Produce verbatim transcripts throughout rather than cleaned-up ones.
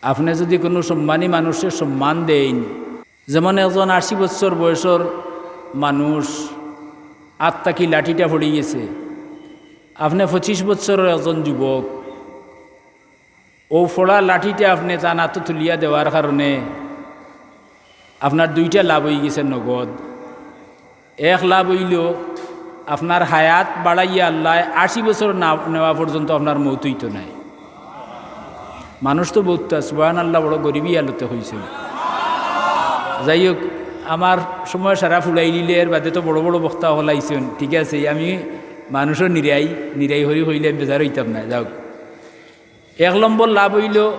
আপনে যুদি কুনু সম্মানী মানুষরে সম্মান দেইন, যেমন একজন আশি বছর বয়সর মানুষ, আত থাকি লাঠিটা পড়ি গেছে, আপনে পঁচিশ বছরর একজন যুবক, অউ পড়া লাঠিটা আপনে তান আতো তুলিয়া দেওয়ার কারণে আপনার দুইটা লাভ অইগেছে নগদ। এক লাভ অইলো, আপনার হায়াত বাড়াইয়া আল্লায় আশি বছর না নেওয়া পর্যন্ত আপনার মউত অইতো নায়। মানুষ তো বউততা, সুবহানাল্লাহ, বড় গরিবি হালতে কইছইন। যাই হোক, আমার সময় সারা ফুরাই দিলে এর বাদে তো বড় বড় বক্তা অকল আইছইন, ঠিক আছে, আমি মানুষও নিরাই, নিরাই করি কইলে আমি বেজার অইতাম না। যাউক, এক নম্বর লাভ অইলো,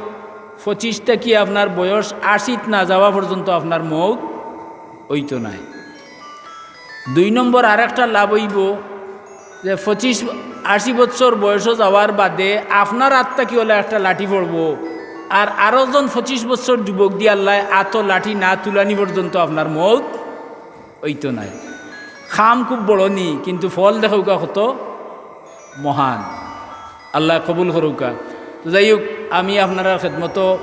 পঁচিশ থাকি আপনার বয়স আশিত না যাওয়া পর্যন্ত আপনার মউত অইতো নায়। দুই নম্বর আরেকটা লাভ অইবো যে পঁচিশ, আশি বছর বয়সও যাওয়ার বাদে আপনার আত থাকি অলা একটা লাঠি পড়বো, আর আরো জন পঁচিশ বছর যুবকদি আল্লায় আতো লাঠি না তুলানি পর্যন্ত আপনার মউত অইতো নায়। কাম খুব বড় নি, কিন্তু ফল দেখউক্কা কত মহান। আল্লায় কবুল করউক্কা। তো যাই হোক, আমি আপনারার খেদমতো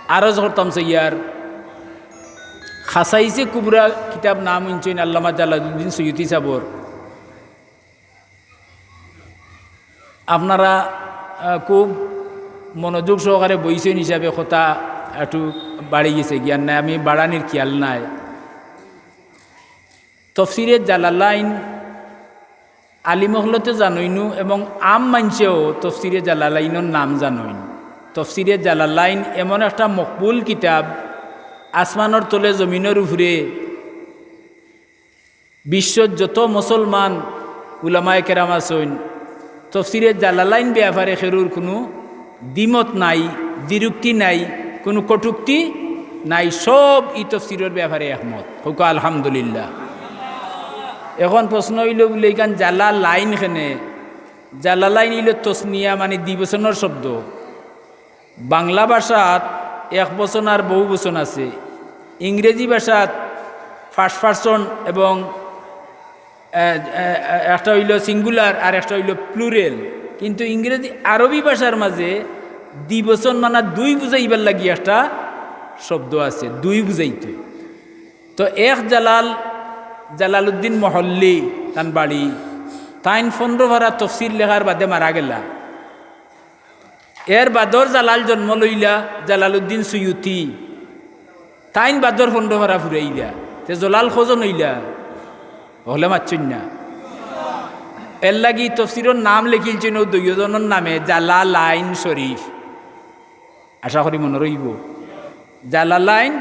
আরজ করতাম চাইয়ার, খাসাইসে কুবরা কিতাব নাম হুনছইন আল্লামা জালালউদ্দিন সুয়ুতি সাবর। আপনারা, আহ, খুব মনোযোগ সহকারে বইছইন হিসাবে কথা একটু বাড়ি গেছে, জ্ঞান নাই, আমি বাড়ানির খেয়াল নাই। তফসিরে জালালাইন আলিম অকলতে জানইনু এবং আম মানষেও তফসিরে জালালাইনর নাম জানইন। তফসিরে জালালাইন এমন একটা মকবুল কিতাব, আসমানর তলে জমিনর উপরে বিশ্বর যত মুসলমান উলামায়ে কেরাম আছইন, তফসিরে জালালাইন ব্যাপারে কেউর কুনু দ্বিমত নাই, দ্বিরুক্তি নাই, কুনু কটুক্তি নাই, সব ই তফসিরর ব্যাপারে একমত। কউক্কা আলহামদুলিল্লাহ। এখন প্রশ্ন অইলো বুলে, ইখান জালালাইন কেনে? জালালাইন অইলো তসনিয়া, মানে দ্বিবচনর শব্দ। বাংলা ভাষাত এক বচন আর বহু বচন আছে। ইংরেজি ভাষাত ফার্স্ট পারসন এবং, এ, এ, এ, একটা অইলো সিঙ্গুলার আর একটা অইলো প্লুরেল। কিন্তু ইংরেজি, আরবি ভাষার মাঝে দ্বিবচন মানে দুই বুঝাইবার লাগি একটা শব্দ আছে, দুই বুঝাইতে। তো এক জালাল, জালালউদ্দিন মহল্লি তান বাড়ি, তাইন পনরো পারা তফসির লেখার বাদে মারা গেলা। এর বাদর জালাল জন্ম লইলা জালালউদ্দিন সুয়ুতি। তাইন বাদর পনরো পারা ফুরাইলা। তে জালাল কয়জন অইলা? অকলে মাতছইন না। এরলাগি তফসিরর নাম লেখিলছইন অউ দুইওজনর নামে, জালালাইন শরীফ। আশা করি মনো রইবো। জালালাইন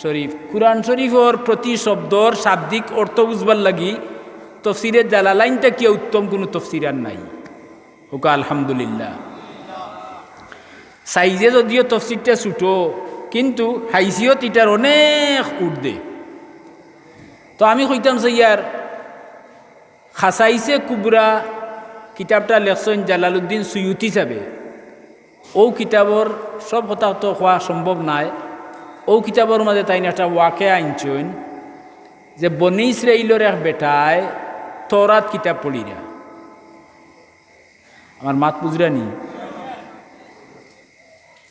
শরীফ। কুরআন শরীফর প্রতি শব্দর শাব্দিক অর্থ বুঝবার লাগি তফসিরে জালালাইন থাকিয়া উত্তম কুনু তফসির আর নাই। কউক্কা আলহামদুলিল্লাহ। সাইজে যদিও তফসিরটা ছোট, কিন্তু হাইসিয়ত ইটার অনেক ঊর্ধ্বে। তো আমি কইতাম চাইয়ার, খাসাইসে কুবরা কিতাবটা লেখছইন জালালউদ্দিন সুয়ুতি সাবে। অউ কিতাবর সব কথা তো কওয়া সম্ভব নায়। অউ কিতাবর মাঝে তাইন একটা ওয়াকিয়া আনছইন যে বনি ইসরাইলর এক বেটায় তওরাত কিতাব পড়িরা। আমার মাত বুঝরা নি?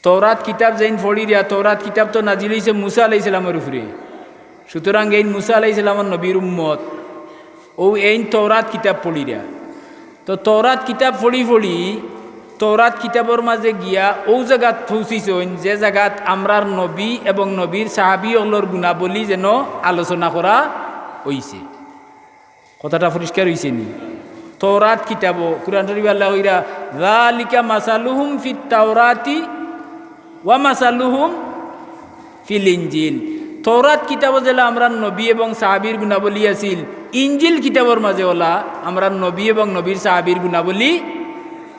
তওরাত কিতাব যেইন পড়িরা, তওরাত কিতাব তো নাজিল অইছে মুসা আলাইহিস সালামর উপরে। সুতরাং এইন মুসা আলাইহিস সালামর নবীর উম্মত। অউ এইন তওরাত কিতাব পড়িরা। তো তওরাত কিতাব পড়ি পড়ি তওরাত কিতাবর মাঝে গিয়া অউ জাগাত পৌঁছিছইন যে জাগাত আমরার নবী এবং নবীর সাহাবী অকলর গুণাবলী যেন আলোচনা করা অইছে। কথাটা পরিষ্কার অইছে নি? তওরাত কিতাবো, কুরআন শরীফো আল্লায় কইরা, "যালিকা মাসালুহুম ফিত তাওরাতি ওয়া মাসালুহুম ফিল ইনজিল।" তওরাত কিতাবো যেলা আমরার নবী এবং সাহাবীর গুণাবলী আছিল, ইনজিল কিতাবর মাঝে অলা আমরার নবী এবং নবীর সাহাবীর গুণাবলী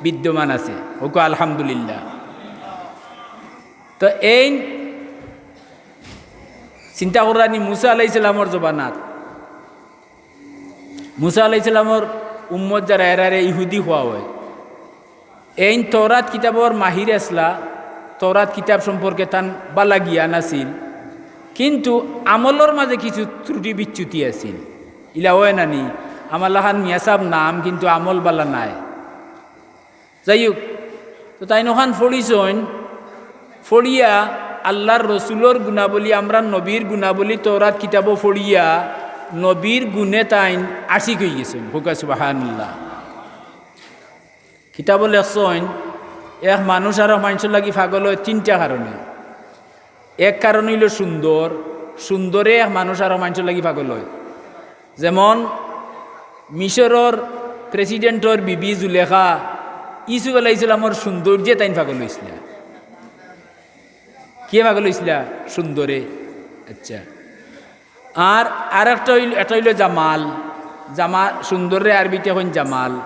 বিদ্যমান আছে। কউক্কা আলহামদুলিল্লাহ। তো এইন চিন্তা কররা নি মুসা আলাইহিস সালামর জমানাত মুসা আলাইহিস সালামর উম্মত যারা, এরারে ইহুদি কওয়া অয়। এইন তওরাত কিতাবর মাহির আছলা, তওরাত কিতাব সম্পর্কে তান বালা জ্ঞান আছিল, কিন্তু আমলর মাঝে কিছু ত্রুটি বিচ্যুতি আছিল। ইলা অয় না নি? আমার লাখান মিয়া সাব নাম, কিন্তু আমল বালা নাই। যাই হোক, তো তাইন অখান পড়িছইন, পড়িয়া, আল্লার রসুলর গুণাবলী, আমরার নবীর গুণাবলী তৌরাত কিতাবো পড়িয়া নবীর গুণে তাইন আশিক অইগেছইন। কউক্কা সুবহানাল্লাহ। কিতাবো লেখছইন, এক মানুষ আরক মানষর লাগি পাগল অয় তিনটা কারণে। এক কারণ অইলো সুন্দর, সুন্দরে এক মানুষ আরক মানষর লাগি পাগল অয়। যেমন মিশরর প্রেসিডেন্টর বিবি জুলেখা, ইউসুফ আলাইহিস সালামর সৌন্দর্যে তাইন পাগল অইছলা। কিয়ে পাগল অইছলা? সুন্দরে। আচ্ছা, আর আরেকটা অইল, একটা অইলো জামাল। জামা-, সুন্দররে আরবিতে কইন জামাল।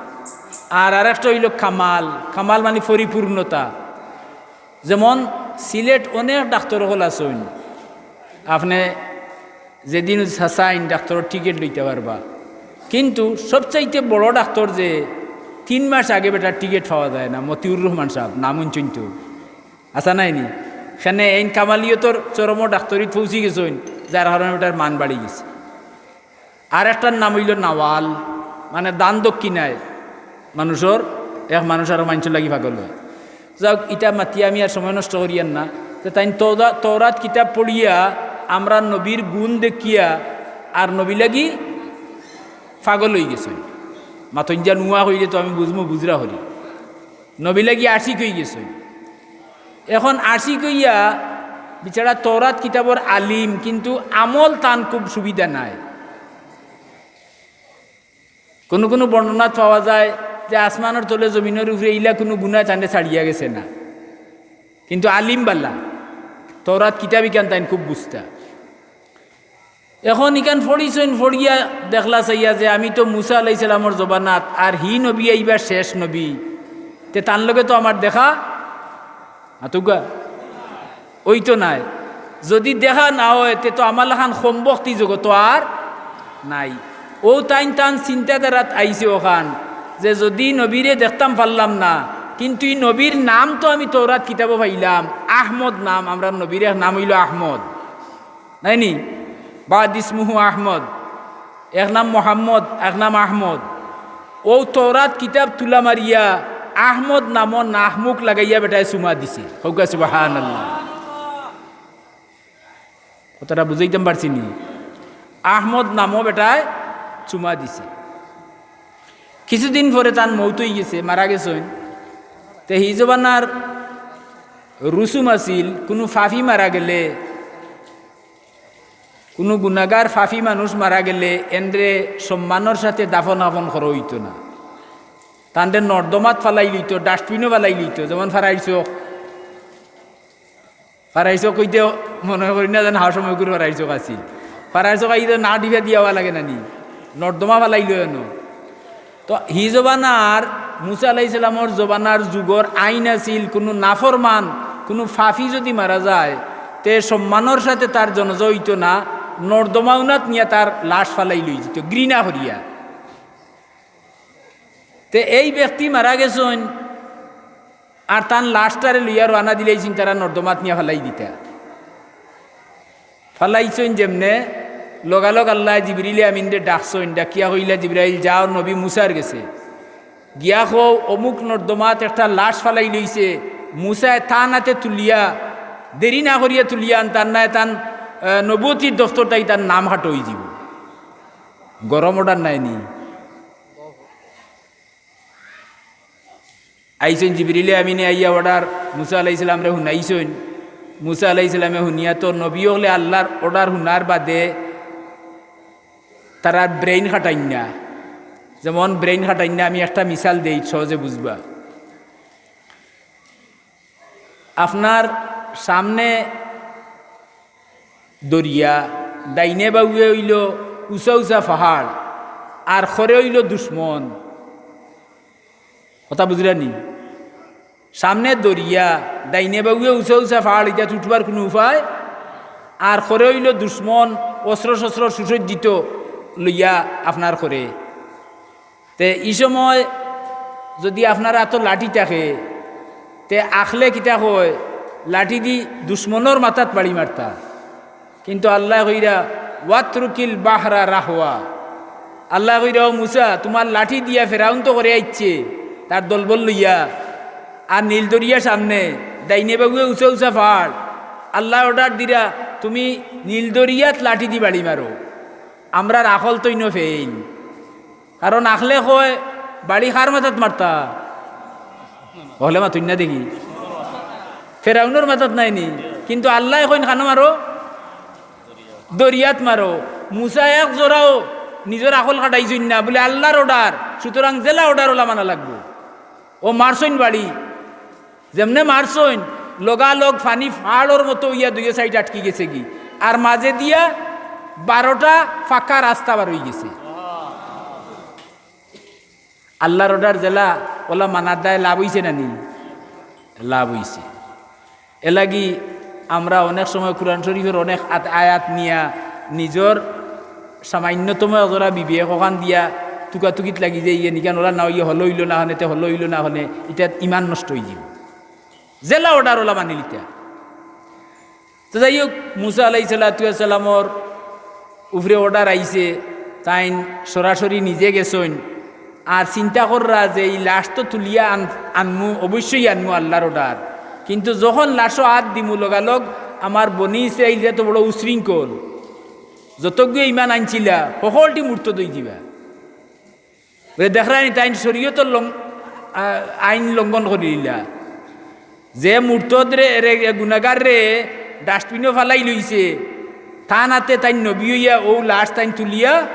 আর আরেকটা অইলো কামাল। কামাল মানে পরিপূর্ণতা। যেমন সিলেট অনেক ডাক্তর অকল আছইন, আপনে যেদিন চাইন ডাক্তরর টিকিট লইতা পারবা, কিন্তু সবচাইতে বড় ডাক্তর যে তিন মাস আগে বেটার টিকিট পাওয়া যায় না, মতিউর রহমান সাব, নাম হুনছইন তো, আছা নায়নি? কেনে এইন কামালিয়তর চরমো ডাক্তরিত পৌঁছি গেছইন, যার কারণে বেটার মান বাড়ি গেছে। আর একটার নাম অইলো নাওয়াল, মানে দান দক্ষিণায় মানষর, এক মানুষ আরক মানষর লাগি পাগল অয়। যাউক, ইতা মাতিয়া আমি আর সময় নষ্ট করিয়ার না। তে তাইন তৌরা-, তৌরাত কিতাব পড়িয়া, আমরার নবীর গুণ দেখিয়া আর নবীর লাগি পাগল অইগেছইন। মাতইন যা নুয়া কইলে তো আমি বুঝমু, বুঝরা করি। নবীর লাগি আশিক অইগেছইন। এখন আশিক অইয়া বেচারা তৌরাত কিতাবর আলিম, কিন্তু আমল তান খুব সুবিধা নাই। কুনু কুনু বর্ণনাত পাওয়া যায় যে আসমানর তলে জমিনর উপরে ইলা কুনু গুনায় তানরে ছাড়িয়া গেছে না, কিন্তু আলিম বালা, তৌরাত কিতাব ইখান তাইন খুব বুঝতা। এখন ইখান পড়িছইন, পড়িয়া দেখলা চাইয়া যে আমি তো মুসা আলাইহিস সালামর জমানাত, আর হি নবী আইবা শেষ নবী, তে তান লগে তো আমার দেখা, মাতউক্কা, অইতো নায়। যুদি দেখা না অয়, তে তো আমার লাখান কমবখতি জগতো আর নাই। অউ তাইন তান চিন্তাধারাত আইছে অখান, যে যুদি নবীরে দেখতাম পারলাম না, কিন্তু ই নবীর নাম তো আমি তৌরাত কিতাবো পাইলাম, আহমদ নাম, আমরার নবীর এক নাম অইলো আহমদ। নায়নি? বাদ ইসমুহু আহমদ, এক নাম মোহাম্মদ, এক নাম আহমদ। অউ তৌরাত কিতাব তুলা মারিয়া আহমদ নামো নাক মুখ লাগাইয়া বেটায় চুমা দিছে। কউক্কা সুবহানাল্লাহ। কথাটা বুঝাইতাম পারছি নি? আহমদ নামো বেটায় চুমা দিছে। কিছুদিন পরে তান মউত অইগেছে, মারা গেছইন। তে হি জমানার রুসুম আছিল, কুনু ফাফি মারা গেলে, কুনু গুনাগার ফাফি মানুষ মারা গেলে এনরে সম্মানর সাথে দাফন কাফন করা অইতো না। তানরে নর্দমাত ফালাই লইতো, ডাস্টবিনো ফালাই লইতো, যেমন ফারাইর চক। ফারাইর চক কইতে মনো করি না যেন হাওর সময় করে ফারাইর চক আছিল। ফারাইর চক আইতে না ডিবা দিয়াওয়া লাগে না নি, নর্দমা ফালাইলো এনো। তো হি জমানার, মুসা আলাইহিস সালামর জমানার যুগর আইন আছিল, কুনু নাফরমান, কুনু ফাফি যুদি মারা যায়, তে সম্মানর সাথে তার জানাজা অইতো না, নর্দমা উনাত নিয়া তার লাশ ফালাই লই যিতো, ঘৃণা করিয়া। তে এই ব্যক্তি মারা গেছইন, আর তান লাশটারে লইয়া রওয়ানা দিলাইছইন তারা নর্দমাত নিয়া ফালাই দিতা। ফালাইছইন যেমনে, লগালগ আল্লায় জিবরিলে আমিনরে ডাকছইন, ডাকিয়া কইলা, "জিবরাইল, যাও নবী মুসার গেছে। গিয়া কও, অমুক নর্দমাত একটা লাশ ফালাই লইছে, মুসায় তান আতে তুলিয়া, দেরি না করিয়া তুলিয়া আনতা নায়, তান, আহ, নবুয়তির দফতর থাকি তার নাম কাটা অইযিবো।" গরম অর্ডার নায় নি? আইছইন জিবরিলে আমিনে আইয়া অর্ডার মুসা আলাইহিস সালামরে হুনাইছইন। মুসা আলাইহিস সালামে হুনিয়া তো নবী অকলে আল্লার অর্ডার হুনার বাদে তারার ব্রেইন খাটাইন না। যেমন ব্রেইন খাটাইন না, আমি একটা মিসাল দেই, সহজে বুঝবা। আপনার সামনে দরিয়া, ডাইনে বাউয়ে অইলো উচা উচা পাহাড়, আর খরে অইলো দুশমন। কথা বুঝরা নি? সামনে দরিয়া, ডাইনে বাউয়ে উচা উচা পাহাড়, ইটাত উঠবার কুনু উপায়, আর খরে অইলো দুশমন, অস্ত্র শস্ত্র সুসজ্জিত লইয়া আপনার খরে। তে ই সময় যুদি আপনার আতো লাঠি থাকে, তে আখলে কিতা কয়, লাঠি দি দুশমনর মাথাত বাড়ি মারতা। কিন্তু আল্লায় কইরা, "ওয়াতরুকিল বাহরা রাহওয়া।" আল্লায় কইরা, "ও মুসা, তুমার লাঠি দিয়া ফেরাউন তো করে আইচ্ছে, তার দলবল লইয়া, আর নীল দরিয়া সামনে, ডাইনে বাউয়ে উঁচা উঁচা পাহাড়। আল্লায় অর্ডার দিরা, "তুমি নীল দরিয়াত লাঠি দি বাড়ি মারো।" আমরার আকল তো ইনো ফেইল। কারণ আকলে কয়, "বাড়ি কার মাথাত মারতা?" অকলে মাতইন না দেখি। ফেরাউনর মাথাত নায় নি, কিন্তু আল্লায় কইন, "কানো মারো, দরিয়াত মারো।" মুসা এক জরাও নিজর আকল খাটাইছইন না, বুলে, "আল্লার অর্ডার, সুতরাং যেলা অর্ডার অলা মানা লাগবো।" অউ মারছইন বাড়ি, যেমনে মারছইন, লগালগ পানি পাহাড়র মতো অইয়া দুইও সাইড আটকি গেছেগি, আর মাজে দিয়া বারোটা পাক্কা রাস্তা বার অইগেছে। আল্লার অর্ডার যেলা অলা মানার দায় লাভ অইছে না নি? লাভ অইছে। এরলাগি আমরা অনেক সময় কুরআন শরিফর অনেক আত-, আয়াত নিয়া নিজর সামান্যতম একজরা বিবেক অখান দিয়া তুকাতুকিত লাগি যাই, ইয়ে নিকান অলা না অইয়া হলো অইলো না হনে, তে হলো অইলো না হনে, ইটাত ইমান নষ্ট অইযিবো। যেলা অর্ডার অলা মানিলিতা। তো যাই হউক, মুসা আলাইহিস সালাতু ওয়াস সালামর উপরে অর্ডার আইছে, তাইন সরাসরি নিজে গেছইন। আর চিন্তা কররা যে ই লাশ তো তুলিয়া আন-, আনমু, অবশ্যই আনমু, আল্লার অর্ডার। কিন্তু যখন লাশো আত দিমু, লগালগ আমার বনি ইসরাইল যে তো বড় উশৃঙ্খল, যতগুয়ে ইমান আনছিলা, হকলটি মুর্তদ অইযিবা। বুলে, "দেখরায়নি, তাইন শরিয়তর লং-, আ, আইন লঙ্ঘন করিলিলা। যে মুর্তদরে, রে, গুনাগাররে ডাস্টবিনো ফালাইলইছে, তান আতে তাইন নবী অইয়া অউ লাশ তাইন তুলিয়া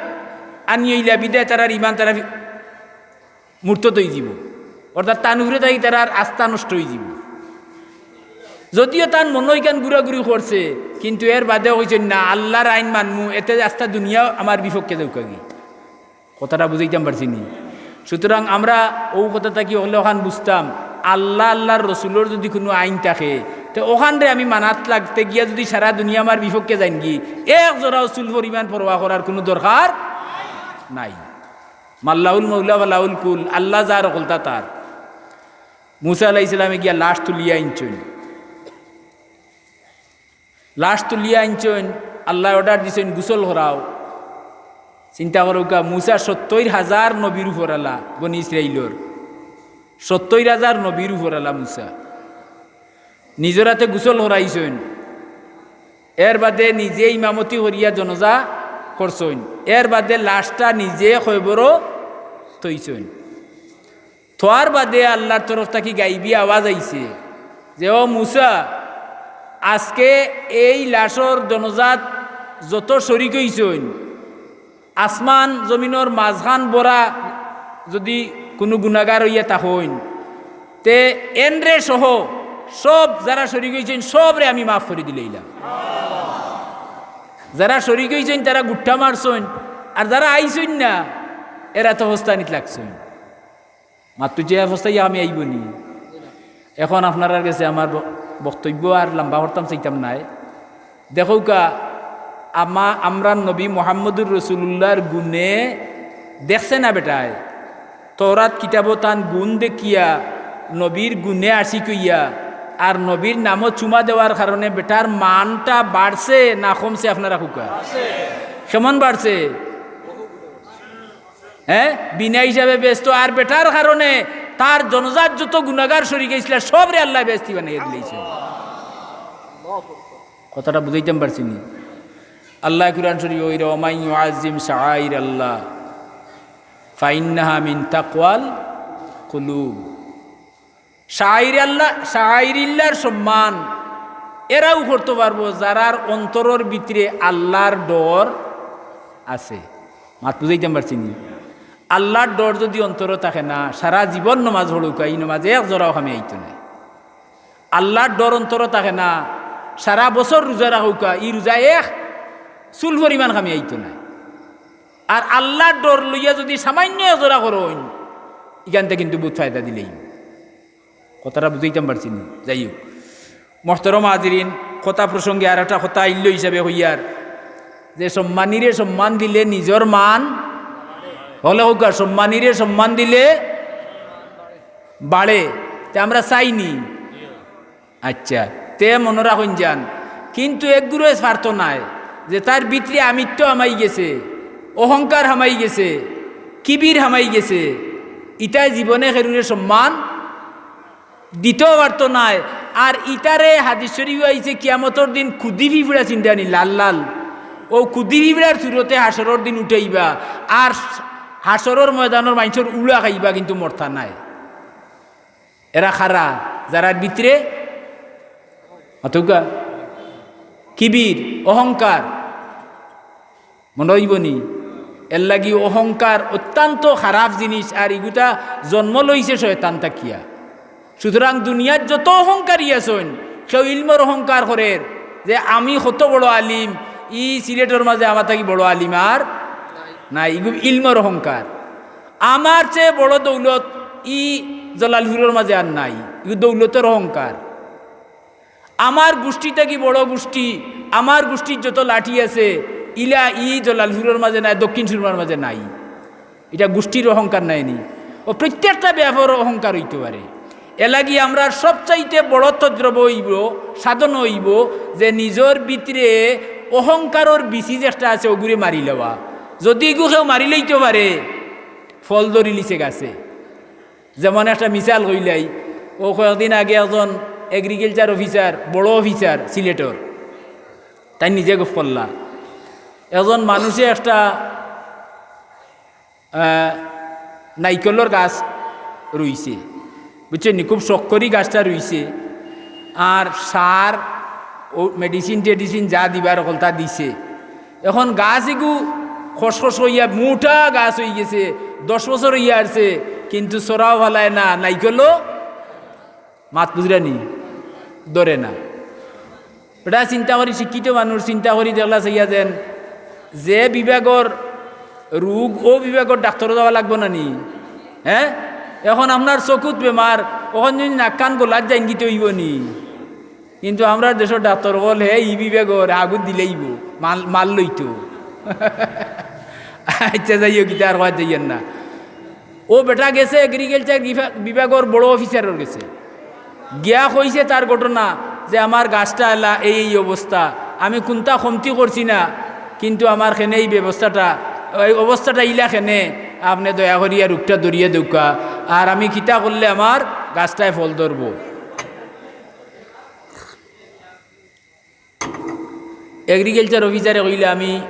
আনিয়ইলা, বিদায় তারার ইমান তারা ফি-, মুর্তদ অইযিবো।" অর্থাৎ তান উপরে থাকি তারার আস্থা নষ্ট অইযিবো। যদিও তান মনো ইখান ঘুরাঘুরি করছে, কিন্তু এর বাদেও কইছইন, "না, আল্লার আইন মানমু, এতে আস্তা দুনিয়াও আমার বিপক্ষে যাউকাগি।" কথাটা বুঝাইতাম পারছি নি? সুতরাং আমরা অউ কথা থাকি অকলে অখান বুঝতাম, আল্লা, আল্লার রসুলর যুদি কুনু আইন থাকে, তে অখানরে আমি মানাত লাগতে গিয়া যুদি সারা দুনিয়া আমার বিপক্ষে যাইনগি, এক জরাও চুল পরিমাণ পরোয়া করার কুনু দরকার নাই। মাল্লাহুল মাওলা ফালাহুল কুল, আল্লা যার হকলতা তার। মুসা আলাইহিস সালামে গিয়া লাশ তুলিয়া আনছইন। লাশ তুলিয়া আনছইন, আল্লায় অর্ডার দিছইন, "গোসল করাও।" চিন্তা করউক্কা, মুসা সত্তইর হাজার নবীর উপর আলা, বনি ইসরাইলর সত্তইর হাজার নবীর উপর আলা মুসা। নিজর আতে গোসল করাইছইন, এর বাদে নিজে ইমামতি করিয়া জনাজা করছইন, এর বাদে লাশটা নিজে কবরো থইছইন। থওয়ার বাদে আল্লার তরফ থাকি গাইবি আওয়াজ আইছে যে, "ও মুসা, আজকে এই লাশর জনাজাত যত শরিক অইছইন, আসমান জমিনর মাঝখান ভরা যুদি কুনু গুনাগার অইয়া থাকইন, তে এনরে সহ সব যারা শরিক অইছইন, সবরে আমি মাফ করি দিলাইলাম।" যারা শরিক অইছইন, তারা গুট্টা মারছইন, আর যারা আইছইন না, এরা তো হস্তানিত লাগছইন। মাত্র যে অবস্থায় আমি আইব নি। এখন আপনারার গেছে আমার ব-, বক্তব্য আর লম্বা করতাম চাইতাম নায়। দেখউক্কা, আমা-, আমরার নবী মুহাম্মদুর রাসূলুল্লাহর গুণে দেখছে না বেটায়। তওরাত কিতাবো তান গুণ দেখিয়া, নবীর গুণে আশিক অইয়া, আর নবীর নামো চুমা দেওয়ার কারণে বেটার মানটা বাড়ছে না কমছে, আপনারা কউক্কা? কেমন বাড়ছে? হ্যাঁ, বিনা হিসাবে বেহেস্ত। আর বেটার কারণে তার জনাজাত যত গুনাগার শরিক অইছলা, সবরে আল্লায় বেহেস্তি বানাইয়া দিলাইছে। কথাটা বুঝাইতাম পারছি নি? আল্লায় কুরআন শরিফো কইরা, "ওয়া মান ইউআজ্জিম শাআইরাল্লাহ ফাইন্নাহা মিন তাকওয়াল কুলুব।" শাআইরাল্লাহ, শাআইরিল্লাহর সম্মান এরাউ করতো পারবো, যারার অন্তরর ভিতরে আল্লার ডর আছে। মাত বুঝাইতাম পারছি নি? আল্লার ডর যুদি অন্তরো থাকে না, সারা জীবন নমাজ পড়উক্কা, ই নমাজে এক জরাও কামে আইতো নায়। আল্লার ডর অন্তরো থাকে না, সারা বছর রুজা রাখউক্কা, ই রুজা এক চুল পরিমাণ কামে আইতো নায়। আর আল্লার ডর লইয়া যুদি সামান্য এক জরা করইন, ইখানতে কিন্তু বউত ফায়দা দিলাইবো। কথাটা বুঝাইতাম পারছি নি? যাই হউক, মোহতরম হাজিরিন, কথা প্রসঙ্গে আর একটা কথা আইলো হিসাবে কইয়ার যে সম্মানীরে সম্মান দিলে নিজর মান, হকলে কউক্কা, সম্মানীরে সম্মান দিলে বাড়ে। তে আমরা চাই নি? আচ্ছা, তে মনো রাখইন যান। কিন্তু একগুরে পারতো নায় যে তার ভিতরে আমিত্ব হামাই গেছে, অহংকার হামাই গেছে, কিবির হামাই গেছে, ইতায় জীবনে কেউরে সম্মান দিতেও পারতো নায়। আর ইতারে হাদিস শরীফ আইছে, কিয়ামতর দিন কুদি ফিফড়া চিনরানি, লাল লাল, অউ কুদি ফিফড়ার সুরতে হাশরর দিন উঠাইবা। আর হাশরর ময়দানর মানষর উড়া খাইবা, কিন্তু মরতা নায়। এরা খারা, যারার ভিতরে অতকা কিবির, অহংকার, মনো অইবনি? এরলাগি অহংকার অত্যন্ত খারাপ জিনিস, আর ইগুতা জন্ম লইছে শয়তান থাকিয়া। সুতরাং দুনিয়াত যত অহংকারী আছইন, কেউ ইলমর অহংকার করের যে আমি কত বড় আলিম, ই সিলেটর মাঝে আমার থাকি বড় আলিম আর নাই, ইগু ইলমর অহংকার। আমার চেয়ে বড় দৌলত ই জলালপুরর মাঝে আর নাই, ইগু দৌলতর অহংকার। আমার গুষ্টি থাকি বড় গুষ্টি, আমার গুষ্টির যত লাঠি আছে, ইলা ই জলালপুরর মাঝে নাই, দক্ষিণ সুরমার মাঝে নাই। ইটা গুষ্টির অহংকার নায়নি? অউ প্রত্যেকটা ব্যাপারো অহংকার অইতো পারে। এরলাগি আমরার সবচাইতে বড় তজরবা অইবো, সাধন অইবো যে নিজর ভিতরে অহংকারর বিচি যেটা আছে, অগুরে মারি লওয়া। যুদি ইগু কেউ মারি লইতো পারে, ফল ধরিলিছে গাছে। যেমন একটা মিসাল কইলাই, অউ কয়েকদিন আগে একজন agriculture officer, বড় officer সিলেটর, তাইন নিজে গফ করলা। একজন মানষে একটা, আহ, নাইকলর গাছ রুইছে, বুঝছইন নি? খুব শখ করি গাছটা রুইছে, আর সার, অউ medicine টেডিসিন যা দিবার অকলতা দিছে। এখন গাছ ইগু খসখস অইয়া মুটা গাছ অইগেছে, দশ বছর অইয়া আরছে, কিন্তু ছড়াও ফালায় না, নাইকলও, মাত বুঝরানি, ধরে না। বেটা চিন্তা করি, শিক্ষিত মানুষ চিন্তা করি দেখলা চাইয়া যেন যে বিভাগর রোগ, অউ বিভাগর ডাক্তরো যাওয়া লাগবো না নি? হ্যাঁ, এখন আপনার চকুত বেমার, অখন যুদি নাক কান গলাত যাইন গিতে অইবো নি? কিন্তু আমরার দেশর ডাক্তর অকল হে ই বিভাগর আগুত দিলাইবো, মাল, মাল লইতো। আচ্ছা, যাই হোক, ইতা আর কওয়া যাইয়ার না। অউ বেটা গেছে agriculture বিভা-, বিভাগর বড় officer-র গেছে, গিয়া কইছে তার ঘটনা যে আমার গাছটা এলা এই, এই অবস্থা, আমি কুন্তা কমতি করছি না, কিন্তু আমার কেনে এই ব্যবস্থাটা, এই অবস্থাটা ইলা কেনে, আপনে দয়া করিয়া রোগটা ধরিয়া দেউক্কা, আর আমি কিতা করলে আমার গাছটায় ফল ধরবো। Agriculture officer-এ কইলে, "আমি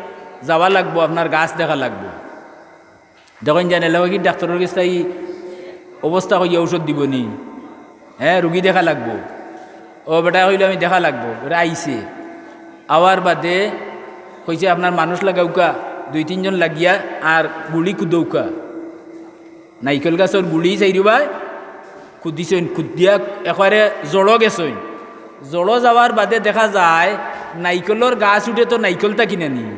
যাওয়া লাগবো, আপনার গাছ দেখা লাগবো।" দেখইন যান, এলাকার ডাক্তরর গেছে তাই অবস্থা কইয়া ঔষধ দিবো নি? হ্যাঁ, রুগী দেখা লাগবো। অউ বেটায় কইলো, "আমি দেখা লাগবো।" বেটা আইছে, আওয়ার বাদে কইছে, "আপনার মানুষ লাগাউক্কা, দুই তিনজন লাগিয়া আর গুড়ি কুদউক্কা।" নাইকল গাছর গুড়ি চাইরোবায় কুদিছইন, কুদিয়া একবারে জড়ো গেছইন। জড়ো যাওয়ার বাদে দেখা যায় নাইকলর গাছ উঠে তো নাইকল থাকি না নি,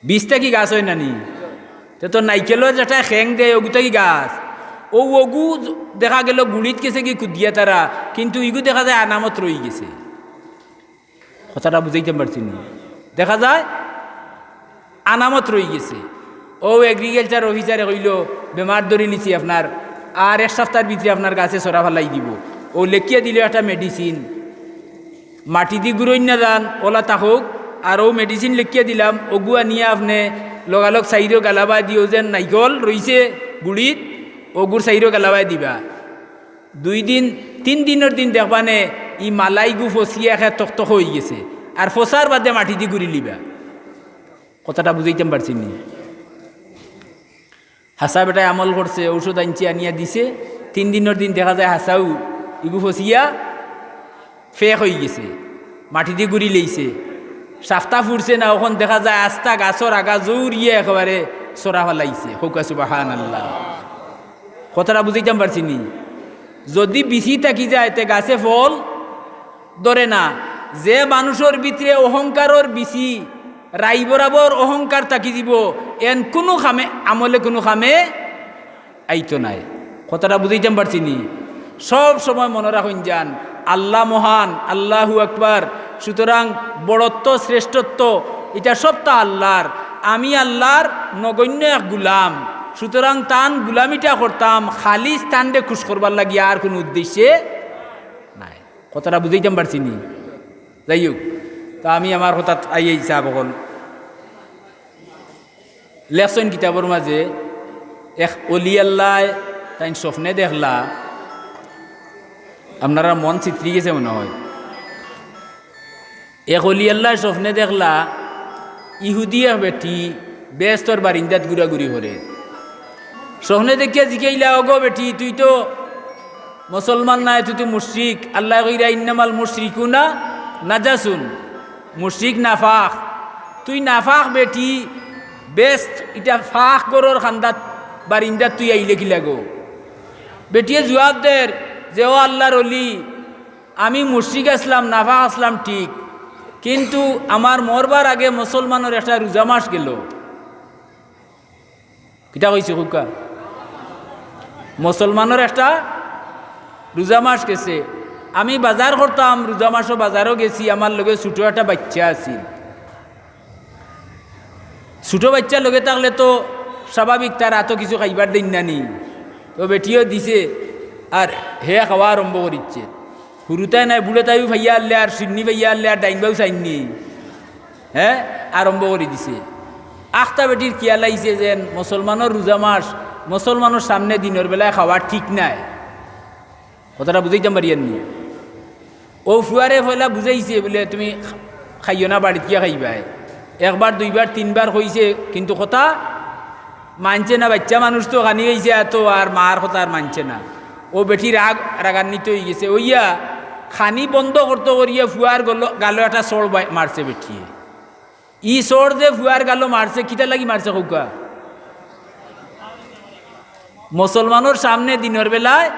বীজ থাকি গাছ অয় না নি? তে তো নাইকলর যেটা খেং দেয়, অগু থাকি গাছ। অউ অগু দেখা গেলো গুড়িত গেছেগি কুদিয়া তারা, কিন্তু ইগু দেখা যায় আনামত রইগেছে। কথাটা বুঝাইতাম পারছি নি? দেখা যায় আনামত রইগেছে। অউ agriculture officer-এ কইলো, "বেমার ধরিলিছি আপনার, আর এক সাপ্তার ভিতরে আপনার গাছে ছড়া ফালাই দিবো।" অউ লেখিয়া দিলো একটা medicine, মাটিদি গুড়ইন না যান, অলা থাকউক, আর অউ medicine লেখিয়া দিলাম, অগু আনিয়া আপনে লগালগ চাইরো গালাবায় দিও, যেন নাইকল রইছে গুড়িত, অগুর চাইরো গালাবায় দিবা। দুই দিন, তিন দিনর দিন দেখবানে ই মালাইগু ফসিয়া একে তকতক অইগেছে, আর ফসার বাদে মাটিদি গুড়িলিবা। কথাটা বুঝাইতাম পারছি নি? হাছা বেটায় আমল করছে, ঔষধ আনছে, আনিয়া দিছে, তিন দিনর দিন দেখা যায় হাছাউ ইগু ফসিয়া ফেক অইগেছে, মাটিদি গুড়িলাইছে, সাপ্তা ফুরছে না, অখন দেখা যায় আস্তা গাছর আগা জৌরিয়া একেবারে ছড়া ফালাইছে। কউক্কা সুবহানাল্লাহ। কথাটা বুঝাইতাম পারছি নি? যুদি বিচি থাকি যায়, তে গাছে ফল ধরে না। যে মানুষর ভিতরে অহংকারর বিচি, রাই বরাবর অহংকার থাকি যিবো, এন কুনু কামে, আমলে কুনু কামে আইতো নায়। কথাটা বুঝাইতাম পারছি নি? সব সময় মনো রাখইন যান, আল্লাহ মহান, আল্লাহু আকবার। সুতরাং বড়ত্ব, শ্রেষ্ঠত্ব, ইটা সবতা আল্লাহর। আমি আল্লাহর নগণ্য এক গুলাম। সুতরাং তান গুলামিটা করতাম খালিস তানরে খুশ করবার লাগি, আর কুনু উদ্দেশ্যে নায়। কথাটা বুঝাইতাম পারছি নি? যাই হোক, তা আমি আমার কথাত আইয়াই সাব অকল। লেখছইন কিতাবর মাঝে, এক অলি আল্লায় তাইন স্বপ্নে দেখলা, আপনারার মন ছিতরি গেছে মনে হয়। এক অলি আল্লায় স্বপ্নে দেখলা, ইহুদি এক বেটি বেহেস্তর বারিন্দাত ঘুরাঘুরি করে। স্বপ্নে দেখিয়া জিকাইলা, "ওগো বেটি, তুই তো মুসলমান নায়, তুই তো মুশরিক। আল্লায় কইরা, 'ইন্নামাল মুশরিকুনা নাজাসুন।' মুশরিক নাফাক। তুই নাফাক বেটি, বেহেস্ত ইটা ফাক ঘরর কান্দাত, বারিন্দাত তুই আইলে কিলা গো?" বেটিয়ে জুয়াব দের যে, "ও আল্লার অলি, আমি মুশরিক আছলাম, নাফাক আছলাম ঠিক, কিন্তু আমার মরবার আগে মুসলমানর একটা রোজা মাস গেল।" কিতা কইছি কউক্কা? মুসলমানর একটা রোজা মাস গেছে। আমি বাজার করতাম, রোজা মাসো বাজারো গেছি, আমার লগে ছোট একটা বাইচ্চা আছিল। ছোট বাইচ্চার লগে থাকলে তো স্বাভাবিক তার আতো কিছু খাইবার দেইন না নি। তো বেটিও দিছে, আর হে খাওয়া আরম্ভ করিছে। হুরুতায় নাই, বুড়েতায়ও ফাইয়া আনলে, আর শিন্নি ফাইয়া আনলে, আর ডাইনবাও চাইননি। হে, আরম্ভ করি দিছে। আখতা বেটির খিয়াল আইছে যেন মুসলমানর রোজা মাস, মুসলমানর সামনে দিনর বেলায় খাওয়া ঠিক নায়। কথাটা বুঝাইতাম পারিয়ার নি? ও ফুয়ারে পয়লা বুঝাইছে বুলে, "তুমি খাইও না, বাড়িত গিয়া খাইবায়।" একবার, দুইবার, তিনবার কইছে, কিন্তু কথা মানছে না। বাইচ্চা মানুষ তো খানি খাইছে, এত আর মার কথা আর মানছে না। ও বেটি রাগ, রাগান্বিত অইগেছে। অইয়া খানি বন্ধ করতো করিয়া ফুয়ার গলো, গালো একটা চড় বাই-, মারছে বেটিয়ে। ই চড় যে ফুয়ার গালো মারছে, কিতার লাগি মারছে কউক্কা? মুসলমানর সামনে দিনর বেলায়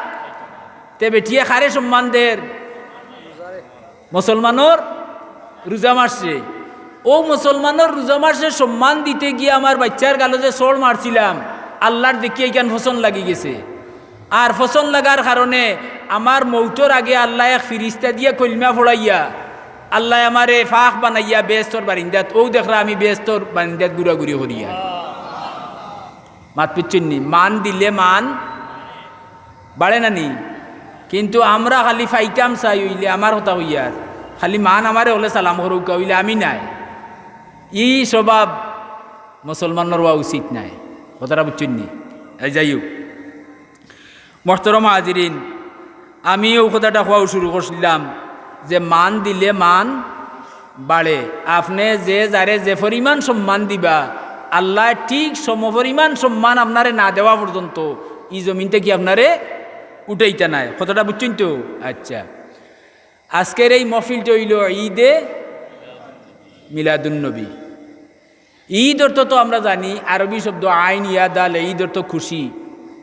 তে বেটিয়ে কারে সম্মান দের? মুসলমানর রোজা মাসরে। ও মুসলমানর রোজা মাসরে সম্মান দিতে গিয়া আমার বাইচ্চার গালো যে চড় মারছিলাম, আল্লার দেখিয়া ইখান পছন্দ লাগি গেছে। আর পছন্দ লাগার কারণে আমার মৌতর আগে আল্লায় এক ফিরিস্তা দিয়া কলমা পড়াইয়া আল্লায় আমারে ফাক বানাইয়া বেহেস্তর বারিন্দাত, অউ দেখরা আমি বেহেস্তর বারিন্দাত ঘুরাঘুরি করিয়া। মাত বুঝছইন নি? মান দিলে মান বাড়ে না নি? কিন্তু আমরা খালি ফাইতাম চাই অইলে, আমার কথা কইয়ার, খালি মান আমারে অকলে সালাম করউক্কা অইলে আমি নায়। ই স্বভাব মুসলমানর অওয়া উচিত নায়। কথাটা বুঝছইন নি? এই যাই হোক, মোহতরম হাজিরিন, আমি অউ কথাটা কওয়াও শুরু করছিলাম যে মান দিলে মান বাড়ে। আপনে যে যারে যে পরিমাণ সম্মান দিবা, আল্লায় ঠিক সমপরিমাণ সম্মান আপনারে না দেওয়া পর্যন্ত ই জমিন থাকি আপনারে উঠাইতা নায়। কথাটা বুঝছইন তো? আচ্ছা, আজকের এই মহফিলটা অইলো ঈদে মিলাদুন নবী। ঈদ অর্থ তো আমরা জানি, আরবি শব্দ আইন ইয়া দাল, ঈদ অর্থ খুশি।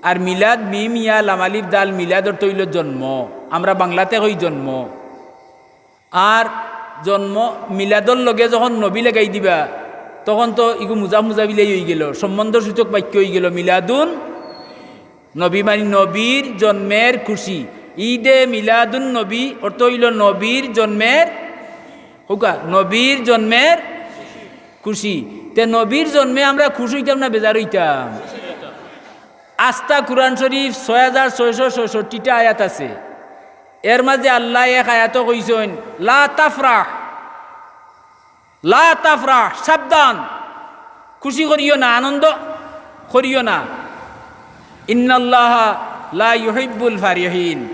আর মিলাদ, মিম ইয়া লাম আলিফ দাল, মিলাদ অর্থ অইলো জন্ম। আমরা বাংলাতে কই জন্ম। আর জন্ম, মিলাদর লগে যখন নবী লাগাই দিবা, তখন তো ইগু মুজাফ মুজাফ ইলাই অইগেলো, সম্বন্ধসূচক বাক্য অইগেলো মিলাদুন নবী, মানে নবীর জন্মের খুশি। ঈদে মিলাদুন নবী অর্থ অইলো নবীর জন্মের, কউক্কা, নবীর জন্মের খুশি। তে নবীর জন্মে আমরা খুশ অইতাম না বেজার অইতাম? আস্তা কুরআন শরীফ ছয় হাজার ছয়শো ছয়ষট্টিটা আয়াত আছে। এর মাঝে আল্লায় এক আয়াতো কইছইন, "লা তাফরাহ, লা তাফরাহ", সাবধান, খুশি করিও না, আনন্দ করিও না। "ইন্নাল্লাহা লা ইউহিব্বুল ফারিহিন",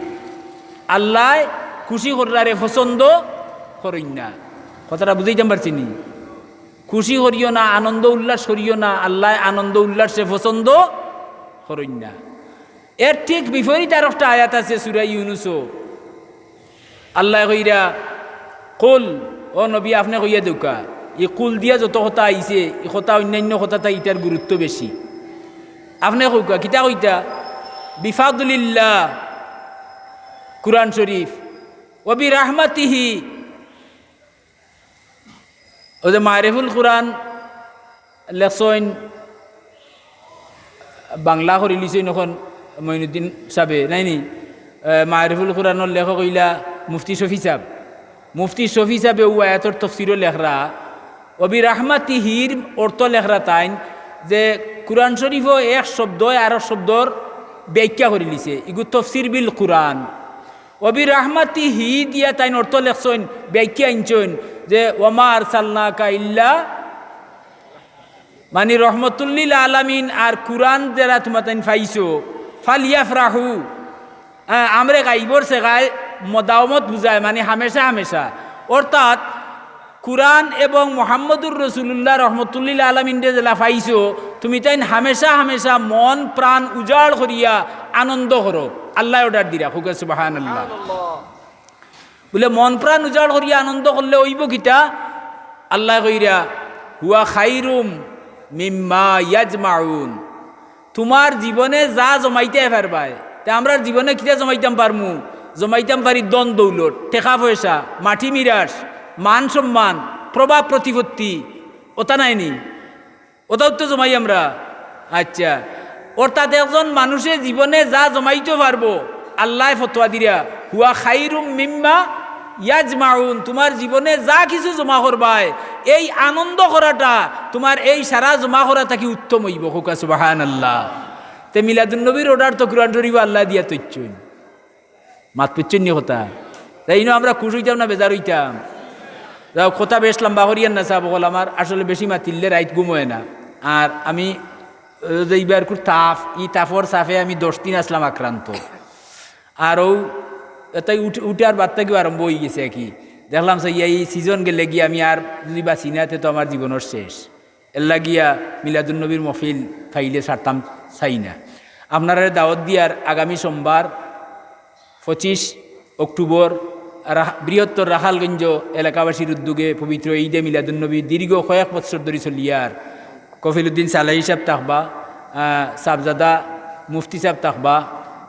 আল্লায় খুশি কররারে পছন্দ করইন না। কথাটা বুঝাইতাম পারছি নি? খুশি করিও না, আনন্দ উল্লাস করিও না, আল্লায় আনন্দ উল্লাসরে পছন্দ করইন না। এর ঠিক বিপরীত আরোকটা আয়াত আছে সূরা ইউনুসো। আল্লায় কইরা, "কুল", ও নবী, আপনে কইয়া দেউক্কা। ই কুল দিয়া যত কথা আইছে, ই কথা অইন্যাইন্য কথা থাকি ইটার গুরুত্ব বেশি। আপনে কউক্কা, কিতা কইতা? "বিফাদলিল্লাহ", কুরআন শরীফ, "ওয়া বিরাহমাতিহি", অউ যে মারিফুল কুরআন লেখছইন, বাংলা করিলিছইন অখন মঈনুদ্দিন সাবে, নায় নি? এ, মারিফুল কুরআনর লেখক অইলা মুফতি শফি সাব। মুফতি শফি সাবে অউ আয়াতর তফসিরও লেখরা, "ওয়া বিরাহমাতিহির" অর্থ লেখরা তাইন যে কুরআন শরীফো এক শব্দয় আরক শব্দর ব্যাখ্যা করিলিছে। ইগু তফসির বিল কুরআন। "ওয়া বিরাহমাতিহি" দিয়া তাইন অর্থ লেখছইন, ব্যাখ্যা আনছইন যে, "ওয়া মা আরসালনাকা ইল্লা", মানে রহমতুল্লিল আলামিন আর কুরআন যেরা তুমরা তাইন পাইছো, "ফালিয়াফরাহু", আ, আমরে গাইবর সেগায় মদাওমত বুঝায়, মানে হামেশা হামেশা। অর্থাৎ কুরআন এবং মোহাম্মদুর রসুলুল্লাহ রহমতুল্লিল আলমিনরে যেলা পাইছো, তুমি তাইন হামেশা হামেশা মন প্রাণ উজাড় করিয়া আনন্দ করো। আল্লায় অর্ডার দিরা, কউক্কা সুবহানাল্লাহ। বুলে মন প্রাণ উজাড় করিয়া আনন্দ করলে অইবো কিতা? আল্লায় কইরা, "হুয়া খাইরুম মিম্মা ইয়াজমাউন।" তুমার জীবনে যা জমাইতায় পারবায়, তে আমরার জীবনে কিতা জমাইতাম পারমু? জমাইতাম পারি ধন দৌলত, টেকা পয়সা, মাটি মিরাস, মান সম্মান, প্রভাব প্রতিপত্তি, অতা নায়নি? অতাউ তো জমাই আমরা। আচ্ছা, অর্থাৎ একজন মানুষে জীবনে যা জমাইতো পারবো, আল্লায় ফতোয়া দিরা, "হুয়া খাইরুম মিম্মা ইয়াজমাউন", তুমার জীবনে যা কিছু জমা করবায়, এই আনন্দ করাটা তুমার এই সারা জমা করা থাকি উত্তম অইবো। কউক্কা সুবহানাল্লাহ। তে মিলাদুন্নবীর অর্ডার তো কুরআন শরীফো আল্লায় দিয়া থইছইন। মাত বুঝছইন নি কথা? তে ইনো আমরা খুশ অইতাম না বেজার অইতাম? যাও, কথা বেশ লম্বা করিয়ার না সাব অকল, আমার আসলে বেশি মাতিলে রাইত ঘুম অয় না। আর আমি, অ, যে ইবার খুব তাপ, ই তাপর চাপে আমি দশ দিন আছলাম আক্রান্ত। আর অউ এটাই উঠ-, উঠার বাদ থাকিউ আরম্ভ অইগেছে আর কি। দেখলাম চাইয়া ই সিজন গেলেগি আমি আর যুদি বাঁচি না, তে তো আমার জীবনর শেষ। এরলাগিয়া মিলাদুন্নবীর মহফিল পাইলে ছাড়তাম চাই না। আপনারারে দাওয়াত দিয়ার আগামী সোমবার পঁচিশ অক্টোবর রাহ-, বৃহত্তর রাখালগঞ্জ এলাকাবাসীর উদ্যোগে পবিত্র ঈদে মিলাদুন্নবী দীর্ঘ কয়েক বৎসর ধরি চলিয়ার। কফিলউদ্দিন সালেহী সাব থাকবা, আহ, সাবজাদা মুফতি সাব থাকবা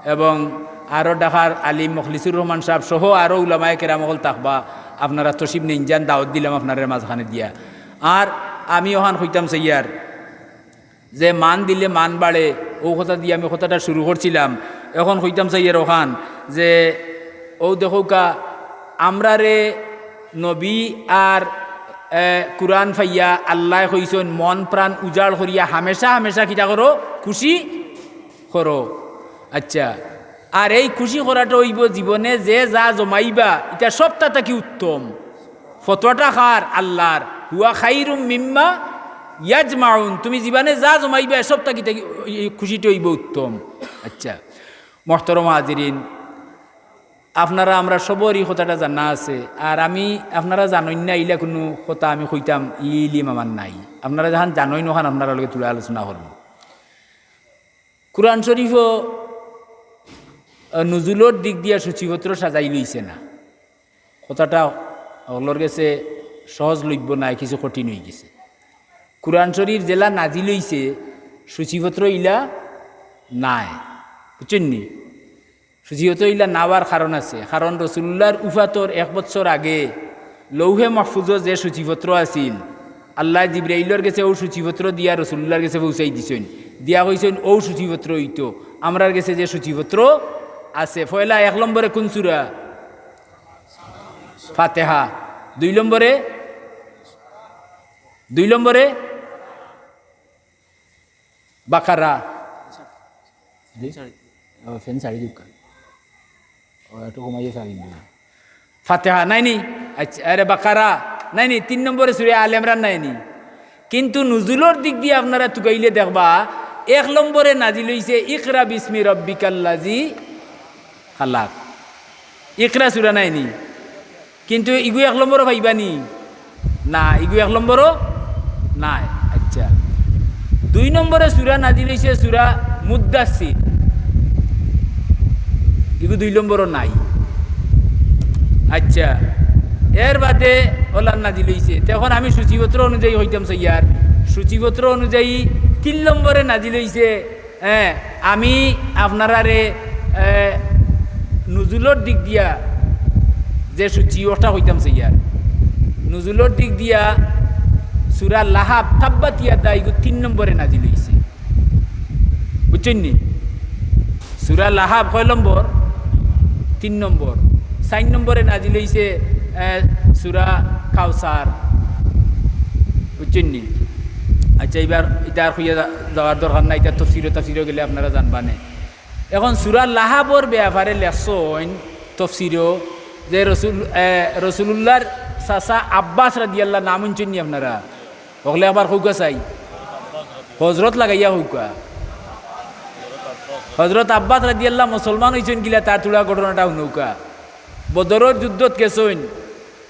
এবং আরও ঢাকার আলিম মখলিসুর রহমান সাব সহ আরও উলামায়ে কেরাম অকল থাকবা। আপনারা তশরিফ নেইন যান, দাওয়াত দিলাম আপনারারে মাঝখানে দিয়া। আর আমি অখান কইতাম চাইয়ার যে মান দিলে মান বাড়ে, অউ কথা দিয়া আমি কথাটা শুরু করছিলাম। এখন কইতাম চাইয়ার অখান যে অউ দেখউক্কা, আমরারে নবী আর, এ, কুরআন পাইয়া আল্লায় কইছইন, মন প্রাণ উজাড় করিয়া হামেশা হামেশা কিতা করো? খুশি করো। আচ্ছা, আর এই খুশি করাটা অইবো জীবনে যে যা জমাইবা, ইটা সবটা থাকি উত্তম। ফতোয়াটা কার? আল্লার। "হুয়া খাইরুম মিম্মা ইয়াজমাউন", তুমি জীবনে যা জমাইবা, সব থাকি, থাকি এই খুশিটা অইবো উত্তম। আচ্ছা, মহতরম হাজিরিন, আপনারা আমরা সবরই কথাটা জানা আছে, আর আমি আপনারা জানইন না ইলা কুনু কথা আমি কইতাম ই ইলিম আমার নাই। আপনারা যেখান জানইন অখান আপনারার লগে থুড়া আলোচনা করমু। কুরআন শরীফও, আহ, নুজুলর দিক দিয়া সূচিপত্র সাজাই লইছে না। কথাটা অকলর গেছে সহজলভ্য নায়, কিছু কঠিন অইগেছে। কুরআন শরীফ যেলা নাজিল অইছে, সূচিপত্র ইলা নাই, বুঝছইন নি? সূচিপত্র ইলা না অওয়ার কারণ আছে, কারণ রসুলুল্লাহর উফাতর এক বৎসর আগে লৌহে মাহফুজো যে সূচিপত্র আছিল, আল্লায় জিব্রাইলর গেছে অউ সূচিপত্র দিয়া রসুলুল্লাহর গেছে পৌঁছাই দিছইন, দিয়া কইছইন, "অউ সূচিপত্র অইতো, আমরার গেছে যে সূচিপত্র আছে।" পয়লা এক নম্বরে কুন সূরা? ফাতিহা। দুই নম্বরে, দুই নম্বরে বাকারা। জি? ও, ফ্যান ছাড়ি দিউক্কা। ও, একটু কমাইয়া ছাড়ি দিন। ফাতিহা নায়নি? আচ্ছা, আরে বাকারা নায়নি? তিন নম্বরে সূরা আলে ইমরান নায়নি? কিন্তু নুজুলর দিক দিয়া আপনারা তুকাইলে দেখবা, এক নম্বরে নাজিল অইছে ইকরা বিসমি রব্বিকাল্লাজি খালাক। ইকরা সূরা নায়নি? কিন্তু ইগু এক নম্বরও পাইবা নি? না, ইগু এক নম্বরও নাই। আচ্ছা, দুই নম্বরে সূরা নাজিল অইছে সূরা মুদ্দাসসির, ইগু দুই নম্বরও নাই। আচ্ছা, এর বাদে অলান নাজিল অইছে। তে এখন আমি সূচিপত্র অনুযায়ী কইতাম চাইয়ার, সূচিপত্র অনুযায়ী তিন নম্বরে নাজিল অইছে হ্যাঁ, আমি আপনারারে, এ, নুজুলর দিক দিয়া যে সূচি, অটা কইতাম চাইয়ার। নুজুলর দিক দিয়া সূরা লাহাব, তাব্বাত ইয়াদা, ইগু তিন নম্বরে নাজিল অইছে। বুঝছইন নি? সূরা লাহাব কয় নম্বর? তিন নম্বর। চাইর নম্বরে নাজিল অইছে, এ, সূরা কাউসার। বুঝছইন নি? আচ্ছা, ইবার ইটা আর কইয়া যা-, যাওয়ার দরকার নাই, ইটা তফসিরো, তফসিরো গেলে আপনারা জানবা নে। এখন সূরা লাহাবর ব্যাপারে লেখছইন তফসিরো যে রসুল, এ, রসুলুল্লাহর চাচা আব্বাস রাদিয়াল্লাহু, নাম হুনছইন নি আপনারা? হকলে একবার কউক্কা চাই। হজরত লাগাইয়া কউক্কা। হজরত আব্বাস রাদিয়াল্লাহু মুসলমান অইছইন কিলা, তার থুড়া ঘটনাটা হুনউক্কা। বদরর যুদ্ধত গেছইন,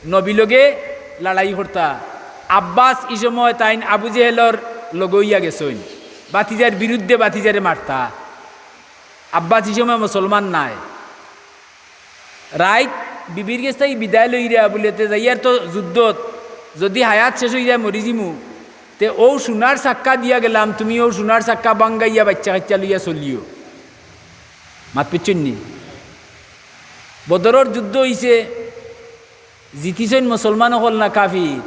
নবী লগে লড়াই করতা। আব্বাস ই সময় তাইন আবু জেহেলর লগে অইয়া গেছইন, ভাতিজার বিরুদ্ধে ভাতিজারে মারতা। আব্বাস ই সময় মুসলমান নায়। রাইত বিবির গেছ থাকি বিদায় লইরা বুলে, তে যাইয়ার তো যুদ্ধত, যুদি হায়াত শেষ অইযায় মরি যিমু, তে অউ সোনার চাক্কা দিয়া গেলাম, তুমি অউ সোনার চাক্কা ভাঙ্গাইয়া বাইচ্চা কাইচ্চা লইয়া চলিও। মাত বুঝছইন নি? বদরর যুদ্ধ অইছে, জিতিছইন মুসলমান অকল না কাফির?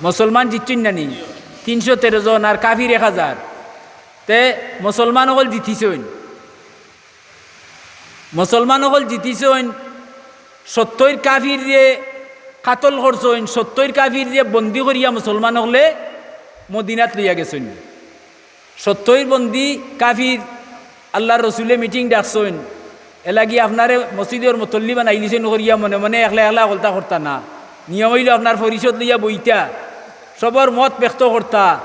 মুসলমান জিতছইন না নি? তিনশো তেরো জন আর কাফির এক হাজার। তে মুসলমান অকল জিতিছইন। মুসলমান অকল জিতিছইন, সত্তইর কাফিররে কাতল করছইন, সত্তইর কাফিররে বন্দী করিয়া মুসলমান অকলে মদিনাত লইয়া গেছইন। সত্তইর বন্দী কাফির আল্লার রসুলে মিটিং ডাকছইন, এলাগি আপনারে মসজিদর মুতল্লি বানাইলিছইন করিয়া মনে মনে একলা একলা হকলতা করতা না। নিয়ম অইলো আপনার পরিষদ লইয়া বইতা, সবর মত ব্যক্ত করতা,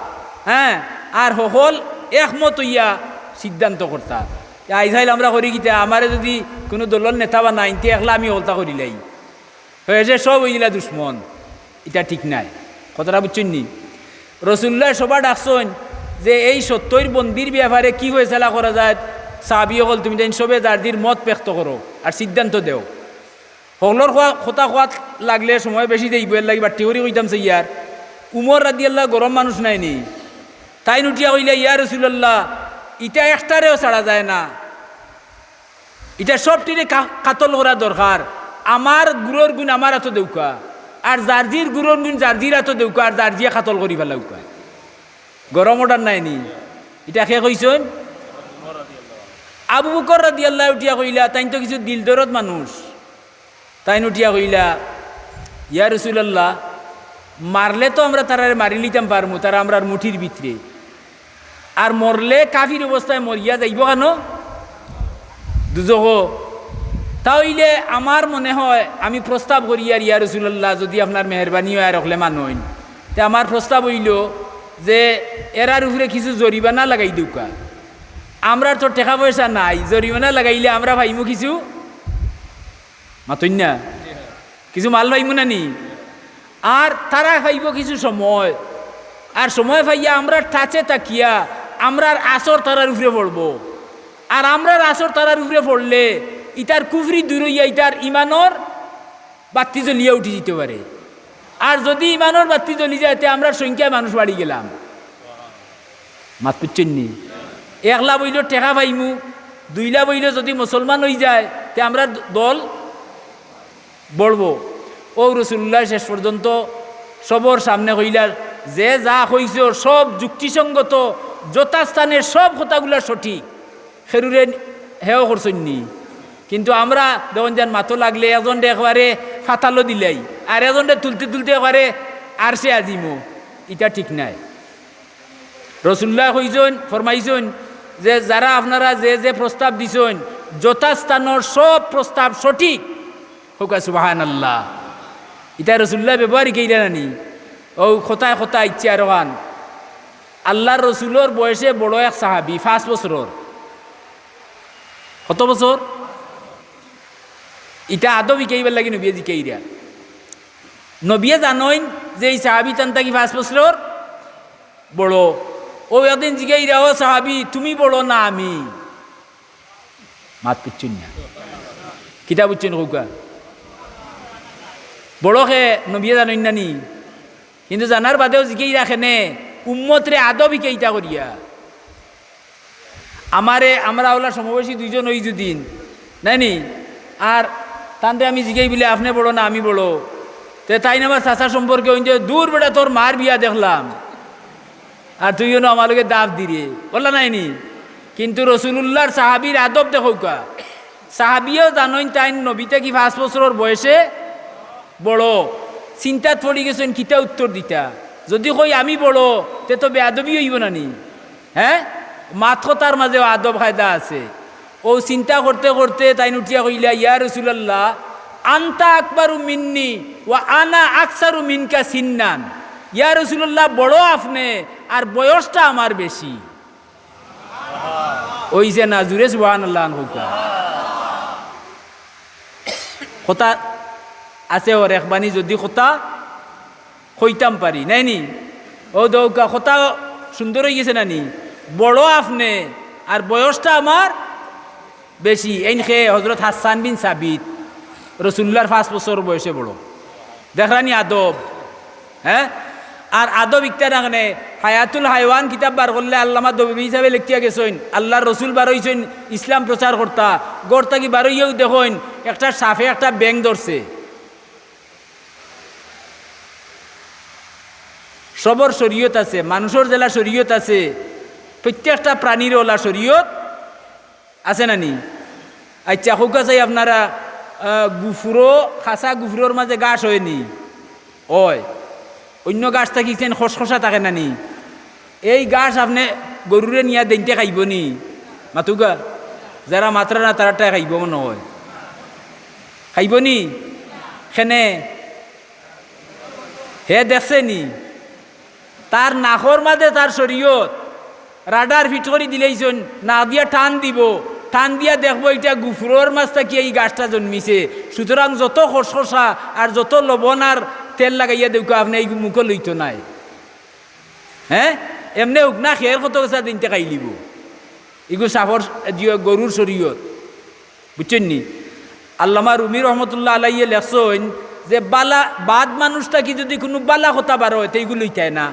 হ্যাঁ, আর হকল একমত অইয়া সিদ্ধান্ত করতা। তে আইজ কাইল আমরা করি কিতা, আমারে যুদি কুনু দলর নেতা বানাইন, তে একলা আমি হকলতা করিলাই। অয় যে সব অইলা দুশমন, ইটা ঠিক নায়। কথাটা বুঝছইন নি? রসুলুল্লায় সভা ডাকছইন যে এই সত্তইর বন্দীর ব্যাপারে কি ফয়সালা করা যায়, সাহাবী অকল তুমিতাইন সবে যার যির মত ব্যক্ত করো আর সিদ্ধান্ত দেও। হকলর কথা কওয়াত লাগলে সময় বেশি যাইবো, এরলাগি বাট্টি করি কইতাম চাইয়ার। উমর রাদিয়াল্লাহু গরম মানুষ নায় নি, তাইন উঠিয়া কইলা, "ইয়া রাসুলাল্লাহ, ইটা একটারেও ছাড়া যায় না, ইটা সবটিরে কা-, কাতল করা দরকার। আমার গুরুর গুণ আমার আতো দেউক্কা, আর যার যির গুরুর গুণ যার যির আতো দেউক্কা, আর যার যিয়ে কাতল করি ফালাউক্কা।" গরম অর্ডার নায় নি? ইটা কে কইছইন? আবু বকর রাদিয়াল্লাহু উঠিয়া কইলা, তাইন তো কিছু দিলদরদ মানুষ। তাইন উঠিয়া কইলা, "ইয়া রাসুলাল্লাহ, মারলে তো আমরা তারারে মারিলিতাম পারমু, তারা আমরার মুঠির ভিতরে। আর মরলে কাফির অবস্থায় মরিয়া যাইবো কেনো? দুজখো। তা অইলে আমার মনে হয় আমি প্রস্তাব করিয়ার, ইয়া রাসুলাল্লাহ, যুদি আপনার মেহেরবানি অয় আর অকলে মানইন, তে আমার প্রস্তাব অইলো যে এরার উপরে কিছু জরিমানা লাগাই দেউক্কা। আমরার তো টেকা পয়সা নাই, জরিমানা লাগাইলে আমরা পাইমু কিছু।" মাতইন না? কিছু মাল পাইমু না নি? আর তারা পাইবো কিছু সময়, আর সময় পাইয়া আমরার টাচে থাকিয়া আমরার আসর তারার উপরে পড়বো। আর আমরার আসর তারার উপরে পড়লে ইতার কুফরি দূর অইয়া ইতার ইমানর বাত্তি জ্বলিয়া উঠি যিতো পারে। আর যুদি ইমানর বাত্তি জ্বলি যায়, তে আমরার সংখ্যায় মানুষ বাড়ি গেলাম। মাত বুঝছইন নি? এক লাভ অইলো টেকা পাইমু, দুই লাভ অইলো যুদি মুসলমান অইযায়, তে আমরার দল বড়বো। অউ রাসুলুল্লায় শেষ পর্যন্ত সবর সামনে কইলা, "যে যা কইছো সব যুক্তিসঙ্গত, যথাস্থানে সব কথাগুলা সঠিক।" খেরুরে হেও করছইন নি? কিন্তু আমরা দেখইন যেন মাতো লাগলে একজনরে একবারে ফাতালো দিলাই, আর একজনরে তুলতে তুলতে একবারে আরশে আজিমো। ইটা ঠিক নায়। রাসুলুল্লায় কইছইন, ফরমাইছইন যে যারা আপনারা যে যে প্রস্তাব দিছইন, যথাস্থানর সব প্রস্তাব সঠিক। কউক্কা সুবহানাল্লাহ। ইটা রাসুলুল্লায় ব্যবহার হিকাইলা না নি? অউ কথায় কথায় ইচ্ছা আরোখান। আল্লার রসুলর বয়সে বড় এক সাহাবী, পাঁচ বছরর। কত বছর? ইটা আদব হিকাইবার লাগি নবিয়ে জিকাইরা। নবিয়ে জানইন যে ই সাহাবী তান থাকি পাঁচ বছরর বড়। অউ একদিন জিকাইরা, "ও সাহাবী, তুমি বড় না আমি?" মাত বুঝছইন না। কিতা বুঝছইন কউক্কা? বড় কে নবিয়ে জানইন না নি? কিন্তু জানার বাদেও জিকাইরা কেনে, উম্মতরে আদব হিকাইতা করিয়া। আমারে, আমরা অলা সমবয়সী দুইজন অই যুদিন, নায় নি? আর তানরে আমি জিকাই বুলে, "আপনে বড় না আমি বড়?" তে তাইন আমার চাচা সম্পর্কে অইন যে, "দূর বেটা, তোর মার বিয়া দেখলাম, আর তুই অনো আমার লগে দাফ দিরে।" বললা নায় নি? কিন্তু রাসুলুল্লার সাহাবীর আদব দেখউক্কা। সাহাবীও জানইন তাইন নবী থাকি পাঁচ বছরর বয়সে বড়। চিন্তাত পড়ি গেছইন কিতা উত্তর দিতা। যুদি কই আমি বড়, তে তো বেয়াদবি অইবো না নি? হ্যাঁ, মাত কথার মাজেও আদব কায়দা আছে। অউ চিন্তা করতে করতে তাইন উঠিয়া কইলা, "ইয়া রাসুলাল্লাহ, আনতা আকবারু মিন্নি ওয়া আনা আকসারু মিনকা সিন্নান।" ইয়া রাসুলাল্লাহ, বড় আপনে, আর বয়সটা আমার বেশি। অইছে না? জুরে সুবহানাল্লাহ কউক্কা। কথা আছে ওর একবানি যদি কথা কইতাম পারি, নাইনি? ও দৌকা কথা সুন্দর অইগেছে নানি? বড় আপনে আর বয়সটা আমার বেশি। এইন খে হজরত হাসান বিন সাবিত, রসুল্লার পাঁচ বছর বয়সে বড়। দেখরানি আদব, হ্যাঁ? আর আদব ইকটা রাখনে, হায়াতুল হায়ওয়ান কিতাব বার করলে আল্লামা দবিবি হিসাবে লেখিয়া গেছইন, আল্লার রসুল বারইছইন ইসলাম প্রচার করতা, ঘর থাকি বারইয়াউ দেখইন একটা সাপে একটা ব্যাঙ ধরছে। সবর শরীয়ত আছে, মানুষর যেলা শরীয়ত আছে, প্রত্যেকটা প্রাণীর ওলা শরীয়ত আছে না নি? আচ্ছা, কউক্কা চাই আপনারা, আহ, গুফুরো, খাসা গুফুরোর মাঝে ঘাস অয়নি? অয়। অইন্য ঘাস থাকি ইখান খসখসা থাকে না নি? এই ঘাস আপনে গরুরে নিয়া দেইনতে খাইবো নি? মাতুক্কা, যারা মাতরা না তারারটায় খাইবো মনে অয়। খাইবো নি? কেনে? হে দেখছে নি? তার নাকর মাঝে তার শরীয়ত, রাডার ফিট করি দিলাইছইন, নাক দিয়া টান দিবো, টান দিয়া দেখবো ইটা গুফুরোর মাঝ থাকি এই ঘাসটা জন্মিছে। সুতরাং যত খসখসা আর যত লবণ আর তেল লাগাইয়া দেউক্কা, আপনে এই মুখো লইতো নায়। হ্যাঁ, এমনে অউক না, খের কত গেছা দিনতে খাইলিবো। ইগু সাফর, জিও, গরুর শরীয়ত। বুঝছইন নি? আল্লামা রুমি রহমতুল্লাহ আলাইয়ে লেখছইন যে বালা, বাদ মানুষ থাকি যদি কুনু বালা কথা বার অয়, তে ইগু লইতায় না,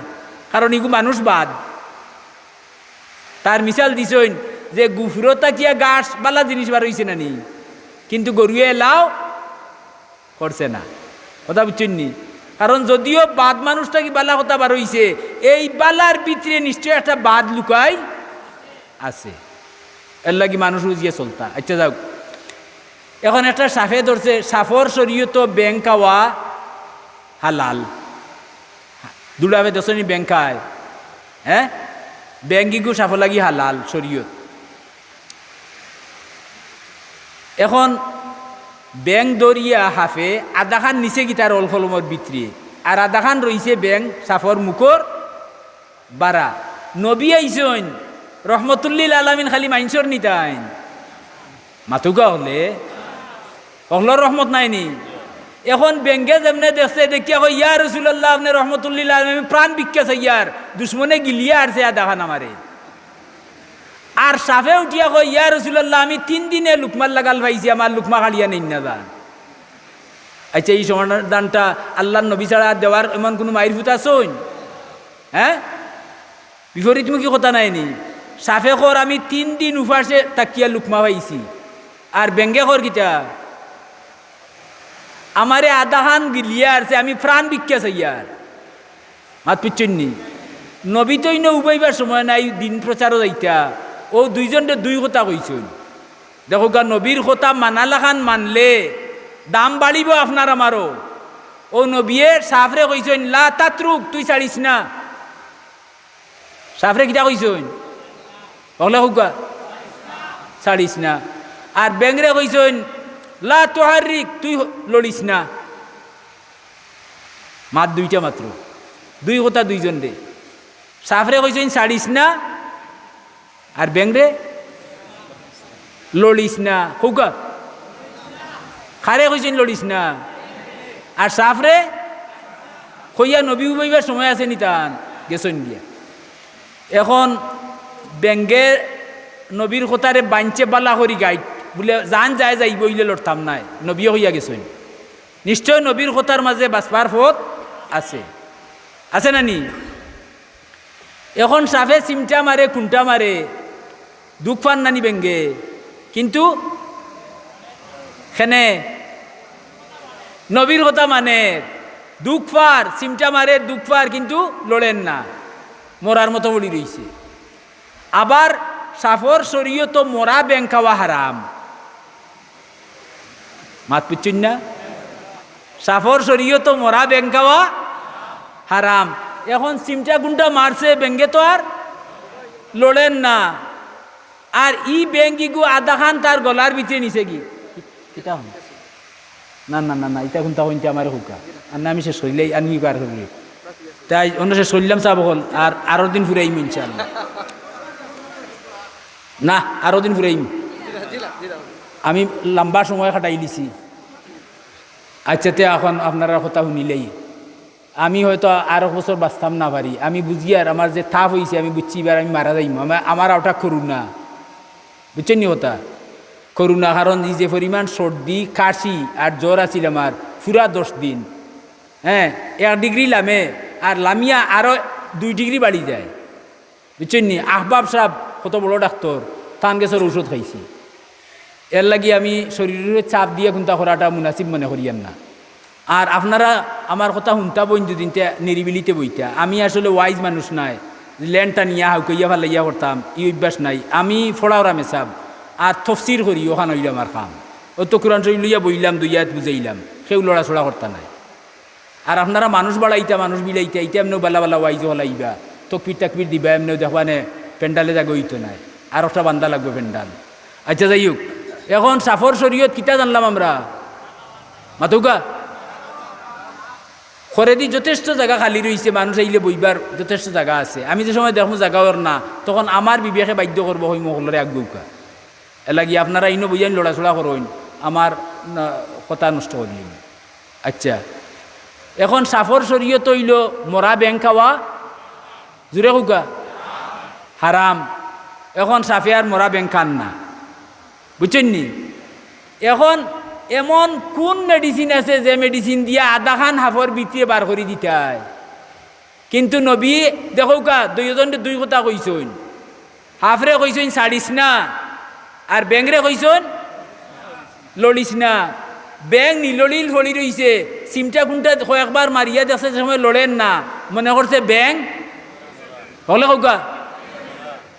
কারণ ইগু মানুষ বাদ। তার মিসাল দিছইন যে গুফুরো থাকিয়া ঘাস বালা জিনিস বার অইছে না নি, কিন্তু গরুয়ে লাও করছে না। কথা বুঝছইন নি? কারণ যদিও বাদ মানুষ থাকি বালা কথা বার অইছে, এই বালার ভিতরে নিশ্চয় একটা বাদ লুকাই আছে, এর লাগি মানুষ উজিয়ে চলতা। আচ্ছা, যাউক, এখন একটা সাফে ধরছে, সাফর শরীয়তো ব্যাঙ খাওয়া হালাল। দুলাবে দশনি ব্যাঙ খায়, হ্যাঁ, ব্যাঙ ইগু সাফর লাগি হালাল শরীয়ত। এখন ব্যাঙ ধরিয়া হাফে আধাখান নিছে গি তার অলকলমর ভিতরে, আর আধাখান রইছে ব্যাঙ সাফর মুখর বারা। নবী আইছইন, রহমতুল্লিল আলামিন খালি মাইনষর নি তাইন। মাতুক্কা অকলে, অকলর রহমত নায় নি? এখন ব্যাঙে যেমনে দেখছে, দেখিয়া কয়, "ইয়া রাসুলাল্লাহ, আপনে রহমতুল্লিল আলামিন, আমি প্রাণ ভিক্ষা চাইয়ার, দুশমনে গিলিয়া আরছে আধাখান আমারে।" আর সাফে উঠিয়া কয়, "ইয়া রাসুলাল্লাহ, আমি তিন দিনে লুকমার লাগাল পাইছি, আমার লুকমা কাড়িয়া নেইন না যান।" আচ্ছা, ই সমাধানটা আল্লার নবী ছাড়া আর দেওয়ার এমন কুনু মাইর ফুত আছইন? হ্যাঁ, বিপরীতমুখী কথা নায় নি? সাফে কর, "আমি তিন দিন উপাসে থাকিয়া লুকমা পাইছি।" আর ব্যাঙে কর কিতা? "আমারে আধাখান গিলিয়া আরছে, আমি প্রাণ ভিক্ষা চাইয়ার।" মাত বুঝছইন নি? নবী তো ইনো উবাইবার সময় নাই, দিন প্রচারো যাইতা। অউ দুইজনরে দুই কথা কইছইন। দেখউক্কা, নবীর কথা মানা লাখান মানলে দাম বাড়িবো আপনার আমারও। অউ নবিয়ে সাফরে কইছইন, "লা তাতরুক, তুই ছাড়িস না।" সাফরে কিতা কইছইন? অকলে কউক্কা, "ছাড়িস না।" আর ব্যাঙরে কইছইন, "লা তুহাররিক, তুই হ-, লড়িস না।" মাত দুইটা মাত্র, দুই কথা দুইজনরে। সাফরে কইছইন, "ছাড়িস না," আর ব্যাঙরে, "লড়িস না।" কউক্কা, কারে কইছইন, "লড়িস না"? আর সাফরে কইয়া নবী উবাইবার সময় আছে নি তান? গেছইন গিয়া। এখন ব্যাঙে নবীর কথারে বানছে বালা করি গাইট, বুলে, "জান যায় যাইবো, অইলে লড়তাম নায়।" নবীয়ে কইয়া গেছইন। নিশ্চয় নবীর কথার মাঝে বাচবার পথ আছে, আছে না নি? এখন সাফে চিমটা মারে, কুন্টা মারে, দুখ পার না নি ব্যাঙে, কিন্তু কেনে নবীর কথা মানের, দুখ পার, চিমটা মারে, দুখ পার, কিন্তু লড়ের না, মরার মতো পড়ি রইছে। আবার সাফর শরীয়তো মরা ব্যাঙ খাওয়া হারাম। মাত বুঝছইন না? সাফর শরীয়তো মরা ব্যাঙ খাওয়া হারাম। এখন চিমটা কুন্টা মারছে, ব্যাঙে তো আর লড়ের না। আর ই ব্যাঙ ইগু আধাখান তার গলার ভিতরে নিছে গি। কিতা হন? না, না, না, না, ইতা কুন্তা কইনতে আমারে কউক্কা। আর না, আমি শেষ করিলাই, আমি বার করি। তাই অনো শেষ করিলাম, সাব অকল, আর আরো দিন ফুরাইমু ইনশাআল্লাহ। না, আরো দিন ফুরাইমু। আমি লম্বা সময় কাটাইলিছি। আচ্ছা, তে এখন আপনারার কথা হুনিলেই আমি হয়তো আর এক বছর বাঁচতাম না পারি। আমি বুঝিয়ার, আমার যে তাপ অইছে, আমি বুঝছি ইবার আমি মারা যাইমু। আমার, আমার ওটা করোনা, বুঝছইন নি কথা? করোনা, কারণ ই যে পরিমাণ সর্দি, কাশি আর জ্বর আছিল আমার পুরা দশ দিন, হ্যাঁ, এক ডিগ্রি লামে, আর লামিয়া আরো দুই ডিগ্রি বাড়ি যায়। বুঝছইন নি? আহবাব সাব কত বড় ডাক্তর, তান গেছর ঔষধ খাইছি। এর লাগি আমি শরীররে চাপ দিয়া কুন্তা করাটা মুনাসিব মনে করিয়ার না। আর আপনারা আমার কথা হুনতা বইন দুদিন তে নিরিবিলিতে বইতা। আমি আসলে ওয়াইজ মানুষ নায়, লেন টানিয়া হাউকাইয়া ফালাইয়া করতাম, ই অভ্যাস নাই। আমি ফড়া ওরা মেসাব আর তফসির করি, ওখান অইল আমার কাম। অত কোরআন শরীফ লইয়া বইলাম, দুই আয়াত বুঝাইলাম, কেউ লড়াচড়া করতা নায়। আর আপনারা মানুষ বাড়াইতা, মানুষ বিলাইতা, ইতা এমনেও বালা বালা ওয়াইজ হলাইবা, তকবির তাকবির দিবা, এমনেও দেখবা নে প্যান্ডালে জাগা অইতো নায়, আর একটা বান্দা লাগবো প্যান্ডাল। আচ্ছা, যাই হোক, এখন সাফর শরীয়ত কিতা জানলাম আমরা? মাতউক্কা। খরেদি যথেষ্ট জাগা খালি রইছে, মানুষ আইলে বইবার যথেষ্ট জাগা আছে। আমি যে সময় দেখমু জাগা অর না, তখন আমার বিবেকে বাধ্য করবো, কইমু হকলরে আগুউক্কা। এর লাগি আপনারা ইনো বইয়াইন লড়াচড়া করইন, আমার না, কথা নষ্ট করিলিন। আচ্ছা, এখন সাফর শরীয়ত অইল মরা ব্যাং খাওয়া, জুরে কউক্কা, হারাম। এখন সাফে আর মরা ব্যাং খান না, বুঝছইন নি? এখন এমন কোন মেডিসিন আছে যে মেডিসিন দিয়া আধা খান হাফর ভিতরে বার করি দিতায়? কিন্তু নবী দেখউক্কা, দুইজনরে দুই কথা কইছইন। হাফরে কইছইন, "ছাড়িস না," আর ব্যাংরে কইছইন, "লড়িস না।" ব্যাং নিলড়িল পড়ি রইছে, চিমটা কুন্টা কয়েকবার মারিয়া দেখছে, যে সময় লড়ের না, মনে করছে ব্যাং, হকলে কউক্কা,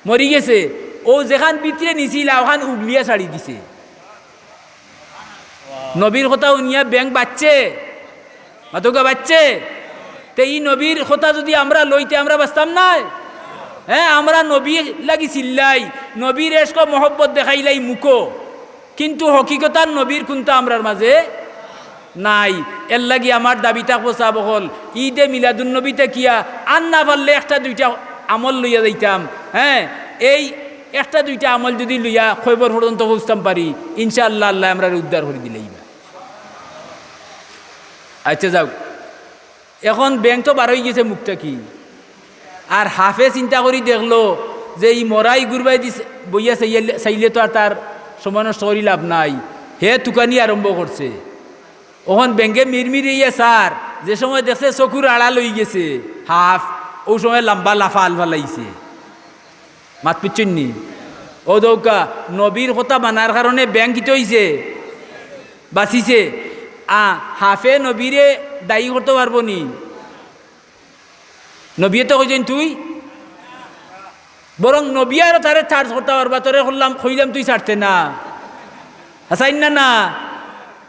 মরি গেছে। অউ যেখান ভিতরে নিছিল, ওখান উগলিয়া ছাড়ি দিছে। নবীর কথা হুনিয়া ব্যাং বাচছে, মাতউক্কা, বাচছে। তে ই নবীর কথা যুদি আমরা লই, তে আমরা বাচতাম নায়? হ্যাঁ, আমরা নবীর লাগি চিল্লাই, নবীর এশক মহব্বত দেখাইলাই মুখো, কিন্তু হকিকতার নবীর কুন্তা আমরার মাঝে নাই। এর লাগি আমার দাবি থাকবো, সাব অকল, ইদে মিলাদুন নবী থাকিয়া আর না পারলে একটা দুইটা আমল লইয়া যাইতাম। হ্যাঁ, এই একটা দুইটা আমল যুদি লইয়া কয়বর পর্যন্ত পৌঁছতাম পারি, ইনশাআল্লাহ, আল্লায় আমরারে উদ্ধার করি দিলাইবা। আচ্ছা, যাউক, এখন ব্যাং তো বার অই গেছে মুখ থাকি, আর হাফে চিন্তা করি দেখলো যে ই মরা ইগুর বায়দি বইয়া চাইয়া-, চাইলে তো আর তার সময় নষ্ট করি লাভ নাই। হে তুকানি আরম্ভ করছে। অখন ব্যাংগে মিরমিরাইয়া চার, যে সময় দেখছে চকুর আড়াল অই গেছে হাফ, অউ সময় লাম্বা লাফাল ফালাইছে। মাত বুঝছইন নি? অউ দেখউক্কা, নবীর কথা মানার কারণে ব্যাং কিতা অইছে? বাচিছে। আ, হাফে নবীরে দায়ী করতো পারবো নি? নবীয়ে তো কইছইন তুই, বরং নবী আরো তারে charge করতা পারবা, তোরে কইলাম, কইলাম তুই ছাড়তে না। হাছা নি না? না,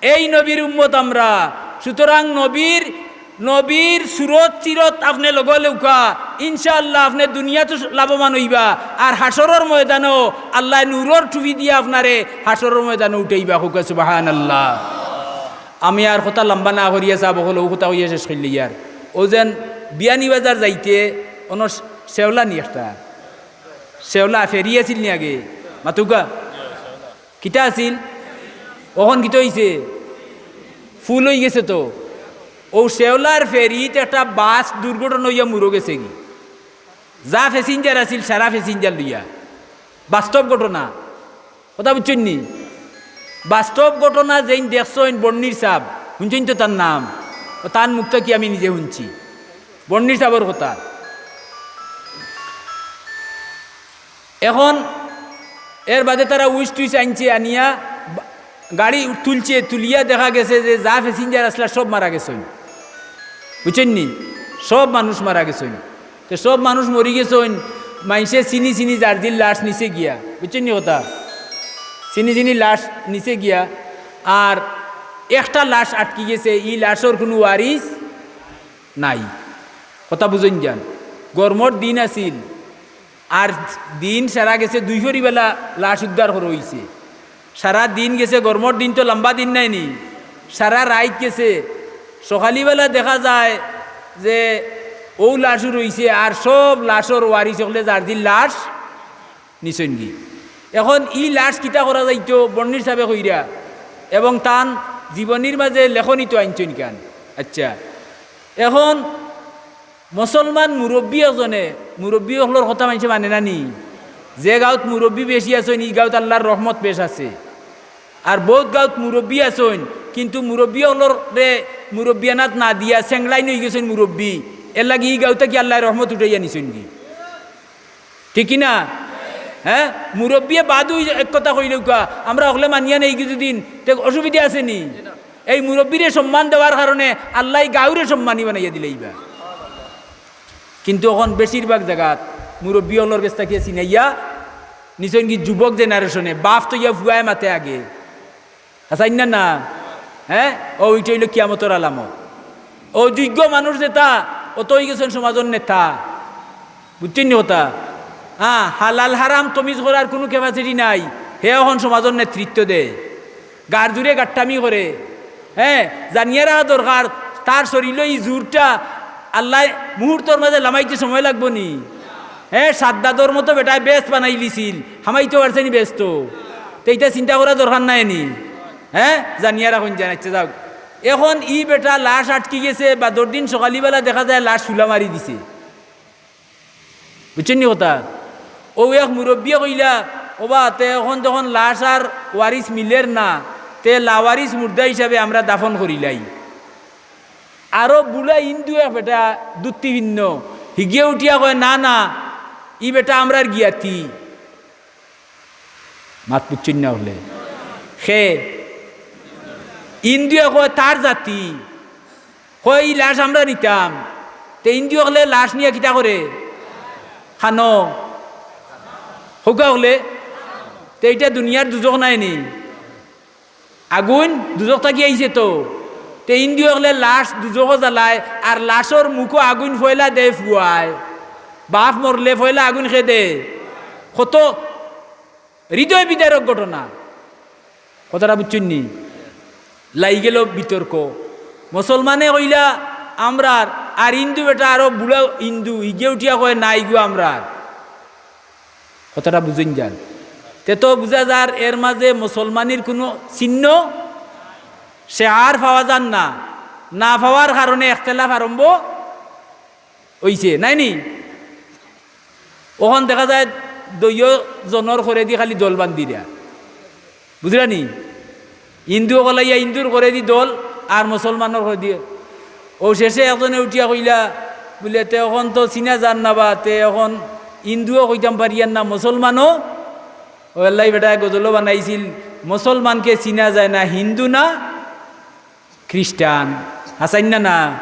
এই নবীর উম্মত আমরা। সুতরাং নবীর, নবীর সুরত সিরত আপনে লগে লউক্কা, ইনশাআল্লাহ আপনে দুনিয়াত লাভবান অইবা, আর হাশরর ময়দানো আল্লায় নূরর টুপি দিয়া আপনারে হাশরর ময়দানো উঠাইবা। কউক্কা সুবহানাল্লাহ। আমি আর কথা লম্বা না করিয়া সাব অকল, অউ কথা কইয়া শেষ করিলিয়ার। অউ যেন বিয়ানীবাজার যাইতে অনো শেওলা নি একটা, শেওলা ফেরি আছিল নি আগে? মাতউক্কা। কিতা আছিল? অখন কিতা অইছে? ফুল অই গেছে তো। অউ শেওলার ফেরিত একটা বাস দুর্ঘটনা অইয়া মুরো গেছেগি। যা passenger আছিল, সারা passenger লইয়া। বাস্তব ঘটনা। কথা বুঝছইন নি? বাস্তব ঘটনা যেইন দেখছইন, বন্নির সাব, হুনছইন তো তার নাম, অউ তান মুখ থাকি আমি নিজে হুনছি, বন্নির সাবর কথা। এখন এর বাদে তারা উইচ টুইচ আনছে, আনিয়া বা-, গাড়ি তুলছে, তুলিয়া দেখা গেছে যে যা passenger আছলা সব মারা গেছইন, বুঝছইন নি? সব মানুষ মারা গেছইন। তে সব মানুষ মরি গেছইন, মাইনষে চিনি চিনি যার জির লাশ নিছে গিয়া, বুঝছইন নি কথা? চিনি চিনি লাশ নিছে গিয়া, আর একটা লাশ আটকি গেছে, ই লাশর কুনু ওয়ারিস নাই। কথা বুঝইন যান, গরমর দিন আছিল, আর দিন সারা গেছে, দুইফরি বেলা লাশ উদ্ধার করা অইছে। সারা দিন গেছে, গরমর দিন তো লম্বা দিন নায় নি, সারা রাইত গেছে। সকালিবেলা দেখা যায় যে অউ লাশও রইছে, আর সব লাশর ওয়ারিস অকলে যার জির লাশ নিছইনগি। এখন ই লাশ কিতা করা যাইতো, বন্নির সাবে কইরা, এবং তান জীবনীর মাঝে লেখনী তো আনছইন কেন? আচ্ছা, এখন মুসলমান মুরব্বী একজনে, মুরব্বী অকলর কথা মানষে মানে না নি? যে গাঁওত মুরব্বী বেশি আছইন, ই গাঁওত আল্লার রহমত বেশ আছে। আর বউত গাঁওত মুরব্বী আছইন, কিন্তু মুরব্বী অকলরে মুরব্বিয়ানাত না দিয়া সেংলাইন অইগেছইন মুরব্বী, এরলাগি ই গাঁও থাকি আল্লায় রহমত উঠাইয়া নিছইন গি। ঠিক কি না? হ্যাঁ, মুরব্বিয়ে বাদউ এক কথা কইলেউক্কা, আমরা অকলে মানিয়া নেই কিছুদিন, তে অসুবিধা আছে নি? এই মুরব্বিরে সম্মান দেওয়ার কারণে আল্লায় গাঁওরে সম্মানী বানাইয়া দিলাইবা। কিন্তু অখন বেশিরভাগ জাগাত মুরব্বী অকলর গেছ থাকি ছিনাইয়া নিছইন গি যুবক জেনারেশনে, বাফ থইয়া ফুয়ায় মাতে আগে। হাছা না না? হ্যাঁ, অউ ইটা অইলো কিয়ামতর আলামত। অউ যোগ্য মানুষ যেতা, অত অইগেছইন সমাজর নেতা। বুঝছইন নি কথা? হ্যাঁ, হালাল হারাম তমিজ করার কুনু capacity নাই। হে অখন সমাজর নেতৃত্ব দেয়, গার জুরে গাট্টামি করে। হ্যাঁ, জানিয়া রাখা দরকার, তার শরীলো ই জুরটা আল্লায় মুহূর্তর মাঝে লামাইতে সময় লাগবো নি? হ্যাঁ, সাদ্দাদর মতো বেটায় বেহেস্ত বানাইলিছিল, হামাইতো পারছে নি বেহেস্তো? তে ইটা চিন্তা করা দরকার নাই নি? হ্যাঁ, জানিয়া রাখইন যান। আচ্ছা, যাউক। এখন ই বেটা লাশ আটকি গেছে, বাদর দিন সকালিবেলা দেখা যায় লাশ চুলা মারি দিছে। বুঝছইন নি কথা? অউ এক মুরব্বিয়ে কইলা, "ওবা, তে এখন যখন লাশ আর ওয়ারিস মিলের না, তে লাওয়ারিস মুর্দা হিসাবে আমরা দাফন করিলাই।" আরো বুড়া হিন্দু এক বেটা, ধুতি পিন্দ, হিগিয়ে উঠিয়া কয়, "না, না, ই বেটা আমরার জ্ঞাতি।" মাত বুঝছইন না অকলে? কে? হিন্দুয়ে কয় তার জাতি, কয় ই লাশ আমরা নিতাম। তে হিন্দু অকলে লাশ নিয়া কিতা করে? খানো। কউক্কা অকলে? তে ইটা দুনিয়ার দুজখ নায় নি? আগুইন দুজখ থাকি আইছে তো। তে হিন্দু অকলে লাশ দুজখো জ্বালায়, আর লাশর মুখো আগুইন পয়লা দেয় ফুয়ায়। বাফ মরলে পয়লা আগুইন কে দেয়? কত হৃদয় বিদারক ঘটনা। কথাটা বুঝছইন নি? লাগি গেল বিতর্ক। মুসলমানে কইলা আমরার, আর হিন্দু বেটা আরো বুড়া হিন্দু, হিগিয়ে উঠিয়া কয়, "না, ইগু আমরার।" কথাটা বুঝইন যান। তে তো বুঝা যার এর মাঝে মুসলমানির কুনু চিহ্ন, শেয়ার পাওয়া যার না। না পাওয়ার কারণে একতেলাফ আরম্ভ অইছে, নায় নি? অখন দেখা যায় দুইও জনর করেদি খালি দল বান্ধিরা, বুঝরা নি? হিন্দু অকল আইয়া হিন্দুর করেদি দল, আর মুসলমানর করেদি। অউ শেষে একজনে উঠিয়া কইলা, বুলে, "তে অখন তো চিনা যার না বা, তে অখন হিন্দুও কইতাম পারিয়ার না, মুসলমানও।" অউ এল্লাই বেটায় গজলও বানাইছিল, "মুসলমানকে চিনা যায় না, হিন্দু না খ্রিস্টান।" হাছাইন না না?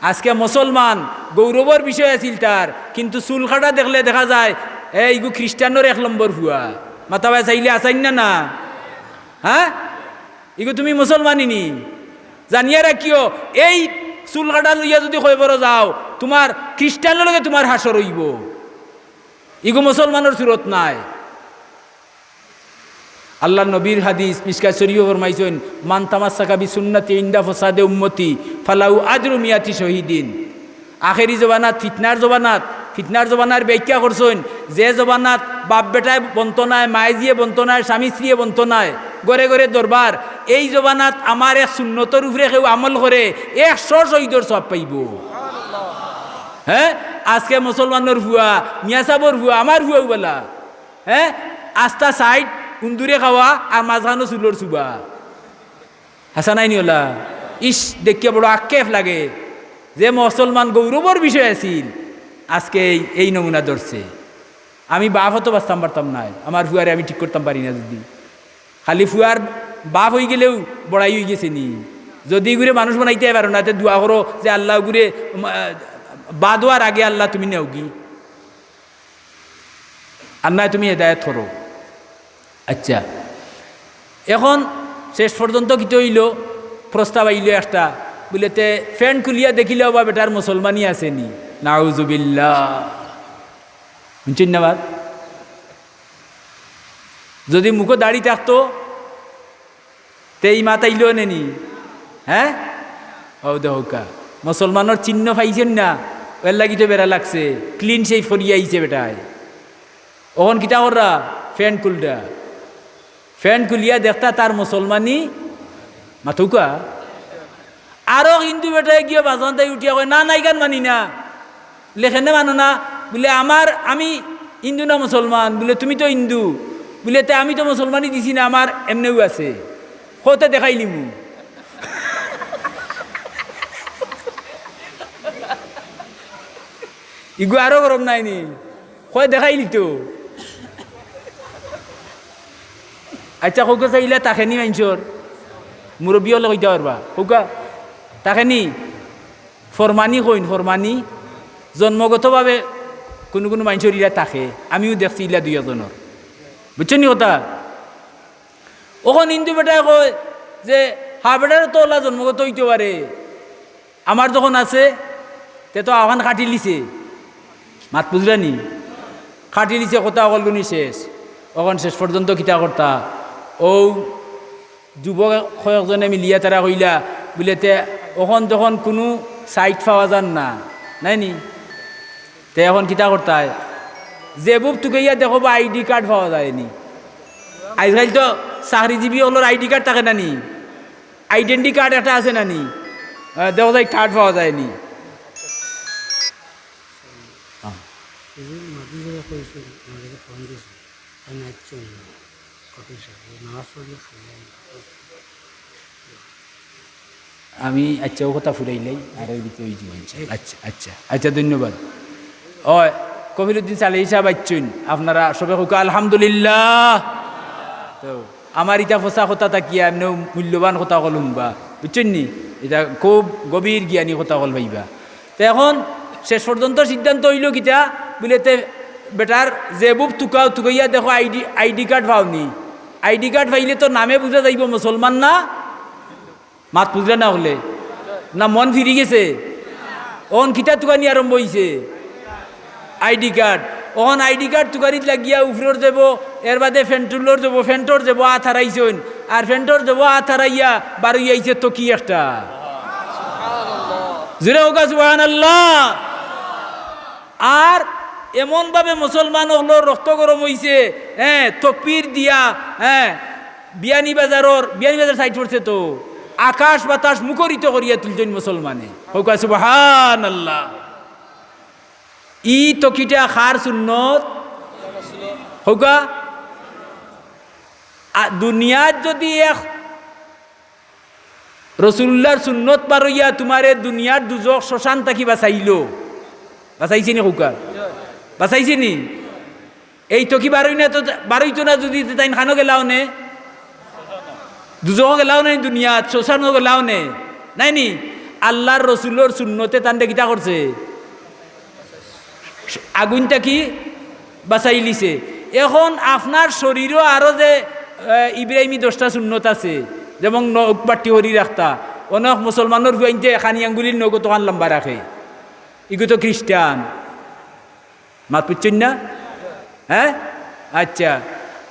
আজকে মুসলমান গৌরবর বিষয় আছিল তার, কিন্তু চুল কাটা দেখলে দেখা যায়, "এ, ইগু খ্রিস্টানর এক নম্বর ফুয়া।" মাতাবায় চাইলে হাছাইন না না? হ্যাঁ? ইগু তুমি মুসলমানি নি? জানিয়া রাখিও, এই চুল কাটা লইয়া যুদি কয়বরো যাও, তুমার খ্রিস্টানর লগে তুমার হাশর অইবো। ইগু মুসলমানর সুরত নায়। আল্লার নবীর হাদিস, মিশকাত শরীফো ফরমাইছইন, "মান তামাসসাকা বিসুন্নতি ইনদা ফাসাদে উম্মতি ফালাহু আজরু মিয়াতি শহীদিন।" আখেরি জমানাত, ফিতনার জমানাত, ফিতনার জমানার ব্যাখ্যা করছইন, যে জমানাত বাপ বেটায় বনতো নায়, মায়ে জিয়ে বনতো নায়, স্বামী স্ত্রীয়ে বনতো নায়, ঘরে ঘরে দরবার, এই জমানাত আমার এক সুন্নতর উপরে কেউ আমল করে, একশো শহীদর সওয়াব পাইবো। হ্যাঁ, আজকে মুসলমানর ফুয়া, মিয়াসাবর ফুয়া, আমার ফুয়াও বালা। হ্যাঁ, আস্তা সাইড উন্দুরে খাওয়া আর মাঝখানো চুলর চুবা। হাছা নায় নি অলা? ইস, দেখিয়া বড় আক্ষেপ লাগে যে মুসলমান গৌরবর বিষয় আছিল, আজকে এই, এই নমুনা ধরছে। আমি বাফও তো বাঁচতাম পারতাম নায়, আমার ফুয়ারে আমি ঠিক করতাম পারি না যুদি। খালি ফুয়ার বাফ অইগেলেউ বড়াই অইগেছে নি? যুদি ইগুরে মানুষ বানাইতায় পারো না, তে দোয়া করো যে আল্লাহ ইগুরে, উম, আহ, বাদ অওয়ার আগে আল্লাহ তুমি নেওগি। আর নায় তুমি হেদায়েত করো। আচ্ছা, এখন শেষ পর্যন্ত কিতা অইলো? প্রস্তাব আইলো একটা, বুলে, "তে প্যান্ট খুলিয়া দেখিলে ওবা বেটার মুসলমানি আছে নি?" নাউজুবিল্লাহ। হুনছইন না বা? যুদি মুখো দাড়ি থাকতো, তে ই মাত আইলো নে নি? হ্যাঁ? অউ দেখউক্কা, মুসলমানর চিহ্ন পাইছইন না, এরলাগি তো বেড়া লাগছে, clean shave করিয়া আইছে বেটায়। অখন কিতা কররা? প্যান্ট খুলরা। প্যান্ট খুলিয়া দেখতা তার মুসলমানি মাতউক্কা। আরো হিন্দু বেটায় গিয়া বাজান তাই উঠিয়া কয়, "না, না, ইখান মানি না।" বুলে, "কেনে মানো না?" বুলে, "আমার, আমি হিন্দু না মুসলমান?" বুলে, "তুমি তো হিন্দু।" বুলে, "তে আমি তো মুসলমানি দিছি না, আমার এমনেউ আছে।" কও তে দেখাইলিমু। ইগু আরো গরম নায় নি? কয় দেখাইলি তো। আইচ্ছা, কউক্কা চাই ইলা থাকে নি মাইনষর? মুরব্বি অকলে কইতা পারবা। কউক্কা, থাকে নি? ফরমানি কইন, ফরমানি। জন্মগতভাবে কুনু কুনু মাইনষর ইলা থাকে। আমিও দেখছি ইলা দুই একজনর। বুঝছো নি কথা? অখন হিন্দু বেটায় কয় যে, "হা বেটার তো অলা জন্মগত অইতো পারে, আমার যখন আছে, তে তো অখান কাটিলিছে।" মাত বুঝরা নি? কাটিলিছে, কথা অকলগুনি শেষ। অখন শেষ পর্যন্ত কিতা করতা? অউ যুবক কয়েকজনে মিলিয়া তারা কইলা, বুলে, "তে অখন যখন কুনু সাইট পাওয়া যার না, নায় নি? তে অখন কিতা করতায়? যেবুত তুকাইয়া দেখো বা আইডি কার্ড পাওয়া যায় নি।" আইজকাইল তো চাকরিজীবি অকলর আইডি কার্ড থাকে না নি? আইডেন্টি কার্ড একটা আছে না নি? আহ, দেখো যাই কার্ড পাওয়া যায় নি। হ্যাঁ। এই যে মাঝে যারা কইছে, আমাদের ফোন দিয়েছে, তাই না, একজন না। কফি শপে নামাজ পড়লে খালি আইল। আমি আইচ্ছা, অউ কথা ফুরাইলাই, আর অউ দিকে অউ জীবন চাই। আইচ্ছা, আইচ্ছা, আইচ্ছা, ধন্যবাদ। অয়, কফিলউদ্দিন সালেহী সাব আইচ্ছইন, আপনারা সবে কউক্কা আলহামদুলিল্লাহ। তো, আমার ইতা ফসা কথা থাকিয়া এমনেউ মূল্যবান কথা অকল হুনবা, বুঝছইন নি? ইতা খুব গভীর জ্ঞানী কথা অকল পাইবা। তে অখন শেষ পর্যন্ত সিদ্ধান্ত অইলো কিতা? বুলে, "তে বেটার যেবুত তুকাও, তুকাইয়া দেখো আইডি, আইডি কার্ড পাও নি। আইডি কার্ড পাইলে তো নামে বুঝা যাইবো মুসলমান না।" মাত বুঝরা না অকলে? না মন ফিরি গেছে? অখন কিতা তুকানি আরম্ভ অইছে? ID card. অখন আইডি কার্ড তুকানিত লাগিয়া উফরর যেবো, এরবাদে ফেন্টুলর যেবো, ফেন্টর যেবো আত হারাইছইন, আর ফেন্টর যেবো আত হারাইয়া বারইয়া আইছে তকি একটা। জুরে কউক্কা সুবহানাল্লাহ। আর এমনভাবে মুসলমান অকলর রক্ত গরম অইছে, হ্যাঁ, তকবির দিয়া, হ্যাঁ, বিয়ানীবাজারর, বিয়ানীবাজার সাইট পড়ছে তো, আকাশ বাতাস মুখরিত করিয়া তুলছইন মুসলমানে। কউক্কা সুবহানাল্লাহ। ই তকিটা কার সুন্নত? কউক্কা। আ, দুনিয়াত যুদি এক রসুলুল্লাহর সুন্নত বারইয়া তুমারে দুনিয়ার দুজখ শ্মশান থাকি বাচাইলো, বাচাইছে নি কউক্কা? বাচাইছে নি? এই তকি বারই না তো, বারইতো না যুদি, তে তাইন কানো গেলা অনে? দুজখো গেলা অনে, দুনিয়াত, শ্মশানো গেলা অনে। নায় নি? আল্লার রসুলর সুন্নতে তানরে কিতা করছে? আগুইন থাকি বাচাইলিছে। অখন আপনার শরীরো আরো যে, আহ, ইব্রাহিমী দশটা সুন্নত আছে, যেমন নখ বাট্টি করি রাখতা, অনেক মুসলমানর পুয়াইন্তে কানি আঙ্গুলির নখ অতখান লম্বা রাখে, ইগু তো খ্রিস্টান। মাত বুঝছইন না? হ্যাঁ? আচ্ছা,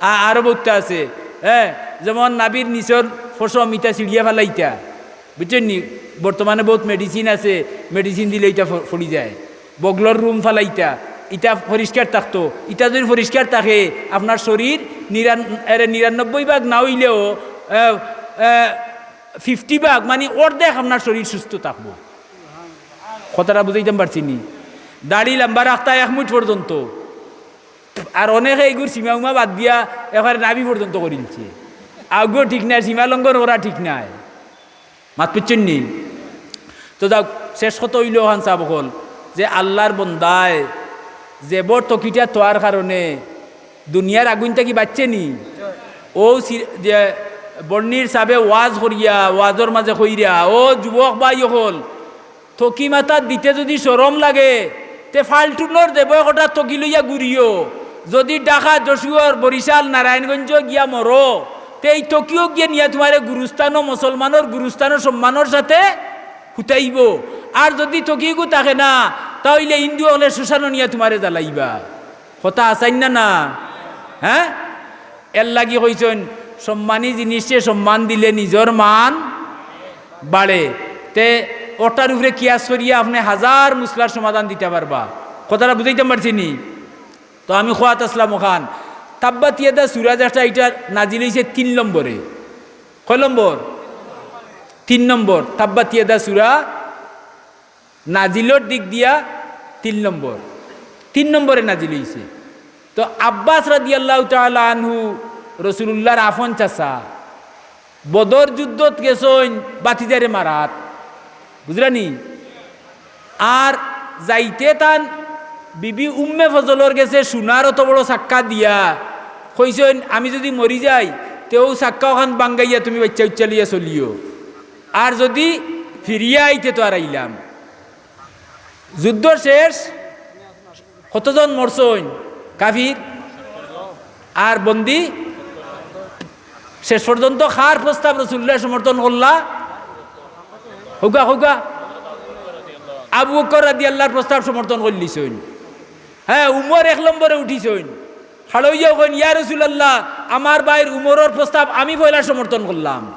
আ-, আরো বউততা আছে, হ্যাঁ, যেমন নাভির নিচর পশম ইতা ছিড়িয়া ফালাইতা, বুঝছইন নি? বর্তমানে বউত মেডিসিন আছে, মেডিসিন দিলে ইতা ফ-, ফড়ি যায়। বগলর রুম ফালাইতা, ইতা পরিষ্কার থাকতো। ইতা যুদি পরিষ্কার থাকে, আপনার শরীর নিরান-, এরে নিরানব্বই ভাগ না অইলেও, আহ, আহ, ফিফটি ভাগ, মানি অর্ধেক আপনার শরীর সুস্থ থাকবো। কথাটা বুঝাইতাম পারছি নি? দাড়ি লম্বা রাখতা এক মুইট পর্যন্ত, আর অনেকে ইগুর সীমা উমা বাদ দিয়া একেবারে নাভি পর্যন্ত করিলিছে। আগুও ঠিক নাই, সীমা লঙ্ঘন করা ঠিক নাই। মাত বুঝছইন নি? তো যাউক, শেষ কথা অইলো অখান সাব অকল, যে আল্লার বন্দায় জেবর তকিটা থওয়ার কারণে দুনিয়ার আগুইন থাকি বাচছে নি? অউ সি-, যে বর্ণির সাবে ওয়াজ করিয়া, ওয়াজর মাঝে কইরা, "ও যুবক ভাই অকল, তকি মাথাত দিতে যুদি শরম লাগে, তে ফাল্টুনর জেবো একটা তকি লইয়া ঘুরিও। যুদি ঢাকা, যশোর, বরিশাল, নারায়ণগঞ্জ গিয়া মরো, তে ই তকিও গিয়া নিয়া তুমারে গুরুস্থানো, মুসলমানর গুরুস্থানো সম্মানর সাথে হুতাইবো। আর যুদি তকিগু থাকে না, তা অইলে হিন্দু অকলে শ্মশানো নিয়া তুমারে জ্বালাইবা।" কথা হাছা নি না? হ্যাঁ? এরলাগি কইছইন, "সম্মানী জিনিসরে সম্মান দিলে নিজর মান বাড়ে।" তে অটার উপরে কিয়াস করিয়া আপনে হাজার মুসলার সমাধান দিতা পারবা। কথাটা বুঝাইতাম পারছি নি? তো আমি কওয়াত আছলাম অখান, তাব্বাত ইয়াদা সুরা যেটা, ইটা নাজিল অইছে তিন নম্বরে। কয় নম্বর? তিন নম্বর, তাব্বাত ইয়াদা সূরা নাজিলর দিক দিয়া তিন নম্বর, তিন নম্বরে নাজিল অইছে। তো আব্বাস রাদিয়াল্লাহু তাআলা আনহু, রাসূলুল্লাহর আফন চাচা, বদর যুদ্ধত গেছইন ভাতিজারে মারাত, বুঝরানি? আর যাইতে তান বিবি উম্মে ফজলর গেছে সোনার অত বড় চাক্কা দিয়া কইছইন, "আমি যুদি মরি যাই, তে অউ চাক্কা অখান ভাঙ্গাইয়া তুমি বাইচ্চা-উইচ্চা লইয়া চলিও, আর যুদি ফিরিয়া আইতে তো আর আইলাম।" যুদ্ধ শেষ, কতজন মরছইন? কাফির আর বন্দি। শেষ পর্যন্ত কার প্রস্তাব রাসূলুল্লাহ সমর্থন করলা? কউক্কা, কউক্কা। আবু বকর রাদিয়াল্লাহর প্রস্তাব সমর্থন করিলিছইন। হ্যাঁ, উমর এক নম্বরে উঠিছইন। খাড়া অইয়াউ কইন, "ইয়া রাসূলুল্লাহ, আমার ভাইর উমরর প্রস্তাব আমি পয়লা সমর্থন করলাম।"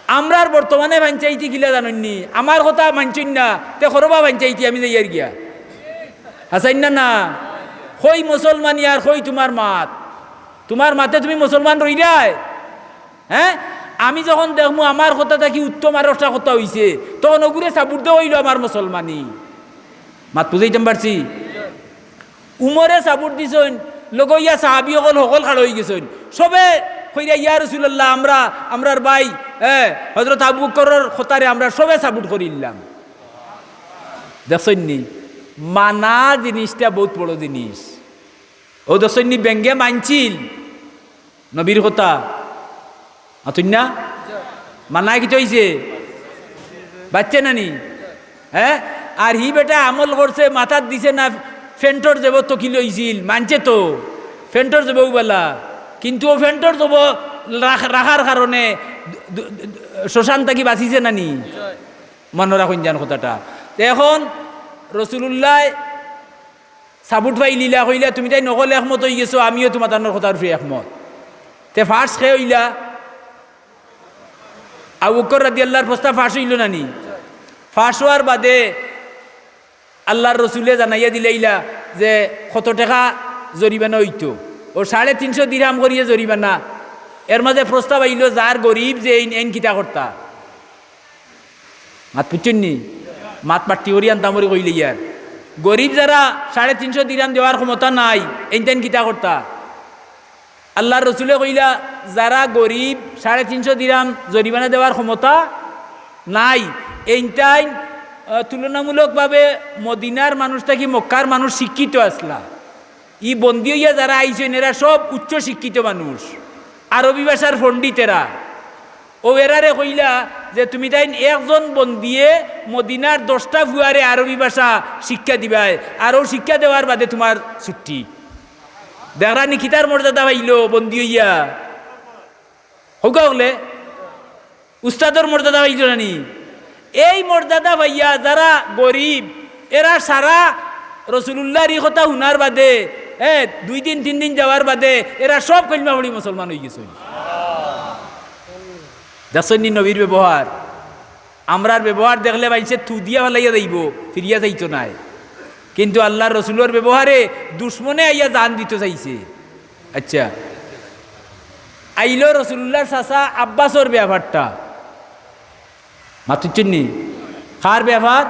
আমরার বর্তমানে পঞ্চায়েতি কিলা জানইননি, আমার কথা মানছইন না, তে করবা পঞ্চায়েতি, আমি যাইয়ার গিয়া। হাছাইন না না? কই মুসলমানি আর কই তুমার মাত? তুমার মাতে তুমি মুসলমান রইরায়? হ্যাঁ, আমি যখন দেখমু আমার কথা থাকি উত্তম আর একটা কথা অইছে, তখন অগুরে সাবুট দেওয়া অইলো আমার মুসলমানি। মাত বুঝাইতাম পারছি? উমরে সাবুট দিছইন, লগে অইয়া সাহাবি অকল হকল খাড়া অইগেছইন। সবে কইরা, "ইয়া রাসূলুল্লাহ, আমরা, আমরার ভাই, এ, হযরত আবু বকরর কথারে আমরা সবে সাবুট করিলাম।" দেখছইন নি? মানা জিনিসটা বউত বড় জিনিস। অউ দেখছইন নি, বেঙ্গে মানছিল নবীর কথা। মাতইন না? মানায় কিতা অইছে? বাঁচছে না নি? হ্যাঁ? আর হি বেটা আমল করছে, মাথাত দিছে না, ফেন্টর জেবো তকি লইছিল, মানছে তো, ফেন্টর জেবো বালা। কিন্তু অউ ফেন্টর জেবো রাখ-, রাখার কারণে দু-, দু-, দু-, শ্মশান থাকি বাঁচিছে না নি? মনো রাখইন যান কথাটা। তে এখন রাসূলুল্লায় সাবুট পাইলিলা, কইলা, "তুমি তাইন হকল একমত অইগেছো, আমিও তুমার তানর কথার উপরে একমত।" তে ফাঁস কে অইলা? আবু বকর রাদিয়াল্লাহর প্রস্তাব ফাঁস অইলো না নি? ফাঁস অওয়ার বাদে আল্লাহর রসুলে জানাইয়া দিলাইলা যে কত টেকা জরিমানা অইতো। অউ সাড়ে তিনশো দিরহাম করিয়া জরিমানা। এর মাঝে প্রস্তাব আইলো, যার গরিব যে এইন, এইন কিতা করতা? মাত বুঝছইন নি? মাত বাট্টি করি আনতাম করি কইলে ইয়ার। গরিব যারা সাড়ে তিনশো দিরহাম দেওয়ার ক্ষমতা নাই, এইন তাইন কিতা করতা? আল্লাহর রসুলে কইলা, যারা গরিব, সাড়ে তিনশো দিরহাম জরিমানা দেওয়ার ক্ষমতা নাই, এইন তাইন, আহ, তুলনামূলকভাবে মদিনার মানুষ থাকি মক্কার মানুষ শিক্ষিত আছলা। ই বন্দি অইয়া যারা আইছইন, এরা সব উচ্চ শিক্ষিত মানুষ, আরবি ভাষার পণ্ডিত এরা। অউ এরারে কইলা যে, "তুমি তাইন একজন বন্দিয়ে মদিনার দশটা ফুয়ারে আরবি ভাষা শিক্ষা দিবায়, আর অউ শিক্ষা দেওয়ার বাদে তুমার ছুটি।" দেখরা নি কিতার মর্যাদা পাইলো বন্দি অইয়া? কউক্কা অকলে, উস্তাদর মর্যাদা পাইলো না নি? এই মর্যাদা পাইয়া যারা গরিব, এরা সারা রসুলুল্লাহর ই কথা হুনার বাদে, এ, দুই দিন তিন দিন যাওয়ার বাদে এরা সব কলমা পড়ি মুসলমান অইগেছইন। দেখছইন নি নবীর ব্যবহার? আমরার ব্যবহার দেখলে মাইনষে থু দিয়া ফালাইয়া যাইবো, ফিরিয়া যাইতো নায়। কিন্তু আল্লাহর রসুলর ব্যবহারে দুশমনে আইয়া জান দিতো চাইছে। আচ্ছা, আইলো রসুলুল্লাহর চাচা আব্বাসর ব্যাপারটা। মাতুচ্ছেন নি? কার ব্যাপার?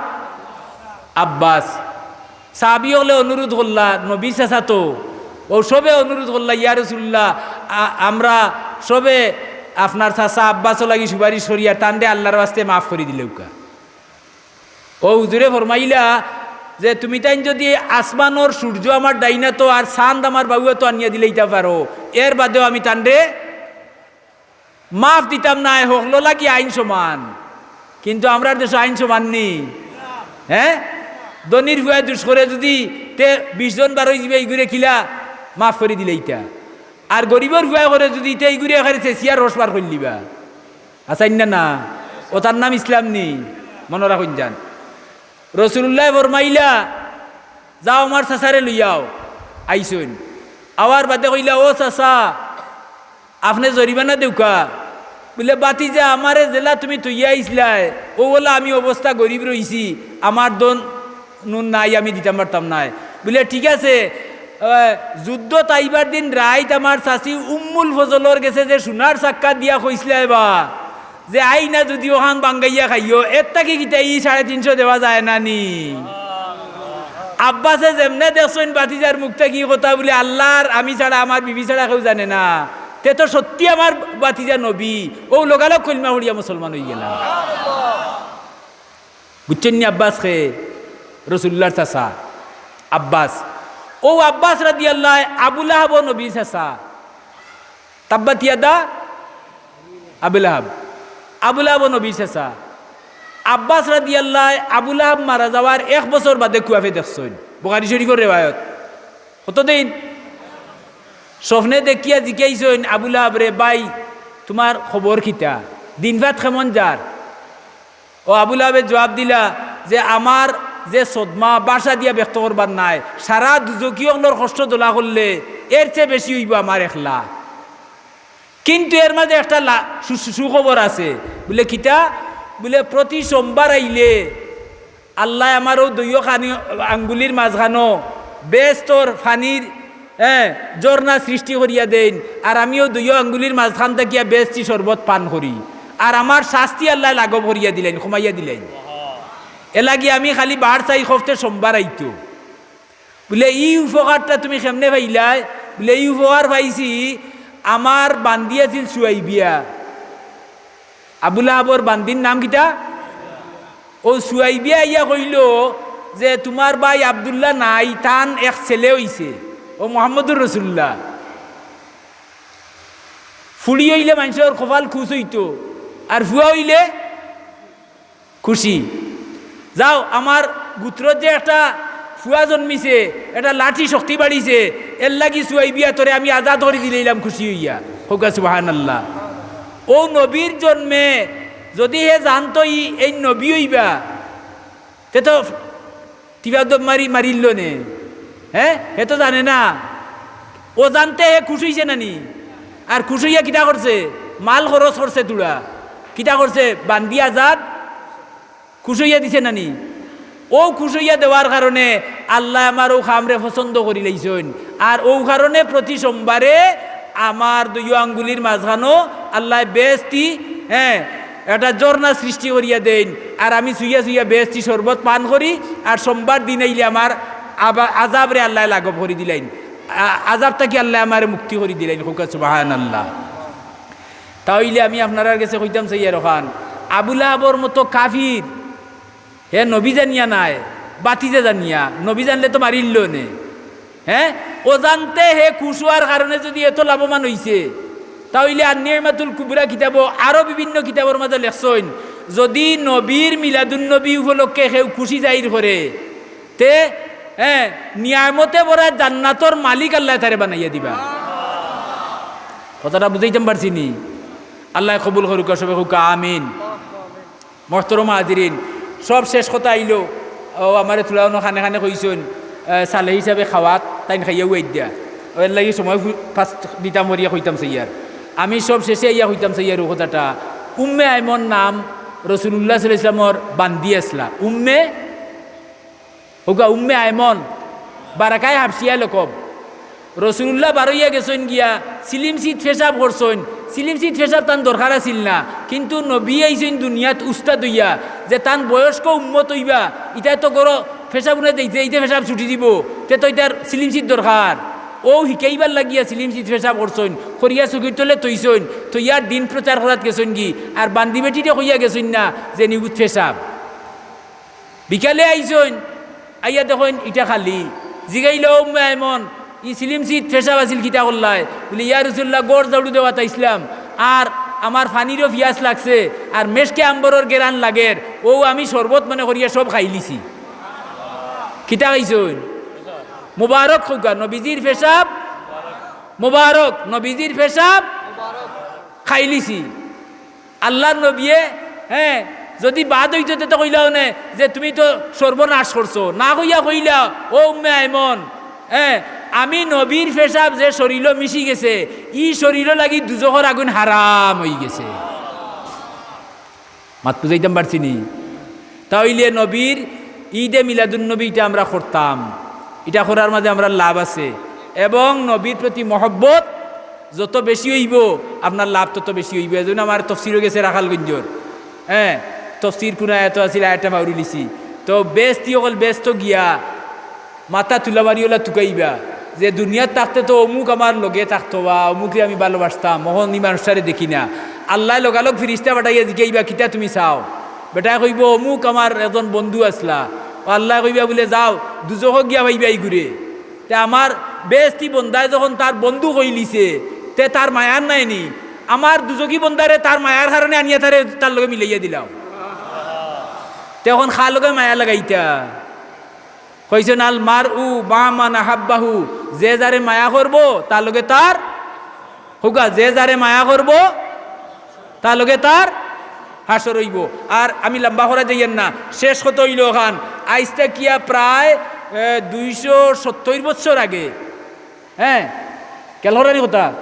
আব্বাস। সাহাবি অকলে অনুরোধ করলা, নবীর চাচা তো, অউ সবে অনুরোধ করলা, "ইয়া রাসূলুল্লাহ, আ-, আমরা সবে আপনার চাচা আব্বাসর লাগি সুপারিশ করি, আর তানরে আল্লাহর ওয়াস্তে মাফ করি দিলেউক্কা।" অউ হুজুরে ফরমাইলা যে, "তুমি তাইন যুদি আসমানর সূর্য আমার ডাইনাতো আর চান্দ আমার বাউয়াতো আনিয়া দিলাইতা পারো, এর বাদেও আমি তানরে মাফ দিতাম নায়, হকলর লাগি আইন সমান।" কিন্তু আমরার দেশো আইন সমান নি? হ্যাঁ, ধনির ফুয়ায় দুষ করে যুদি তে বিশ জন বারই যিবা, ইগুরে কিলা মাফ করি দিলাইতা? আর গরিবর ফুয়ায় করে যুদি, তে ইগুরে একেবারে চেচিয়া রস বার করিলিবা। আছইন না না? অতার নাম ইসলাম নি? মনো রাখইন যান। রসুলুল্লায় ফরমাইলা, "যাও আমার চাচারে লইয়াও।" আইছইন। আওয়ার বাদে কইলা, "ও চাচা, আপনে জরিমানা দেউক্কা।" বুলে, "ভাতিজা, আমারে যেলা তুমি থইয়া আইছলায়, অউ অলা আমি অবস্থা গরিব রইছি, আমার ধন নুন নাই, আমি দিতাম পারতাম নায়।" বুলে, "ঠিক আছে, আহ, যুদ্ধত আইবার দিন রাইত আমার চাচি উম্মুল ফজলর গেছে যে সোনার চাক্কা দিয়া কইছলায় বা, যে আইনা যুদি অখান বাঙ্গাইয়া খাইও, এর থাকি কিতা ই সাড়ে তিনশো দেওয়া যায় না নি? আব্বাসে যেমনে দেখছইন ভাতিজার মুখ থাকি কথা বুলে, "আল্লার আমি ছাড়া, আমার বিবি ছাড়া কেউ জানে না, তে তো সত্যি আমার ভাতিজা নবী।" অউ লগালগ কলমা পড়িয়া মুসলমান অইগেলা। বুঝছইন নি আব্বাস কে? রসুলুল্লাহর চাচা আব্বাস। অউ আব্বাস রাদিয়াল্লাহু, আবু লাহাবও নবীর চাচা। তাব্বাত ইয়াদা আবি লাহাব। আবু লাহাবও নবীর চাচা। আব্বাস রাদিয়াল্লাহু আবু লাহাব মারা যাওয়ার এক বছর বাদে কুয়াফে দেখছইন। বুখারী শরীফর রেওয়ায়ত। কতদিন? স্বপ্নে দেখিয়া জিকাইছইন আবু লাহাবরে, "ভাই, তুমার খবর কিতা? দিন-ভাত কেমন যার?" অউ আবু লাহাবে জুয়াব দিলা যে, "আমার যে সদমা ভাষা দিয়া ব্যক্ত করবার নাই, সারা দুজখি অকলর কষ্ট জ্বলা করলে এর চেয়ে বেশি অইবো আমার একলা। কিন্তু এর মাঝে একটা লা-, সু-, সু-, সুখবর আছে।" বুলে, "কিতা?" বুলে, "প্রতি সোমবার আইলে আল্লায় আমার অউ দুইও খানি আঙ্গুলির মাঝখানো বেহেস্তর পানির, হ্যাঁ, ঝর্ণা সৃষ্টি করিয়া দেইন, আর আমি অউ দুইও আঙ্গুলির মাঝখান থাকিয়া বেহেস্তি শরবত পান করি, আর আমার শাস্তি আল্লায় লাঘব করিয়া দিলাইন, কমাইয়া দিলাইন। এরলাগি আমি খালি বার চাই খফতে সোমবার আইতো।" বুলে, "ই উপকারটা তুমি কেমনে পাইলায়?" বুলে, "ই উপকার পাইছি, আমার বান্দি আছিল সুয়াইবিয়া।" আবু লাহাবর বান্দির নাম কিতা? অউ সুয়াইবিয়া আইয়া কইলো যে, "তুমার ভাই আব্দুল্লাহ নাই, তান এক ছেলে অইছে, অউ মুহাম্মদুর রাসুলুল্লাহ। ফুড়ি অইলে মানষর কপাল খুশ অইতো, আর ফুয়া অইলে খুশি। যাও, আমার গুত্রত যে একটা ফুয়া জন্মিছে, একটা লাঠি শক্তি বাড়িছে, এরলাগি সুয়াইবিয়া তোরে আমি আজাদ করি দিলাইলাম খুশি অইয়া।" কউক্কা সুবহানাল্লাহ। অউ নবীর জন্মে যুদি হে জানতো ই, এইন নবী অইবা, তে তো তিবা দব মারি মারিল্লো নে। হ্যাঁ, হে তো জানে না। অজান্তে হে খুশ অইছে না নি? আর খুশ অইয়া কিতা করছে? মাল খরচ করছে তুড়া। কিতা করছে? বান্দি আজাদ খুশ অইয়া দিছে না নি? অউ খুশ অইয়া দেওয়ার কারণে আল্লায় আমার অউ কামরে পছন্দ করিলাইছইন। আর অউ কারণে প্রতি সোমবারে আমার দুইও আঙ্গুলির মাঝখানো আল্লায় বেহেস্তি, হ্যাঁ, একটা ঝর্ণা সৃষ্টি করিয়া দেইন। আর আমি চুইয়া চুইয়া বেহেস্তি শরবত পান করি। আর সোমবার দিন আইলে আমার আবা-, আজাবরে আল্লায় লাঘব করি দিলাইন। আ-, আজাব থাকি আল্লায় আমারে মুক্তি করি দিলাইন। কউক্কা সুবহানাল্লাহ। তা অইলে আমি আপনারার গেছে কইতাম চাইয়ার অখান, আবু লাহাবর মতো কাফির, হে নবী জানিয়া নায়, বাতিজা জানিয়া, নবী জানলে তো মারিল্লো নে। হ্যাঁ, অজান্তে হে খুশ অওয়ার কারণে যুদি এত লাভবান অইছে, তা অইলে আর নি'মাতুল কুবরা কিতাবো আরো বিভিন্ন কিতাবর মাঝে লেখছইন, যুদি নবীর মিলাদুন নবী উপলক্ষে কেউ খুশি জাহির করে, তে, হ্যাঁ, নিয়ামতে ভরা জান্নাতর মালিক আল্লায় তারে বানাইয়া দিবা। কথাটা বুঝাইতাম পারছি নি? আল্লায় কবুল করুক্কা, সবে কউক্কা আমিন। মহতরম হাজিরিন, সব শেষ কথা আইলো, অউ আমারে তুলাউনো খানে খানে কইছইন, আহ, সালেহি সাবে খাওয়াত, তাইন খাইয়াউ আইদ্দা। অউ এরলাগি সময় ফু-, fast দিতাম করিয়া কইতাম চাইয়ার। আমি সব শেষে আইয়া কইতাম চাইয়ার অউ কথাটা, উম্মে আইমন নাম রসুলুল্লাহ সাল্লাল্লাহু আলাইহি ওয়াসাল্লামর বান্দি আছলা। উম্মে কউক্কা উম্মে আয়মন, বারাকায়ে হাবশিয়া লকব। রসুলুল্লাহ বারইয়া গেছইন গিয়া, চিলিমচিত পেশাব করছইন। চিলিমচিত পেশাব তান দরকার আছিল না, কিন্তু নবী আইছইন দুনিয়াত উস্তাদ অইয়া, যে তান বয়স্ক উম্মত অইবা, ইতায় তো গরো পেশাব উনায় দেইতে দেইতে পেশাব ছুটি দিবো, তে তো ইতার চিলিমচিত দরকার। অউ হিকাইবার লাগিয়া চিলিমচিত পেশাব করছইন, করিয়া চকির তলে থইছইন, থইয়া দিন প্রচার করাত গেছইন গি, আর বান্দি বেটিরে কইয়া গেছইন না যে নিউত পেশাব। বিকালে আইছইন, আইয়া দেখইন ইটা খালি। জিগাইলা, "ও উম্মে আয়মন, ই চিলিমচিত পেশাব আছিল, কিতা করলায়?" বুলে, "ইয়া রাসুলুল্লাহ, ঘর ঝাড়ু দেওয়াত আইছলাম, আর আমার পানিরও পিয়াস লাগছে, আর মেশকে আম্বরর গেরান লাগের, অউ আমি শরবত মনে করিয়া সব খাইলিছি।" কিতা খাইছইন? মুবারক কউক্কা, নবীজির পেশাব মুবারক, নবীজির পেশাব খাইলিছি। আল্লার নবিয়ে, হ্যাঁ, যুদি বাদ অইতো তে তো কইলা অনে যে তুমি তো সর্বনাশ করছো। না কইয়া কইলা, "ও উম্মে আয়মন, হ্যাঁ, আমি নবীর পেশাব যে শরীলো মিশি গেছে, ই শরীলো লাগি দুজখর আগুন হারাম অইগেছে।" মাত বুঝাইতাম পারছি নি? তা অইলে নবীর ইদে মিলাদুন্নবী ইটা আমরা করতাম, ইটা করার মাঝে আমরার লাভ আছে এবং নবীর প্রতি মহব্বত যত বেশি অইবো, আপনার লাভ তত বেশি অইবো। এজন্য আমার তফসিরও গেছে রাখালগঞ্জর, হ্যাঁ, তফসির কুন আয়াত আছিল, আয়াতটা পাউরিলিছি। তো বেহেস্তি অকল বেহেস্তো গিয়া মাথা তুলা মারি অলা তুকাইবা যে দুনিয়াত থাকতে তো অমুক আমার লগে থাকতো বা অমুকরে আমি ভালোবাসতাম, অখন ই মানুষটারে দেখি না। আল্লায় লগালগ ফিরিস্তা পাঠাইয়া জিকাইবা, "কিতা তুমি চাও?" বেটায় কইবো, "অমুক আমার একজন বন্ধু আছলা।" ও আল্লায় কইবা বুলে, "যাও, দুজখো গিয়া পাইবা ইগুরে।" তে আমার বেহেস্তি বন্দায় যখন তার বন্ধু কইলিছে, তে তার মায়ার নাই নি? আমার দুজখি বন্দারে তার মায়ার কারণে আনিয়া তারে তার লগে মিলাইয়া দিলাম। তে অখন কার লগে মায়া লাগাইতা? কইছইন, "আল মারউ মা'আ মান আহাব্বাহু", যে যারে মায়া করবো, তার লগে তার, কউক্কা, যে যারে মায়া করবো, তার লগে তার হাশর অইবো। আর আমি লম্বা করা যাইয়ার না, শেষ কথা অইলো অখান, আইজ থাকিয়া প্রায়, এ, দুইশো সত্তইর বছর আগে, হ্যাঁ, খেয়াল কররানি কথা,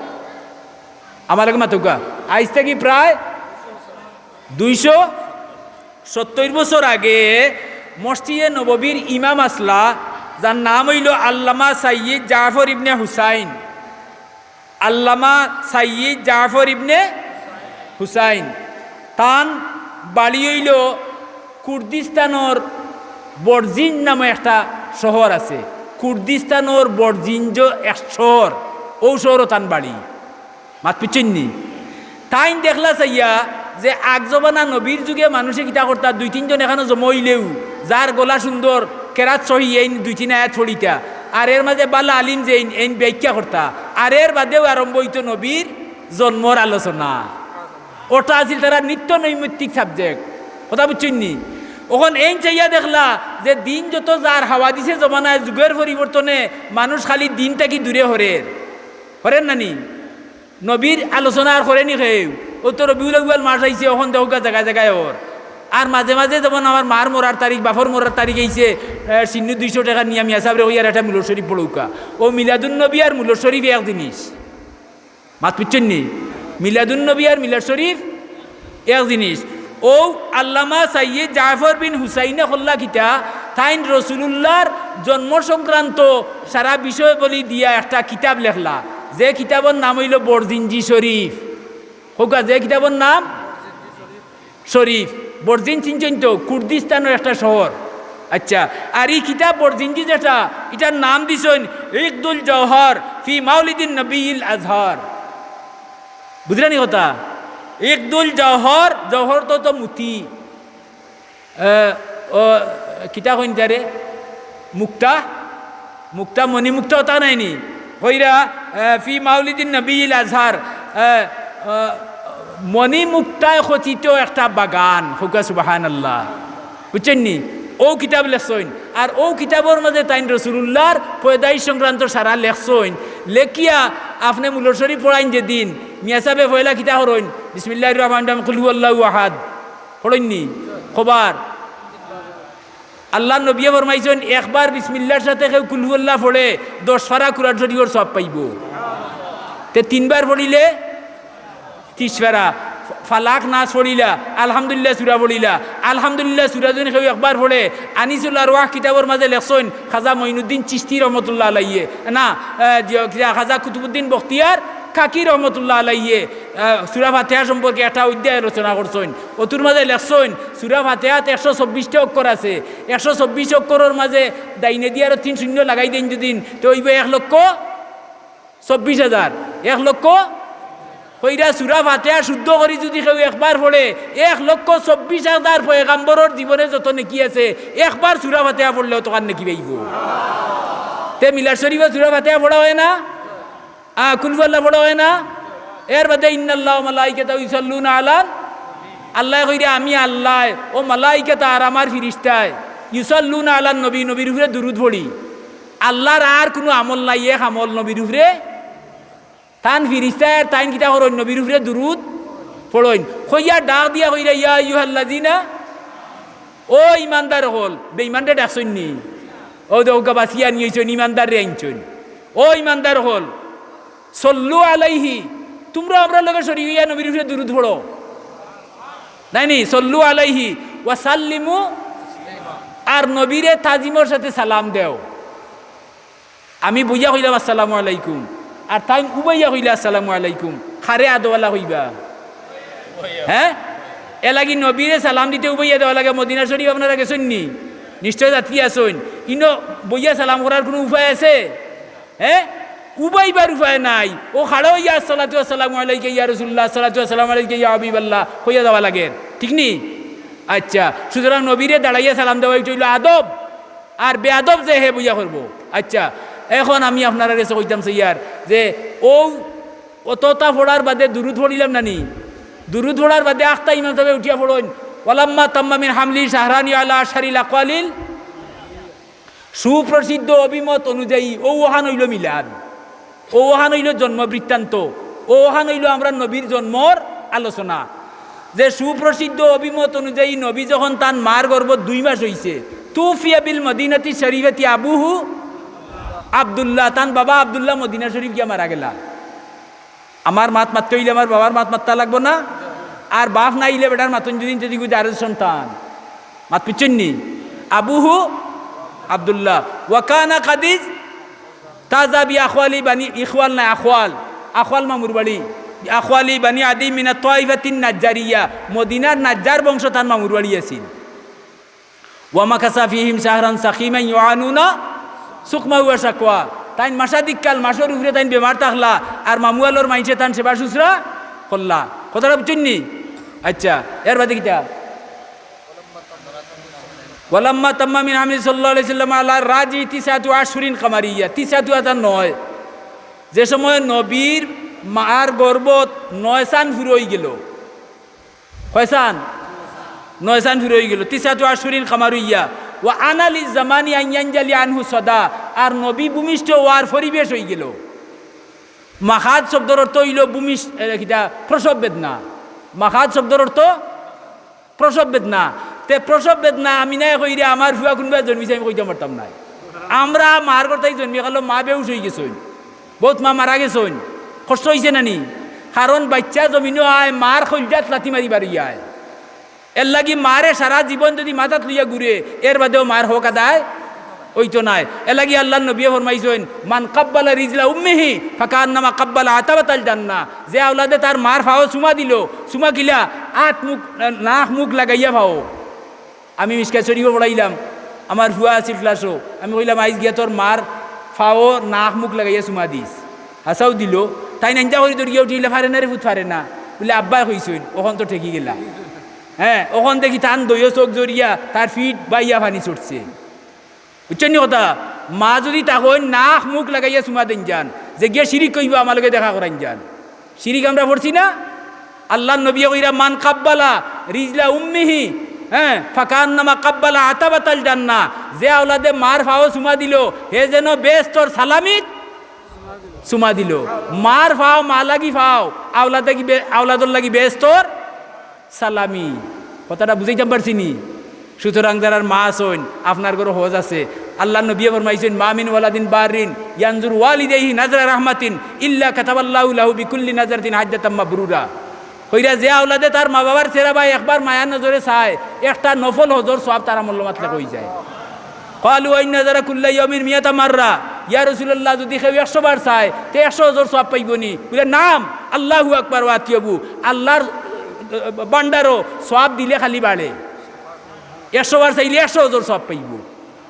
আমার লগে মাতউক্কা, আইজ থাকি প্রায় দুইশো সত্তইর বছর আগে মসজিদে নববীর ইমাম আছলা, যার নাম অইলো আল্লামা সাইয়্যিদ জাফর ইবনে হুসাইন। আল্লামা সাইয়্যিদ জাফর ইবনে হুসাইন, তান বাড়ি অইলো কুর্দিস্তানর বর্জিন নামে একটা শহর আছে। কুর্দিস্তানর বর্জিন যে এক শহর, অউ শহরো তান বাড়ি। মাত বুঝছইন নি? তাইন দেখলা চাইয়া যে আগ জমানা নবীর যুগে মানুষে কিতা করতা, দুই তিনজন একখানো জমা অইলেউ যার গলা সুন্দর, কেরাত সহি, এইন দুই তিন আয়াত পড়িতা, আর এর মাঝে ভালা আলিম যেইন, এইন ব্যাখ্যা করতা, আর এর বাদেউ আরম্ভ অইতো নবীর জন্মর আলোচনা। ওটা আছিল তারার নিত্য নৈমিত্তিক subject। কথা বুঝছইন নি? অখন এইন চাইয়া দেখলা যে দিন যত যার, হাওয়াদিসে জমানায়, যুগর পরিবর্তনে মানুষ খালি দিন থাকি দূরে হরের, হরের না নি? নবীর আলোচনা আর করে নি কেউ। অউ তো রবিউল আউয়াল মাস আইছে, অখন দেখউক্কা জাগায় জাগায় অর। আর মাঝে মাঝে যেমন আমার মার মরার তারিখ, বাপর মরার তারিখ আইছে, এ, সিন্নু দুইশো টেকা নিয়া মিয়া সাবরে কইয়ার একটা মিলাদ শরীফ পড়উক্কা। অউ মিলাদুন নবী আর মিলাদ শরীফ এক জিনিস। মাত বুঝছইন নি? মিলাদুন নবী আর মিলাদ শরীফ এক জিনিস। অউ আল্লামা সাইয়্যিদ জাফর বিন হুসাইনে করলা কিতা, তাইন রসুলুল্লাহর জন্ম সংক্রান্ত সারা বিষয়াবলী দিয়া একটা কিতাব লেখলা, যে কিতাবর নাম অইলো বরজিঞ্জি শরীফ। কউক্কা, যে কিতাবর নাম শরীফ। বরজিন চিনছইন তো, কুর্দিস্তানর একটা শহর। আচ্ছা, আর ই কিতাব বরজিঞ্জি যেটা, ইটার নাম দিছইন ইকদুল জওহর ফি মাউলিদিন নবীল আজহর। বুঝরা নি কথা? ইকদুল জওহর, জওহর তো, তো মুতি। এ, ও, কিতা কইন তারে? মুক্তা? মুক্তা, মণিমুক্তা ওটা নাই নি? কইরা, এ, ফি মাউলিদিন নবীল আজহার, এ, এ, মণিমুক্তায় খচিত একটা বাগান, কউক্কা সুবহানাল্লাহ। বুঝছইন নি? অউ কিতাব লেখছইন। আর অউ কিতাবর মাঝে তাইন রসুলুল্লাহর পয়দাইশ সংক্রান্ত সারা লেখছইন। লেখিয়া আপনে মিলাদ শরীফ পড়াইন যেদিন, মিয়া সাবে পয়লা কিতা করইন? বিসমিল্লাহির রহমানির রহিম, কুল হুয়াল্লাহু আহাদ। পড়ইন নি? কবার? আল্লাহর নবীয়ে ফরমাইছইন, একবার বিসমিল্লাহর সাথে কেউ কুল হুয়াল্লাহ পড়ে, দশ পারা কুরআন শরীফর সওয়াব পাইবো। তে তিনবার পড়িলে ত্রিশ পারা, ফালাক নাস পড়িলা, আলহামদুলিল্লাহ সূরা পড়িলা। আলহামদুলিল্লাহ সূরা যুদি কেউ একবার পড়ে, আনিসুল আরওয়াহ কিতাবর মাঝে লেখছইন, খাজা মঈনুদ্দিন চিশতি রহমতুল্লাহ আলাইহি, না, আহ, জি, কিতা, খাজা কুতুবুদ্দিন বখতিয়ার কাকি রহমতুল্লাহ আলাইহি, আহ, সূরা ফাতিহা সম্পর্কে একটা অধ্যায় রচনা করছইন। অতুর মাঝে লেখছইন, সূরা ফাতিহাত একশো চব্বিশটা অক্ষর আছে, একশো চব্বিশ অক্ষরর মাঝে ডাইনেদি আরো তিন শূন্য লাগাই দেইন যুদি, তে অইবো এক লক্ষ চব্বিশ হাজার, এক লক্ষ। কইরা সূরা ফাতিহা শুদ্ধ করি যুদি কেউ একবার পড়ে, এক লক্ষ চব্বিশ হাজার পয়গাম্বরর জীবনে যত নেকি আছে, একবার সূরা ফাতিহা পড়লে অতখান নেকি পাইবো। তে মিলাদ শরীফো সূরা ফাতিহা পড়া অয় না? আ, কুল হুয়াল্লাহ পড়া অয় না? এর বাদে ইন্নাল্লাহা ওয়া মালাইকাতাহু ইউসাল্লুনা আলান, আল্লায় কইরা, আমি আল্লায়, ও মালাইকাত আর আমার ফিরিস্তায়, ইউসাল্লুনা আলান নবী, নবীর উপরে দুরুদ পড়ি। আল্লাহর আর কুনু আমল নাই, এক আমল নবীর উপরে। তান ফিরিস্তায় আর তাইন কিতা করইন? নবীর উপরে দুরুদ পড়ইন। কইয়া ডাক দিয়া কইরা, ইয়া আইয়ুহাল্লাযিনা, ও ইমানদার অকল, বেইমানরে ডাকছইন নি? অউ দেখউক্কা বাছিয়া আনি অইছইন, ইমানদাররে আনছইন। ও ইমানদার অকল, সল্লু আলাইহি, তুমরা আমরার লগে শরিক অইয়া নবীর উপরে দুরুদ পড়ো। নায় নি, সল্লু আলাইহি ওয়া সাল্লিমু, আর নবীরে তাজিমর সাথে সালাম দেও। আমি বইয়া কইলাম, "আসসালামু আলাইকুম।" আর তাইন উবাইয়া কইলা, "আসসালামু আলাইকুম।" কারে আদবআলা কইবা? হ্যাঁ, এরলাগি নবীরে সালাম দিতে উবাইয়া দেওয়া লাগে। মদিনা শরীফ আপনারা গেছইন নি? নিশ্চয় যাত্রী আছইন। ইনো বইয়া সালাম করার কুনু উপায় আছে? হ্যাঁ, উবাইবার উপায় নাই। অউ খাড়া অইয়া, "আসসালাতু আসসালামু আলাইকা ইয়া রাসূলুল্লাহ, আসসালাতু আসসালামু আলাইকা ইয়া হাবিবাল্লাহ" কইয়া দেওয়া লাগে, ঠিক নি? আচ্ছা, সুতরাং নবীরে দাঁড়াইয়া সালাম দেওয়া, ইটা অইলো আদব। আর বেয়াদব যে, হে বইয়া করবো। আচ্ছা, এখন আমি আপনারার গেছে কইতাম চাইয়ার যে, অউ অততা পড়ার বাদে দুরুদ পড়িলাম না নি? দুরুদ পড়ার বাদে আখতা ইমাম সাবে উঠিয়া পড়ইন, "ওয়ালাম্মা তাম্মা মিন হামলি শাহরানি আলা আশহারিল আকওয়ালিল।" সুপ্রসিদ্ধ অভিমত অনুযায়ী অউ অখান অইলো মিলাদ, অউ অখান অইলো জন্ম বৃত্তান্ত, অউ অখান অইলো আমরার নবীর জন্মর আলোচনা। যে সুপ্রসিদ্ধ অভিমত অনুযায়ী নবী যখন তান মার গর্ভত দুই মাস অইছে, তুফিয়া বিল মদিনাতি শরীফাতি আবুহু আব্দুল্লাহ, তান বাবা আব্দুল্লাহ মদিনা শরীফ গিয়া মারা গেলা। আমার মাত মাততে অইলে আমার বাবার মাত মাততা লাগবো না? আর বাপ না আইলে বেটার মাতন যদি যদি গুজে আরো সন্তান। মাত বুঝছইন নি? আবুহু আব্দুল্লাহ। ওয়াকানা কাদিজ তাজা বি আখওয়ালি বানি, ইখওয়াল না, আখওয়াল। আখওয়াল মামুর বাড়ি। আখওয়ালি বানি আদি মিনা তাইফাতিন নাজ্জারিয়া। মদিনার নাজ্জার বংশ তান মামুর বাড়ি আছিল। ওয়া মাকাসা ফিহিম শাহরান সাকিমান ইউআনুনা সুকমা ওয়া শাকওয়া। তাইন মাসাদিক কাল মাসর উপরে তাইন বেমার থাকলা, আর মামুয়ালর মাইনষে তান সেবা শুশ্রূষা করলা। কথাটা বুঝছইন নি? আচ্ছা, এর বাদে কিতা? ওয়ালাম্মা তাম্মা মিন হামলি সাল্লাল্লাহু আলাইহি ওয়াসাল্লাম আলা রাজি তিসআতু আশহুরিন কামারিয়া, তিসআতু আতা নয়। যে সময় নবীর মার গর্ভত নয় চান ফুরো অইগেলো, কয় চান? নয় চান ফুরো অইগেলো। তিসআতু আশহুরিন কামারিয়া। ওয়া আনা লিজ জামানি আন ইয়ানজালি আনহু সাদা। আর নবী ভূমিষ্ঠ অওয়ার পরিবেশ অইগেলো। মাখাদ শব্দর অর্থ অইলো ভূমিষ্ঠ, এ, কিতা? প্রসব বেদনা। মাখাদ শব্দর অর্থ প্রসব বেদনা। তে প্রসব বেদনা, আমিনায় কইরে, "আমার ফুয়া কুনবায় জন্মিছে আমি কইতাম পারতাম নায়।" আমরা মার গর্ভ থাকি জন্মি কালো মা বেহুশ অইগেছইন, বউত মা মারা গেছইন, কষ্ট অইছে না নি? কারণ বাইচ্চা জমিনো আয়, মার কইলজাত লাথি মারি বারইয়া আয়। এরলাগি মারে সারা জীবন যদি মাথাত লইয়া ঘুরে, এর বাদেও মার হক আদায় অইতো নায়। এরলাগি আল্লার নবীয়ে ফরমাইছইন, "মান কাব্বালা রিজলা উম্মিহি ফাকান্নামা কাব্বালা আতাবাতাল জান্নাহ।" যে আওলাদে তার মার ফাও চুমা দিলো, চুমা কিলা? আত মুখ, নাক মুখ লাগাইয়া ফাও। আমি মিশকাত শরীফো পড়াইলাম, আমার ফুয়া আছিল ক্লাসো, আমি কইলাম, "আইজ গিয়া তোর মার ফাও নাক মুখ লাগাইয়া চুমা দিস।" হাছাউ দিলো, তাইন আইঞ্জা করি দৌড়িয়া উঠিলা, "ফারে না রে ফুত, ফারে না।" বুলে, "আব্বায় কইছইন।" অখন তো ঠেকি গেলা। হ্যাঁ, অখন দেখি তান দইও চউখ জরিয়া, তার ফিট বাইয়া পানি ছুটছে। বুঝছইন নি কথা? মা যদি থাকইন, নাক মুখ লাগাইয়া চুমা দেইন যান, যে গিয়া শিরিক কইবো, আমার লগে দেখা করাইন যান। শিরিক আমরা পড়ছি না? আল্লার নবীয়ে কইরা, "মান কাব্বালা রিজলা উম্মিহি, হ্যাঁ, ফাকান্নামা কাব্বালা আতাবাতাল জান্নাহ।" যে আওলাদে মার ফাও চুমা দিলো, হে যেন বেহেস্তর সালামিত চুমা দিলো। মার ফাও, মা লাগি ফাও, আওলাদে কি বে-, আওলাদর লাগি বেহেস্তর সালামি। কথাটা বুঝাইতাম পারছি নি? সুতরাং যারার মা আছইন, আপনার ঘরো হজ আছে। আল্লার নবীয়ে ফরমাইছইন, "মা মিন ওয়ালাদিন বাররিন ইয়ানজুরু ওয়ালিদাইহি নাজরা রাহমাতিন ইল্লা কাতাবাল্লাহু লাহু বিকুল্লি নাজরাতিন হাজ্জাতাম মাবরুরা।" কইরা যে আওলাদে তার মা বাবার চেহারা বায় একবার মায়ার নজরে চায়, একটা নফল হজর সওয়াব তার আমলনামাত লেখা অইযায়। ক্বালু ওয়া ইন নাজারা কুল্লা ইয়াউমিন মিয়াতা মাররা। ইয়া রাসূলুল্লাহ, যদি কেউ একশো বার চায়, তে একশো হজর সওয়াব পাইবো নি? বুলে, "নাম, আল্লাহু আকবার ওয়া আতিয়াবু।" আল্লার, আহ, ভান্ডারো সওয়াব দিলে খালি বাড়ে। একশো বার চাইলে একশো হজর সওয়াব পাইবো।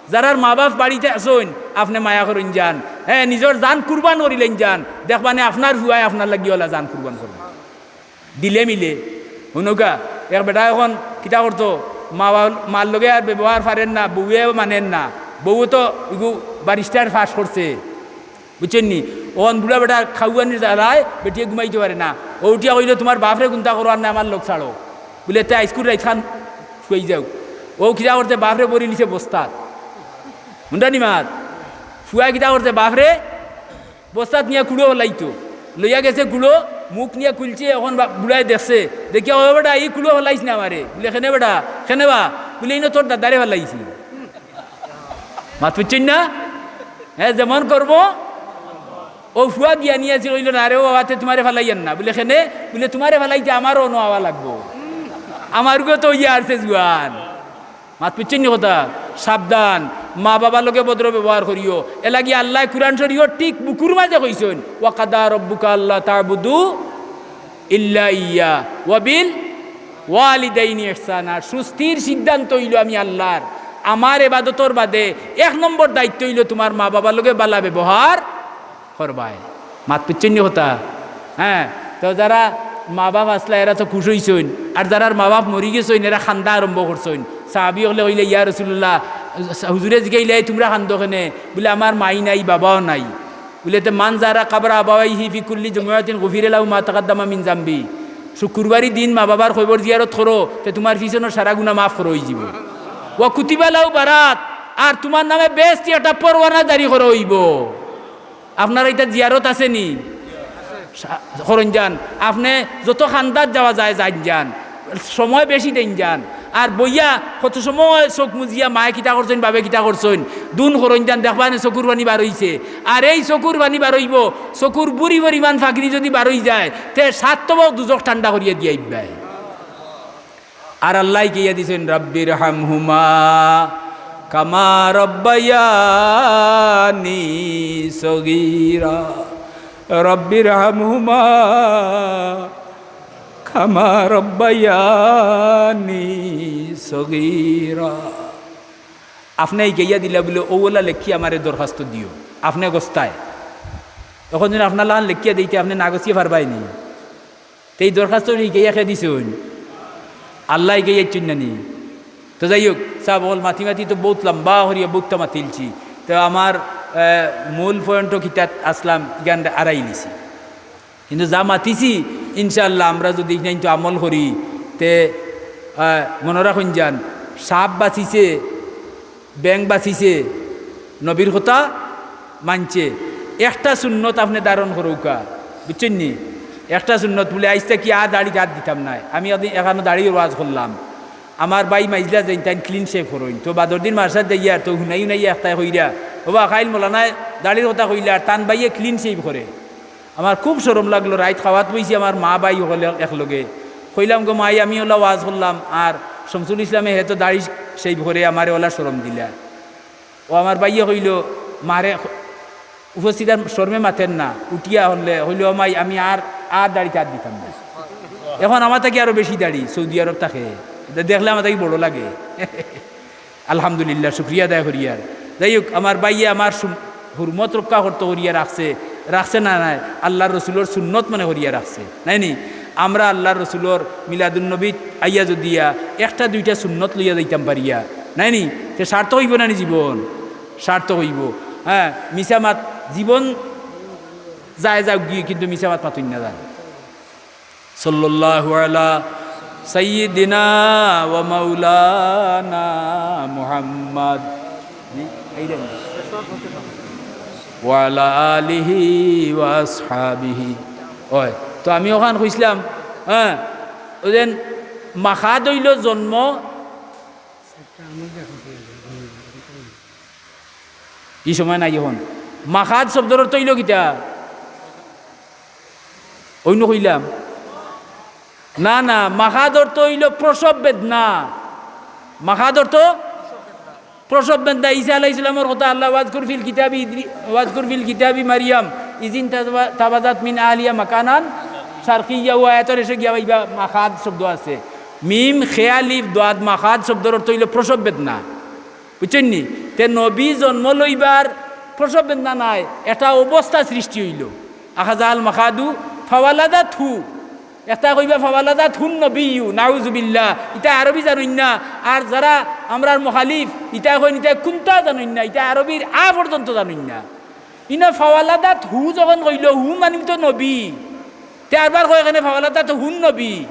যারার মা বাপ বাড়িত আছইন, আপনে মায়া করইন যান, হ্যাঁ, নিজর জান কুরবান করিলাইন যান, দেখবানে আপনার ফুয়ায় আপনার লাগি অলা জান কুরবান করবো। দিলে মিলে। হুনউক্কা, এক বেটা অখন কিতা করতো, মা বাপ, মার লগে আর ব্যবহার পারের না, বউয়ে মানের না। বউ তো ইগু ব্যারিস্টার পাস করছে, বুঝছইন নি? অখন বুড়া বেটা খাওয়ানির জ্বালায় বেটিয়ে ঘুমাইতো পারে না। অউ উঠিয়া কইলো, "তুমার বাপরে কুন্তা করো, আর না আমার লগ ছাড়ো।" বুলে, "তে আইজকুর রাইতখান শুয়াই যাউক।" অউ কিতা করছে, বাপরে ভরি নিছে বস্তাত। হুনরা নি মাত? ফুয়ায় কিতা করছে, বাপরে বস্তাত নিয়া কুড়ো ফালাইতো। লইয়া গেছে কুড়ো, মুখ নিয়া খুলছে, অখন বা-, বুড়ায় দেখছে। দেখিয়া, "ও বেটা, ই কুড়ো ফালাইছ না আমারে।" বুলে, "কেনে বেটা, কেনে বা?" বুলে, "ইনো তোর দাদারে ফালাইছি।" মাত বুঝছইন না? হ্যাঁ, যেমন কর্ম। অউ ফুয়া জ্ঞানী আছিল, কইলো, "না রে ও বাবা, তে তুমারে ফালাইয়ার না।" বুলে, "কেনে?" বুলে, "তুমারে ফালাইতে আমারও অনো আওয়া লাগবো। আমারগু তো অইয়া আরছে জুয়ান।" মাত বুঝছইন নি কথা? সাবধান। মা বাবার লগে ভদ্র ব্যবহার করিও। এরলাগি আল্লায় কুরআন শরীফো ঠিক বুকুর মাঝে কইছইন, "ওয়া কাদা রব্বুকা আল্লা তা'বুদু ইল্লা ইয়্যা ওয়া বিল ওয়ালিদাইনি ইহসানা।" সুস্থির সিদ্ধান্ত অইলো আমি আল্লার, আমার এবাদতর বাদে এক নম্বর দায়িত্ব অইলো তুমার মা বাবার লগে ভালা ব্যবহার করবায়। মাত বুঝছইন নি কথা? হ্যাঁ, তো যারা মা বাপ আছলা, এরা তো খুশ অইছইন, আর যারার মা বাপ মরি গেছইন, এরা কান্দা আরম্ভ করছইন। সাহাবী অকলে কইলে, "ইয়া রাসুলুল্লাহ, হুজুরে জিগাইলা, তুমরা কান্দো কেনে?" বুলে, "আমার মাই নাই, বাবাও নাই।" বুলে, "তে মান যারা কাবরা আবাওয়াইহি ফি কুল্লি জুমুআতিন গুফিরা লাহু মা তাকাদ্দামা মিন জাম্বি।" শুক্রবারি দিন মা বাবার কবর জিয়ারত করো, তে তুমার পিছনর সারা গুনা মাফ করা অইযিবো। "ওয়া কুতিবা লাহু বারাত", আর তুমার নামে বেহেস্তি একটা পরোয়ানা জারি করা অইবো। আপনারা ইতা জিয়ারত আছে নি? সা-, করইন যান। আপনে যত কান্দাত যাওয়া যায়, যাইন যান। সময় বেশি দেইন যান। আর বইয়া কত সময় চউখ মুজিয়া মায়ে কিতা করছইন, বাবে কিতা করছইন, দুন করইন যান, দেখবা নে চকুর পানি বার অইছে। আর এই চকুর পানি বার অইবো, চকুর বুড়ি পরিমাণ পানি যুদি বার অই যায়, তে সাত তবক দুজখ ঠান্ডা করিয়া দিয়া আইবায়। আর আল্লায় কইয়া দিছইন, "রাব্বির হামহুমা কামা রব্বায়ানি সগীরা, রাব্বির হামহুমা কামা রব্বায়ানি সগীরা।" আপনে হিকাইয়া দিলা বুলে, "অউ অলা লেখি আমারে দরখাস্ত দিও।" আপনে গস্তায়। অখন যুদি আপনার লাখান লেখিয়া দেইতে আপনে না গছিয়া পারবায় নি? তে ই দরখাস্ত হিকাইয়া কে দিছইন? আল্লায় হিকাইয়া দিছইন না নি? তো যাই হউক, সাব অকল মাতি মাতি তো বউত লম্বা করিয়া বউততা মাতিলছি। তো আমার, আহ, মূল point ও কিতাত আছলাম, ইখান আরাইলিছি। কিন্তু যা মাতিছি, ইনশাআল্লাহ আমরা যুদি ইখান তো আমল করি, তে, আহ, মনো রাখইন যান, সাপ বাচিছে, ব্যাঙ বাচিছে, নবীর কথা মানছে। একটা সুন্নত আপনে ধারণ করউক্কা, বুঝছইন নি? একটা সুন্নত বুলে, "আইজ থাকি আর দাড়িত আত দিতাম নায়।" আমি একদিন এখানো দাড়ির ওয়াজ করলাম, আমার ভাই মাইজলা যাইন, তাইন clean shave করইন। তো বাদর দিন মাদ্রাসাত যাইয়ার তো হুনাই হুনাই একটায় কইরা, "ওবা, কাইল মৌলানায় দাড়ির কথা কইলা, আর তান ভাইয়ে clean shave করে।" আমার খুব শরম লাগলো, রাইত খাওয়াত বইছি আমার মা ভাই অকলে একলগে। কইলাম, "গো মাই, আমি অলা ওয়াজ করলাম, আর শমসুল ইসলামে হে তো দাড়ি shave করে, আমারে অলা শরম দিলা।" ও আমার ভাইয়ে কইলো, মারে, উপস্থিত আর শরমে মাতের না, উঠিয়া হলে কইলো, "ও মাই, আমি আর, আর দাড়িত আত দিতাম না।" এখন আমার থাকি আরো বেশি দাড়ি, সৌদি আরব থাকে, দেখলে আমার থাকি বড় লাগে। আলহামদুলিল্লাহ, শুকরিয়া আদায় করিয়ার। যাই হউক, আমার ভাইয়ে আমার সুম-, হুরমত রক্ষা করতো করিয়া রাখছে, রাখছে না নায়, আল্লার রসুলর সুন্নত মনে করিয়া রাখছে, নায় নি? আমরা আল্লার রসুলর মিলাদুন নবীত আইয়া যুদিয়া একটা দুইটা সুন্নত লইয়া যাইতাম পারিয়া, নায় নি? তে সার্থক অইবো না নি জীবন? সার্থক অইবো। হ্যাঁ, মিছা মাত, জীবন যায় যাউকগি, কিন্তু মিছা মাত মাতইন না যান। সাল্লাল্লাহু আলা সাইয়্যিদিনা ওয়া মাওলানা মুহাম্মদ। জি, এই দেন। ওয়া আলা আলিহি ওয়া আসহাবিহি। ওই, তো আমি অখান কইছলাম, হ্যাঁ, ওই যেন মাখাদ অইলো জন্ম, ই সময় নাই অখন। মাখাদ শব্দর অর্থ অইলো কিতা? অইন্য কইলাম? না, না, মাখাদ অর্থ অইলো প্রসব বেদনা। মাখাদ অর্থ প্রসব বেদনা। ঈসা আলাইহিস সালামর কথা আল্লায়, "ওয়াজকুর ফিল কিতাবি ইদ্রি-, ওয়াজকুর ফিল কিতাবি মারিয়াম, ইজিন তাবা-, তাবাজাত মিন আহলিয়া মাকানান শারকিয়্যা", ও আয়াতর শেষে গিয়া পাইবা মাখাদ শব্দ আছে। মিম, খে আলিফ, দোয়াদ, মাখাদ শব্দর অর্থ অইলো প্রসব বেদনা। বুঝছইন নি? তে নবী জন্ম লইবার প্রসব বেদনা নায়, একটা অবস্থা সৃষ্টি অইলো। আখাযাহাল মাখাদু ফাওয়ালাদাতহু। একটা কইবা ফাওয়ালাদাতহুন নবিয়্যু, নাউজুবিল্লাহ। ইতা আরবি জানইন না। আর যারা আমরার মুখালিফ, ইতা কইন ইতা কুন্তা জানইন না, ইতা আরবির আ পর্যন্ত জানইন না। ইনো ফাওয়ালাদাতহু যখন কইলো, হু মানি তো নবী। তে আরবার কয় কেনে ফাওয়ালাদাতহুন নবী।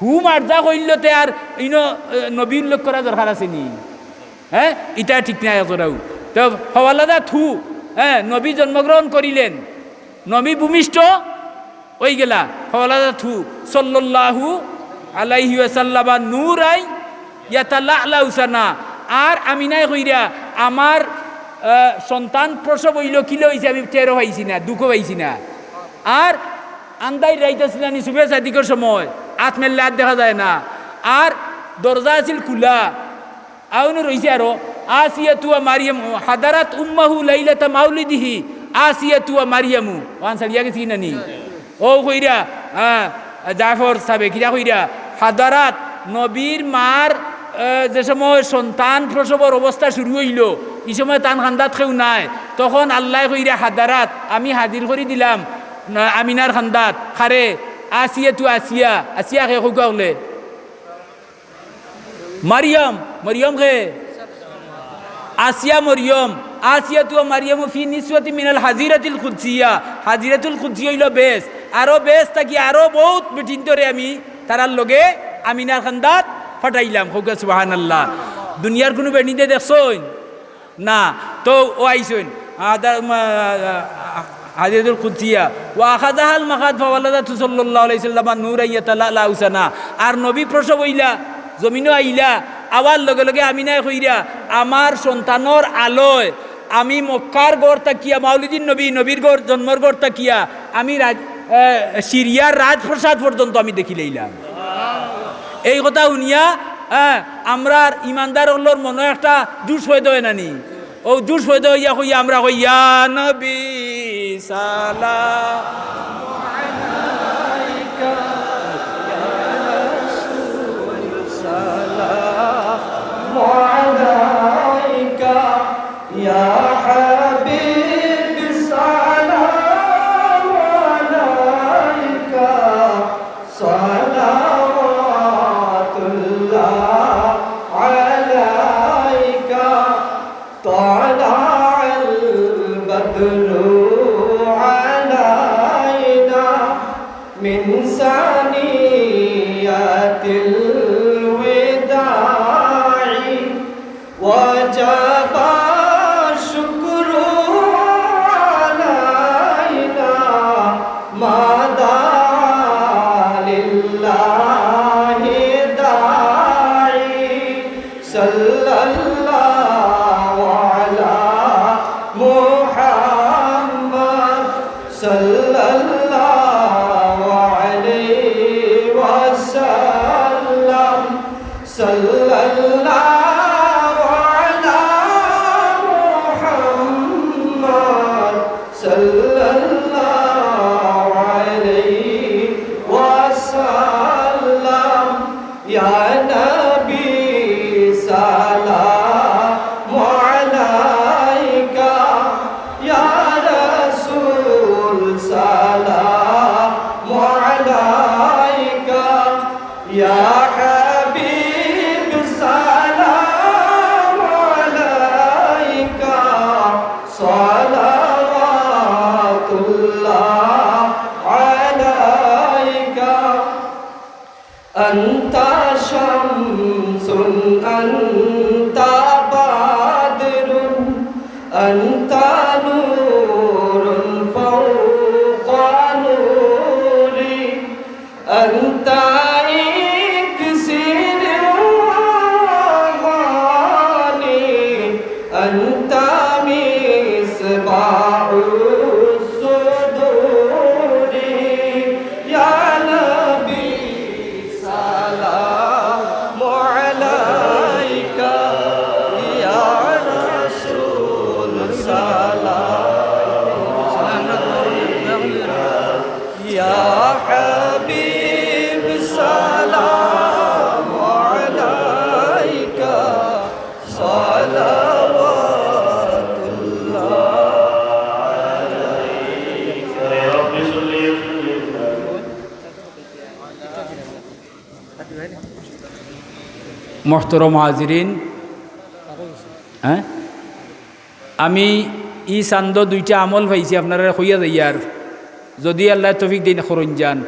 হু মার্জা কইলো তে আর ইনো, এ, নবী উল্লেখ করা দরকার আছে নি? হ্যাঁ, ইটা ঠিক না এতটাও। তো ফাওয়ালাদাতহু, হ্যাঁ, নবী জন্মগ্রহণ করিলেন, নবী ভূমিষ্ঠ অইগেলা। ফাওয়ালাদাতহু সাল্লাল্লাহু আলাইহি ওয়াসাল্লামা নূরাই ইয়াতালাআলাউ সানা। আর আমিনায় কইরা আমার, আহ, সন্তান প্রসব অইলো, কিলা অইছে আমি টেরও পাইছি না, দুখও পাইছি না। আর আন্দাইর রাইত আছিল না নি, সুবে সাদিকর সময়, আত মেললে আর দেখা যায় না। আর দরজা আছিল খুলা, আউনু রইছে আরো, আসিয়াতু ওয়া মারিয়ামু, হাদারাত উম্মাহু লাইলাতা মাউলিদিহি আসিয়াতু ওয়া মারিয়ামু। ওখান ছাড়িয়া গেছি কি না নি? ও কইরা, আহ, জাফর সাবে কিরা কইরা, হাদারাত নবীর মার, আহ, যে সময় সন্তান প্রসবর অবস্থা শুরু অইলো, ই সময় তান কান্দাত কেউ নাই, তখন আল্লায় কইরা, হাদারাত, আমি হাজির করি দিলাম, না, আমিনার কান্দাত। কারে? আসিয়াতু, আসিয়া, আসিয়া কে কউক্কা অকলে? মারিয়াম, মারিয়াম কে? আসিয়া মারিয়াম, আসিয়াতু ওয়া মারিয়ামু ফি নিসওয়াতি মিনাল হাজিরাতিল কুদসিয়া। হাজিরাতুল কুদসিয়া অইলো বেহেস্ত। আরো বেহেস্ত থাকি আরো বউত বেটিন্তরে আমি তারার লগে আমিনার কান্দাত পাঠাইলাম। কউক্কা সুবহানাল্লাহ। দুনিয়ার কুনু বেটিন্তে দেখছইন? না। তো ও আইছইন। আদা-, মা-, হাজিরাতুল কুদসিয়া। ওয়া আখাযাহাল মাখাদ ফাওয়ালাদাতু সাল্লাল্লাহু আলাইহি ওয়াসাল্লাম নূরান ইয়াতালাআলাউ সানা। আর নবী প্রসব অইলা, জমিনো আইলা, আওয়ার লগে লগে আমিনায় কইরা, আমার সন্তানর আলোয় আমি মক্কার ঘর থাকিয়া, মাউলিদিন নবী, নবীর ঘর, জন্মর ঘর থাকিয়া আমি রাজ-, এ, সিরিয়ার রাজপ্রাসাদ পর্যন্ত আমি দেখিলাইলাম। এই কথা হুনিয়া, এ, আমরার ইমানদার অকলর মনো একটা জোশ পয়দা অয় না নি? ও জোশ পয়দা অইয়া কইয়া আমরা কই, ইয়া নবী সালাম আলাইকা, ইয়া রাসূল সালাম আলাইকা, ইয়া হাবিব সালাম আলাইকা, সালাওয়াতুল্লাহ আলাইকা। طلع البدر علينا من ثنيات الوداع وجب الشكر علينا ما دعا لله داعي. صلى الله على محمد، صلى الله عليه وسلم، صلى الله على محمد، صلى الله عليه وسلم. يا نبي سلام عليك، يا رسول سلام عليك، يا حبيب سلام عليك، صلوات الله عليك. أنت شمس، أنت بدر، أنت نور فوق نوري، أنت إكسير رواني، أنت مصباح الصدور. يا نبي سلام عليك، يا رسول سلام عليك، يا حبيب سلام عليك، صلوات الله عليك. يا رب صل وسلم. মোহতরম হাজিরিন, হ্যাঁ, আমি ই চান্দো দুইটা আমল পাইছি, আপনারারে কইয়া যাইয়ার, যুদি আল্লায় তৌফিক দেইন করইন যান।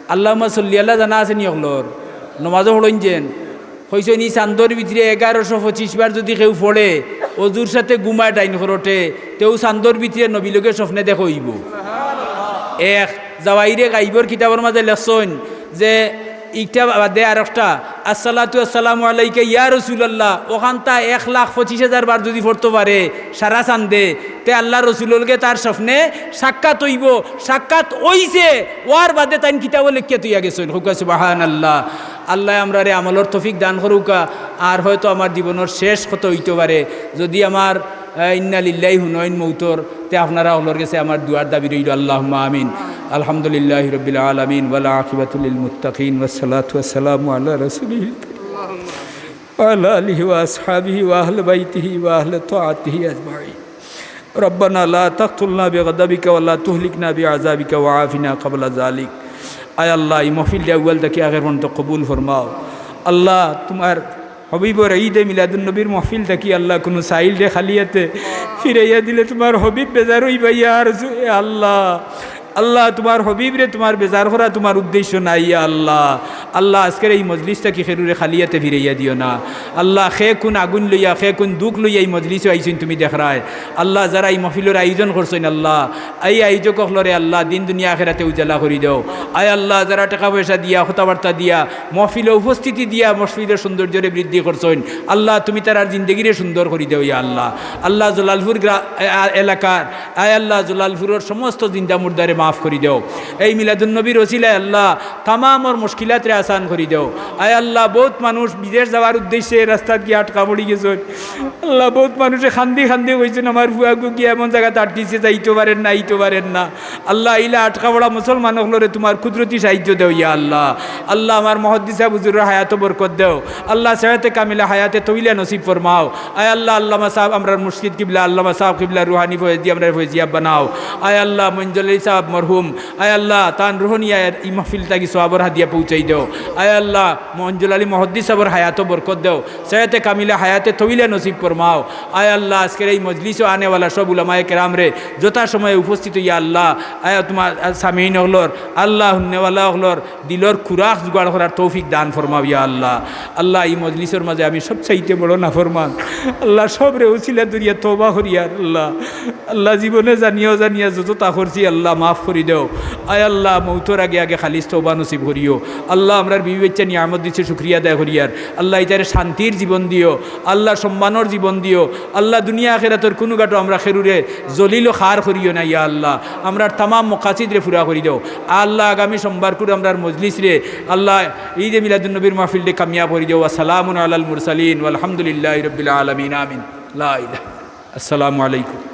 আল্লাহুম্মা সাল্লি আলা জানা আছে নি অকলর? নমাজো পড়ইন যেন। কইছইন ই চান্দর ভিতরে এগারোশো পঁচিশ বার যুদি কেউ পড়ে, অজুর সাথে ঘুমায় ডাইন করটে, তেউ চান্দর ভিতরে নবীর লগে স্বপ্নে দেখা অইবো। এক, জাওয়াহিরে গাইবর কিতাবর মাঝে লেখছইন যে ইকটা বাদে আরকটা, আসসালাতু আসসালামু আলাইকা ইয়া রাসূলুল্লাহ, অখানতা এক লাখ পঁচিশ হাজার বার যুদি পড়তো পারে সারা চান্দে, তে আল্লার রসুলর লগে তার স্বপ্নে সাক্ষাৎ অইবো। সাক্ষাৎ অইছে, অওয়ার বাদে তাইন কিতাবো লেখিয়া থইয়া গেছইন। কউক্কা সুবহানাল্লাহ। আল্লায় আমরারে আমলর তৌফিক দান করউক্কা। আর হয়তো আমার জীবনর শেষ ক্ষত অইতো পারে, যুদি আমার, আহ, ইন্না লিল্লাহি হুনইন মউতর, তে আপনারা হকলর গেছে আমার দোয়ার দাবি রইলো। আল্লাহুম্মা আমিন। আলহামদুলিল্লাহি রাব্বিল আলামিন, ওয়াল আকিবাতু লিল মুত্তাকিন, ওয়াস সালাতু ওয়াস সালামু আলা রাসূলিল কারীম, ওয়া আলা আলিহি ওয়া আসহাবিহি ওয়া আহলি বাইতিহি ওয়া আহলি তাআতিহি আজমাইন। রব্বানা লা তাকতুলনা বিগাদাবিকা ওয়া লা তুহলিকনা বিআযাবিকা ওয়া আফিনা ক্বাবলা যালিক। আয় আল্লাহ, ই মাহফিলটা আউয়াল থাকি আখের পর্যন্ত কবুল ফরমাও। আল্লাহ, তুমার হাবিবর ঈদে মিলাদুন নবীর মাহফিল থাকি আল্লাহ কুনু সাইলরে খালি আতে ফিরাইয়া দিলে তুমার হাবিব বেজার অইবা ইয়া রাসূল, এ আল্লাহ। আল্লাহ, তুমার হাবিবরে তুমার বেজার করা তুমার উদ্দেশ্য নায় ইয়া আল্লাহ। আল্লাহ, আজকের ই মজলিস থাকি কেউরে খালি আতে ফিরাইয়া দিও না। আল্লাহ, কে কুন আগুইন লইয়া, কে কুন দুখ লইয়া ই মজলিসো আইছইন তুমি দেখরায়। আল্লাহ, যারা ই মাহফিলর আয়োজন করছইন আল্লাহ, এই আয়োজক অকলরে আল্লাহ দিন দুনিয়া আখেরাতে উজালা করি দেও। আয় আল্লাহ, যারা টেকা পয়সা দিয়া, কথাবার্তা দিয়া, মাহফিলো উপস্থিতি দিয়া মাহফিলর সৌন্দর্যরে বৃদ্ধি করছইন আল্লাহ, তুমি তারার জিন্দেগিরে সুন্দর করি দেও ইয়া আল্লাহ। আল্লাহ, জালালপুর গ্রা-, এ-, আ-, এলাকার, আয় আল্লাহ, জালালপুরর সমস্ত জিন্দা মুর্দারে মাফ করি দেও। এই মিলাদুন নবীর ওসিলায় আল্লাহ, তামামর মুশকিলাতরে আসান করি দেও। আয় আল্লাহ, বউত মানুষ বিদেশ যাওয়ার উদ্দেশ্যে রাস্তাত গিয়া আটকা পড়ি গেছইন। আল্লাহ, বউত মানুষে কান্দি কান্দি কইছইন, "আমার ফুয়াগু গিয়া এমন জাগাত আটকিছে, যাইতো পারের না, আইতো পারের না।" আল্লাহ, ইলা আটকা পড়া মুসলমান অকলরে তুমার কুদরতি সাহায্য দেও ইয়া আল্লাহ। আল্লাহ, আমার মুহাদ্দিস সাব হুজুরর হায়াতো বরকত দেও। আল্লাহ, সেহতে কামিলা হায়াতে তউইলা নসিব ফরমাও। আয় আল্লাহ, আল্লামা সাব, আমরার মুর্শিদ কিবলা, আল্লামা সাব কিবলা রুহানি ফয়েজ দি আমরারে ফয়েজিয়াব বানাও। আয় আল্লাহ, মঞ্জুল আলী সাব মরহুম, আয় আল্লাহ, তান রুহানি আয়াত ই মাহফিল থাকি সওয়াবর হাদিয়া পৌঁছাই দেও। আয় আল্লাহ, মঞ্জুল আলী মুহাদ্দিস সাবর হায়াতো বরকত দেও, সেহতে কামিলা হায়াতে তউইলা নসিব ফরমাও। আয় আল্লাহ, আজকের এই মজলিসো আনেওয়ালা সব উলামায়ে কেরামরে যথাসময়ে উপস্থিত অইয়া আল্লাহ, আয় তুমার সামিইন অকলর, আল্লাহ হুননেওয়ালা অকলর দিলর খুরাক জোগাড় করার তৌফিক দান ফরমাও ইয়া আল্লাহ। আল্লাহ, ই মজলিসর মাঝে আমি সবচাইতে বড় নাফরমান। আল্লাহ, সবরে উসিলা ধরিয়া তওবা করিয়ার আল্লাহ। আল্লাহ, জীবনে জানিয়া অজানিয়া যততা করছি আল্লাহ মাফ করি দেও। আয় আল্লাহ, মউতর আগে আগে খালিস তওবা নসিব করিও। আল্লাহ, আমরার বিবি বাইচ্চা নিয়ামত দিছে, শুকরিয়া আদায় করিয়ার। আল্লাহ, ইতারে শান্তির জীবন দিও। আল্লাহ, সম্মানর জীবন দিও। আল্লাহ, দুনিয়া আখেরাতর কুনু ঘাটো আমরা কেউরে জলিল ও খার করিও না ইয়া আল্লাহ। আমরার তামাম মকাসিদরে পুরা করি দেও। আল্লাহ, আগামী সোমবারকুর আমরার মজলিসরে আল্লাহ, ঈদে মিলাদুন নবীর মাহফিলরে কামিয়াব করি দেও। ওয়া সালামুন আলাল মুরসালিন ওয়াল হামদুলিল্লাহি রাব্বিল আলামিন। আমিন। লা ইলাহা। আসসালামু আলাইকুম।